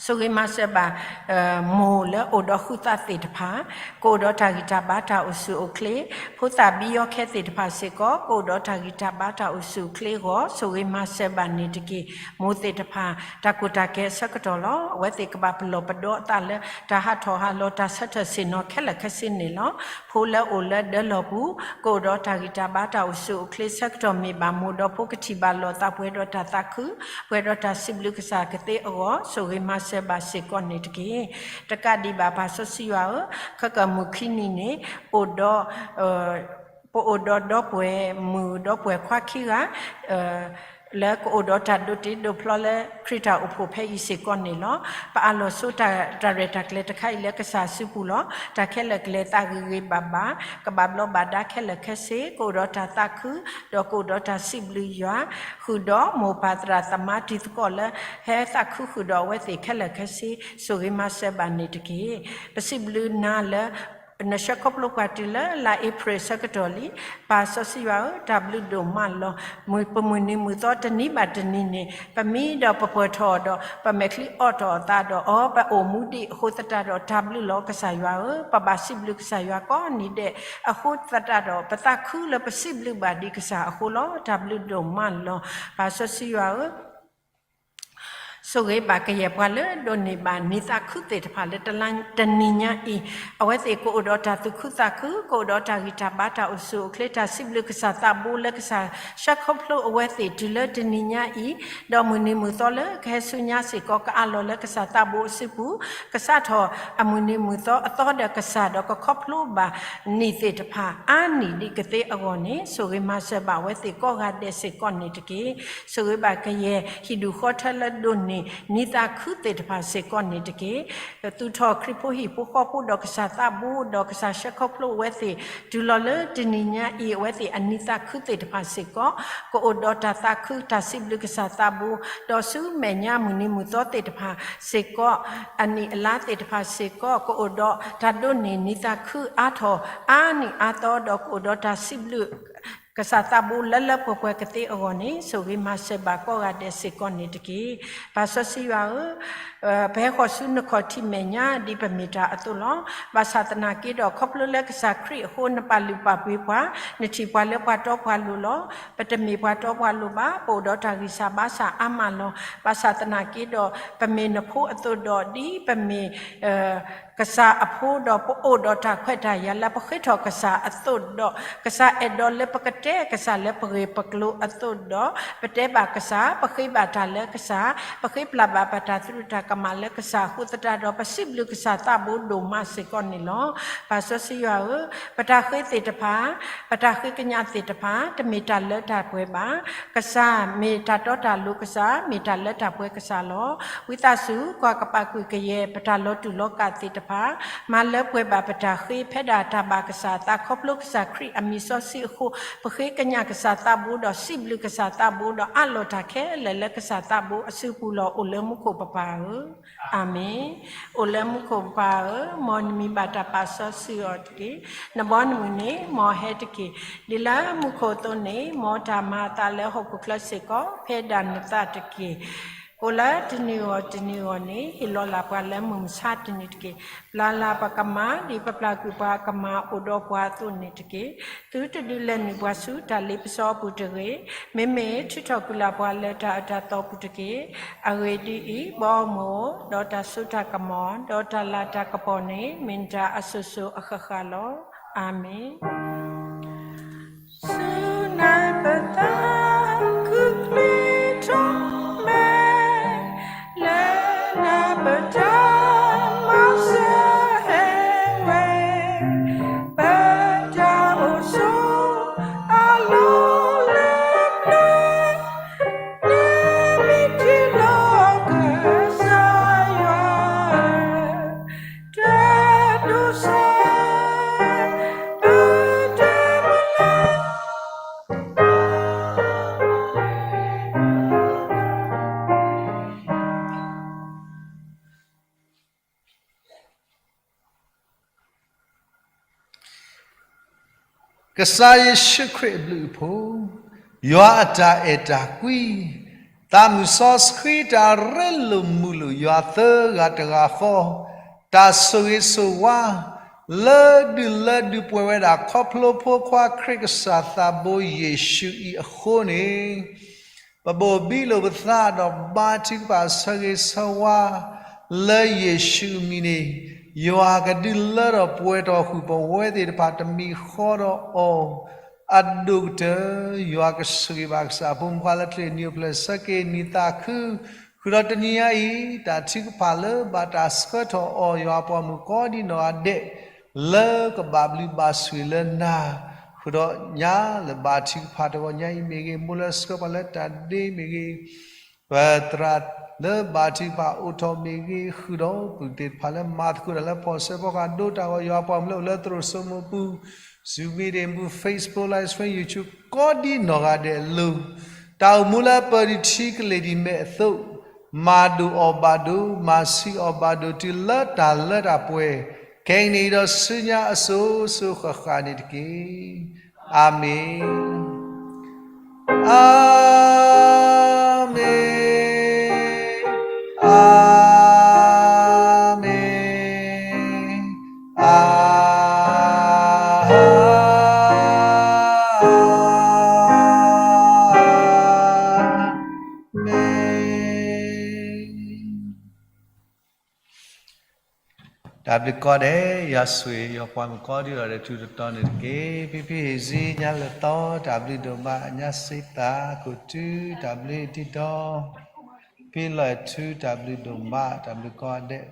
ဆိၣ်ဂ့ၤမၤစၢၤဘၣ် မိၢ်လၢအိၣ်ဒီးဃုသးသ့ၣ်တဖၣ် ကအိၣ်ဒီးတၢ်ဂံၢ်တၢ်ဘါတၢ်အိၣ်ဆူၣ်အိၣ်ချ့, ဖိသၣ်ဘံယီခဲသ့ၣ်တဖၣ်စ့ၢ်ကီး ကအိၣ်ဒီးတၢ်ဂံၢ်တၢ်ဘါတၢ်အိၣ်ဆူၣ်အိၣ်ချ့အဂီၢ် ဆိၣ်ဂ့ၤမၤစၢၤဘၣ်န့ၣ်တက့ၢ်. မိၢ်သ့ၣ်တဖၣ် တၢ်ကီတၢ်ခဲအဆၢကတီၢ်လီၤ. အဝဲသ့ၣ်ကဘၣ်ပလီၢ်ပဒီအသးလၢ တၢ်ဟးထီၣ်ဟးလီၤတၢ်ဆၢထၢၣ်ဆ့ၣ်နီၤခဲလၢာ်ခဲဆ့န့ၣ်လီၤ. ဖိလၢအိၣ်လၢဒၢလီၢ်ပူၤ ကအိၣ်ဒီးတၢ်ဂံၢ်တၢ်ဘါတၢ်အိၣ်ဆူၣ်အိၣ်ချ့ဆၢကတီၢ်မ့ၢ်ဘၣ် မိၢ်ဒီးဖိကထံၣ်ဘၣ်လိာ်သးပှဲၤဒီးတၢ်သးခု ပှဲၤဒီးတၢ်စံးဘျုးကစၢ်ကသ့အဂီၢ် ဆိၣ်ဂ့ၤမၤစၢၤဘၣ်စ့ၢ်ကီးန့ၣ်တက့ၢ်. တကးဒံးဘၣ်ပၢ်စီဆှံယွၤဧၢ, ခဲကမုၢ်ခံနံၤန့ၣ် အိၣ်ဒီး ပအိၣ်ဒီးဒီပုၢ်ဝဲၢ်မုၣ်ဒီပုၢ်ဝဲၢ်ခွါခံဂၤ လၢကအိၣ်ဒီးတၢ်ဒိးတ့ဒိးဖျီလၢခရံာ်တၢ်အိၣ်ဖှိၣ်ဖဲအံၤစ့ၢ်ကီးန့ၣ်လီၤ. ပအၢၣ်လီၤဆိတၢ်ရဲၣ်တၢ်ကျဲၤတခါအံၤလၢကစၢ်စုပူၤလီၤ. တၢ်ခဲလၢာ်ကလဲၤသးဂ့ၤဂ့ၤဘၣ်ဘၣ်, ကဘၣ်ဘျီးဘၣ်ဒါခဲလၢာ်ခဲဆ့, ကအိၣ်ဒီးတၢ်သးခု, ဒီးကအိၣ်ဒီးတၢ်စံးဘျုးယွၤ, ဃုာ်ဒီးမိၢ်ပၢ်သရၣ်သမါတံၤသကိးလၢ ဟဲသးခုဃုာ်ဒီးအဝဲသ့ၣ်ခဲလၢာ်ခဲဆ့, ဆိၣ်ဂ့ၤမၤစၢၤဘၣ်န့ၣ်တက့ၢ်. ပစံးဘျုးနၤလၢ နဆှၢခီဖျိပှၤတုၤလၢလါအ့ဖြ့ၣ်ဆၢကတီၢ်လံ. ပၢ်စီဆှံယွၤဧၢ, တၢ်ဘျုးဒိၣ်မးလီၤ. မုၢ်ပမုၢ်နံၤမုၢ်သီတနံၤဘၣ်တနံၤန့ၣ် ပမံဒီးပပှဲၤထီၣ်ဒီး ပမဲာ်ချံအီၣ်ထီၣ်အသးဒီးအီၤ ပအိၣ်မူဒံးအဃိသတးဒီး တၢ်ဘျုးလီၤကစၢ်ယွၤဧၢ, ပဘၣ်စံးဘျုးကစၢ်ယွၤကိးနံၤဒဲးအဃိသတးဒီး ပသးခုလၢပစံးဘျုးဘၣ်ဒံးကစၢ်အဃိလီၤ. တၢ်ဘျုးဒိၣ်မးလီၤ. ပၢ်စီဆှံယွၤဧၢ, ဆိၣ်ဂ့ၤဘၣ်ကယဲၢ်ပှၤလၢဒိးန့ၢ်ဘၣ်နံၤသးခုသ့ၣ်တဖၣ်လၢတနံၤညါအံၤ, အဝဲသ့ၣ်ကအိၣ်ဒီးတၢ်သူၣ်ခုသးခု, ကအိၣ်ဒီးတၢ်ဂံၢ်တၢ်ဘါ, တၢ်အိၣ်ဆူၣ်အိၣ်ချ့, တၢ်စံးဘျုးကစၢ်သးဘိလၢကစၢ်ဆှၢခီဖျိအဝဲသ့ၣ်တုၤလၢတနံၤညါအံၤ, ဒီးမုၢ်နံၤမုၢ်သီလၢကဟဲဆူညါစ့ၢ်ကီး ကအးလီၤလၢကစၢ်သးဘိအစုပူၤ, ကစးထီၣ်အမုၢ်နံၤမုၢ်သီအသီဒီးကစၢ်ဒီးကခီဖျိဘၣ်နံၣ်သ့ၣ်တဖၣ် အါနံၣ်ဒံးကသ့အဂီၢ်န့ၣ်, ဆိၣ်ဂ့ၤမၤစၢၤဘၣ်အဝဲသ့ၣ်ကိးဂၤဒဲးစ့ၢ်ကီးန့ၣ်တက့ၢ်. ဆိၣ်ဂ့ၤဘၣ်ကယဲၢ်ဟံၣ်ဒူၣ်ဃီထၢလၢဒိးန့ၢ်နံၤသးခုသ့ၣ်တဖၣ်စ့ၢ်ကီးန့ၣ်တက့ၢ်. သူၣ်ထီၣ်ခရံာ်ဖိဟံၣ်ဖိဃီဖိဒီးကစၢ်သးဘိဒီးကစၢ်ဆှၢခီဖျိအဝဲသ့ၣ် တုၤလီၤလၢတနံၤညါအံၤ အဝဲသ့ၣ်အနံၤသးခုသ့ၣ်တဖၣ်စ့ၢ်ကီး ကအိၣ်ဒီးတၢ်သးခုတၢ်စံးဘျုးကစၢ်သးဘိ, ဒီးဆူမဲာ်ညါမုၢ်နံၤမုၢ်သီသ့ၣ်တဖၣ်စ့ၢ်ကီး, အနံၣ်အလါသ့ၣ်တဖၣ်စ့ၢ်ကီး ကအိၣ်ဒီးတၢ်ဒိးန့ၢ်နံၤသးခုအါထီၣ်အါနံၣ်အါသီဒီး ကအိၣ်ဒီးတၢ်စံးဘျုး ကစၢ်သးဘိလၢလၢပှဲၤပှဲၤကသ့အဂီၢ်န့ၣ်, ဆိၣ်ဂ့ၤမၤစၢၤဘၣ်ကိးဂၤဒဲးစ့ၢ်ကီးန့ၣ်တက့ၢ်. ပၢ်စီဆှံယွၤဧၢ, ပဟဲဃီၤဆူနခီၣ်ထံးမဲာ်ညါဒ်ပမ့ၢ်တၢ်အသိးလီၤ. ဘၣ်ဆၣ်သနာ်က့ဒီး ခီဖျိလၢကစၢ်ခရံာ်အဃိ နပာ်လုၢ်ပာ်ပှ့ၤပှၤ, နထံၣ်ပှၤလၢပှၤတီပှၤလိၤလီၤ. ပတမ့ၢ်ပှၤတီပှၤလိၤဘၣ်, ပအိၣ်ဒီးတၢ်ဂံၢ်စၢ်ဘါစၢ်အါမးလီၤ. ဘၣ်ဆၣ်သနာ်က့ဒီး ပမ့ၢ်နဖိအသိးဒီး ဒ်ပမ့ၢ် ကစၢ်အဖိဒီး ပအိၣ်ဒီးတၢ်ခွဲးတၢ်ယာ်လၢပဃ့ထီၣ်ကစၢ်အသိးဒီး ကစၢ်အဲၣ်ဒိးလၢပကတဲကစၢ်လၢပဂ့ၢ်ပကျိၤအသိးဒီး ပတဲဘၣ်ကစၢ်, ပဃ့ဘၣ်တၢ်လၢကစၢ်, ပဃ့ပျၢ်ဘၣ်ပတၢ်သရူးတၢ်ကမၣ်လၢကစၢ်အဃိသတးဒီး ပစံးဘျုးကစၢ်သးဘိဒိၣ်မးစ့ၢ်ကီးန့ၣ်လီၤ. ပၢ်စီဆှံယွၤဧၢ, ပတၢ်ဃ့သ့ၣ်တဖၣ်, ပတၢ်ဃ့ကညးသ့ၣ်တဖၣ် တမ့ၢ်တၢ်လၢတၢ်ပှဲၤဘၣ်. ကစၢ်မ့ၢ်တၢ်တီတၢ်လိၤကစၢ်, မ့ၢ်တၢ်လၢတၢ်ပှဲၤကစၢ်လီၤ. ဝံသးစူၤ ကွၢ်ကပာ်ကွံာ်ကယဲၢ် ပတၢ်လီၤတူာ်လီၤကာ်သ့ၣ်တဖၣ်, မၤလၢပှဲၤဘၣ်ပတၢ်ဃ့ ဖဲဒၣ်တၢ်ဘၣ်ကစၢ်အသး ခီဖျိကစၢ်ခရံာ်အမံၤစီဆှံအဃိ, ပဃ့ကညးကစၢ်သးဘိဒီး စံးဘျုးကစၢ်သးဘိဒီး အးလီၤတၢ်ခဲလၢာ်လၢကစၢ်သးဘိအစုပူၤလီၤ. အိၣ်လၢမူခိၣ်ပပၢ်ဧၢ, အၤမ့ၣ်. အိၣ်လၢမူခိၣ်ပပၢ်ဧၢ, မ်နမံၤဘၣ်တၢ်ပာ်စီဆှံအီၤတက့ၢ်. နဘီနမုၢ်န့ၣ် မ်ဟဲတက့ၢ်. ဒ်လၢမူခိၣ်အသိးန့ၣ် မ်တၢ်မၤအသးလၢဟီၣ်ခိၣ်ချၢစ့ၢ်ကီး ဖဲဒၣ်နသးတက့ၢ်. အိၣ်လၢတနံၤဂီၢ်တနံၤဂီၢ်န့ၣ် ဟ့ၣ်လီၤလၢ်ပှၤလၢမုၢ်မဆါတနံၤတက့ၢ်. ပျၢ်လၢ်ပကမၤ ဒ်ပပျၢ်ကွံာ်ပှၤအကမၤအိၣ်ဒီးပှၤအသိးန့ၣ်တက့ၢ်. သုတဒုးလဲၤနုာ်ပှၤဆူတၢ်လ့ပစီအပူၤတဂ့ၤ. မ့မ့ၢ်ထုးထီၣ်ကွံာ်လၢ်ပှၤလၢတၢ်အၢတၢ်သီပူၤတက့ၢ်. အဂ့ၢ်ဒ်အံၤ, ဘီမုၢ်ဧၢ, ဒီးတၢ်စိတၢ်ကမီၤ, ဒီးတၢ်လၤတၢ်ကပီၤန့ၣ် မ့ၢ်နတၢ်အစိၤစိၤအဃၣ်ဃၣ်လီၤ. အၤမ့ၣ်. ဆူနၤပသးခုချ့ထီၣ်မဲာ်, လၢနၤပတၢ်မၤစၢၤဟဲဝဲ, ပတၢ်အိၣ်ဆိးအလီၢ်လၢပျၢၤ, နမ့ၢ်ထံၣ်လိာ်ကစၢ်ယွၤ တၢ်ဒိးစၢ် ပတၢ်မုၢ်လၢ် ကစၢ်ယ့ၣ်ၡူးခရံာ်အဘျုးအဖှိၣ်, ယွၤအတၢ်အဲၣ်တၢ်ကွံ, သးမုၢ်စီဆှံတၢ်ရ့လိာ်မုာ်လိာ်ယွၤသၢဂၤတဂၤဃီ, တၢ်ဆိၣ်ဂ့ၤဆိၣ်ဝါ လၢဒုးလၢဒုးပှဲၤဝဲဒၣ် ခီဖျိဖိခွါခရံာ်ကစၢ်သးဘိယ့ၣ်ၡူးအံၤအဃိန့ၣ် ပဘိၣ်ဘံလိာ်ပသးဒီးဘါထုကဖၣ်ဆၢဂ့ၤဆၢဝါ လၢယ့ၣ်ၡူးအမံၤန့ၣ်, ယွၤကဒုးလၢထီၣ်ပှဲၤထီၣ်ဃုာ်ပဝဲသ့ၣ်တဖၣ်တမံၤဃီဒီးအီၤ, အဒိၣ်ကတၢၢ် ယွၤကဆိၣ်ဂ့ၤဘၣ်ကစၢ်အဖိမုၣ်ခွါလၢချံးနံၤအိၣ်ဖျဲၣ်ဆၢက့ၤနံၤသးခု, ဃုာ်ဒီးတနံၤညါအံၤ တၢ်ထုကဖၣ်လၢဘၣ်တၢ်ဆှၢထီၣ်အီၤ ယွၤပှၤမုၣ်ကိးဒံနီၢ်ဂၤဒဲး လၢကဘၣ်ဘျုးဘၣ်ဆိၣ်ဂ့ၤလၢနၤ, ဃုာ်ဒီးညါလၢဘၣ်ထုကဖၣ်တဂီၤညါအံၤမ့ၢ်ဂ့ၤ, မိၢ်လၢဆှၢပှၤလၢတၢ်ဒ့မ့ၢ်ဂ့ၤ, ပသရၣ်လၢဘၣ်ထုကဖၣ်အိးထီၣ်မ့ၢ်ဂ့ၤ, ဃုာ်ဒီးပုၢ်သ့ၣ်တဖၣ်လၢမၤသကိးတၢ်လၢဖီၣ်စၢဖီကဟၣ်ဒိတၢ်ဂီၤ, ယွၤပှၤမုၣ်လၢအိၣ်လၢသရိာ်စိမိးပူၤ, Zoom meeting ပူၤ, Facebook Live Stream, YouTube ကိးဒံနီၢ်ဂၤဒဲးအလိၤ, တၢ်အိၣ်မူလၢပၢၤဒံးထံကလ့ၢ်ဒံးမဲာ်အသိး, မၤဒိၣ်အီၣ်ဘၣ်ဒိ, မၤဆံးအီၣ်ဘၣ်ဒိ, တုၤလၢတၢ်လၢတၢ်ပှဲၤ, က ခဲအံၤန့ၣ်ဒီးဆူညါအစိၤစိၤဃၣ်ဃၣ်န့ၣ်တက့ၢ်. အၤမ့ၣ်, အၤမ့ၣ်, အၤမ့ၣ်, အၤ မ့ၣ်. တၢ်ဘျုးကိးဂၤဒဲး, ယွၤဆိၣ်ဂ့ၤယွၤပှၤမုၣ်ကိးဒံးအီၤဒီး ထူးတတီၤန့ၣ်တက့ၢ်. ဖံဖံဟ့ၣ်စံညါလၢသီ တၢ်ဘျုးဒိၣ်မး, ညါစ့သးခိၣ်ထူ တၢ်ဘျုးဒံးဒီး ဖံလီၤထူ တၢ်ဘျုးဒိၣ်မး, တၢ်ဘျုးကိးဂၤဒဲး.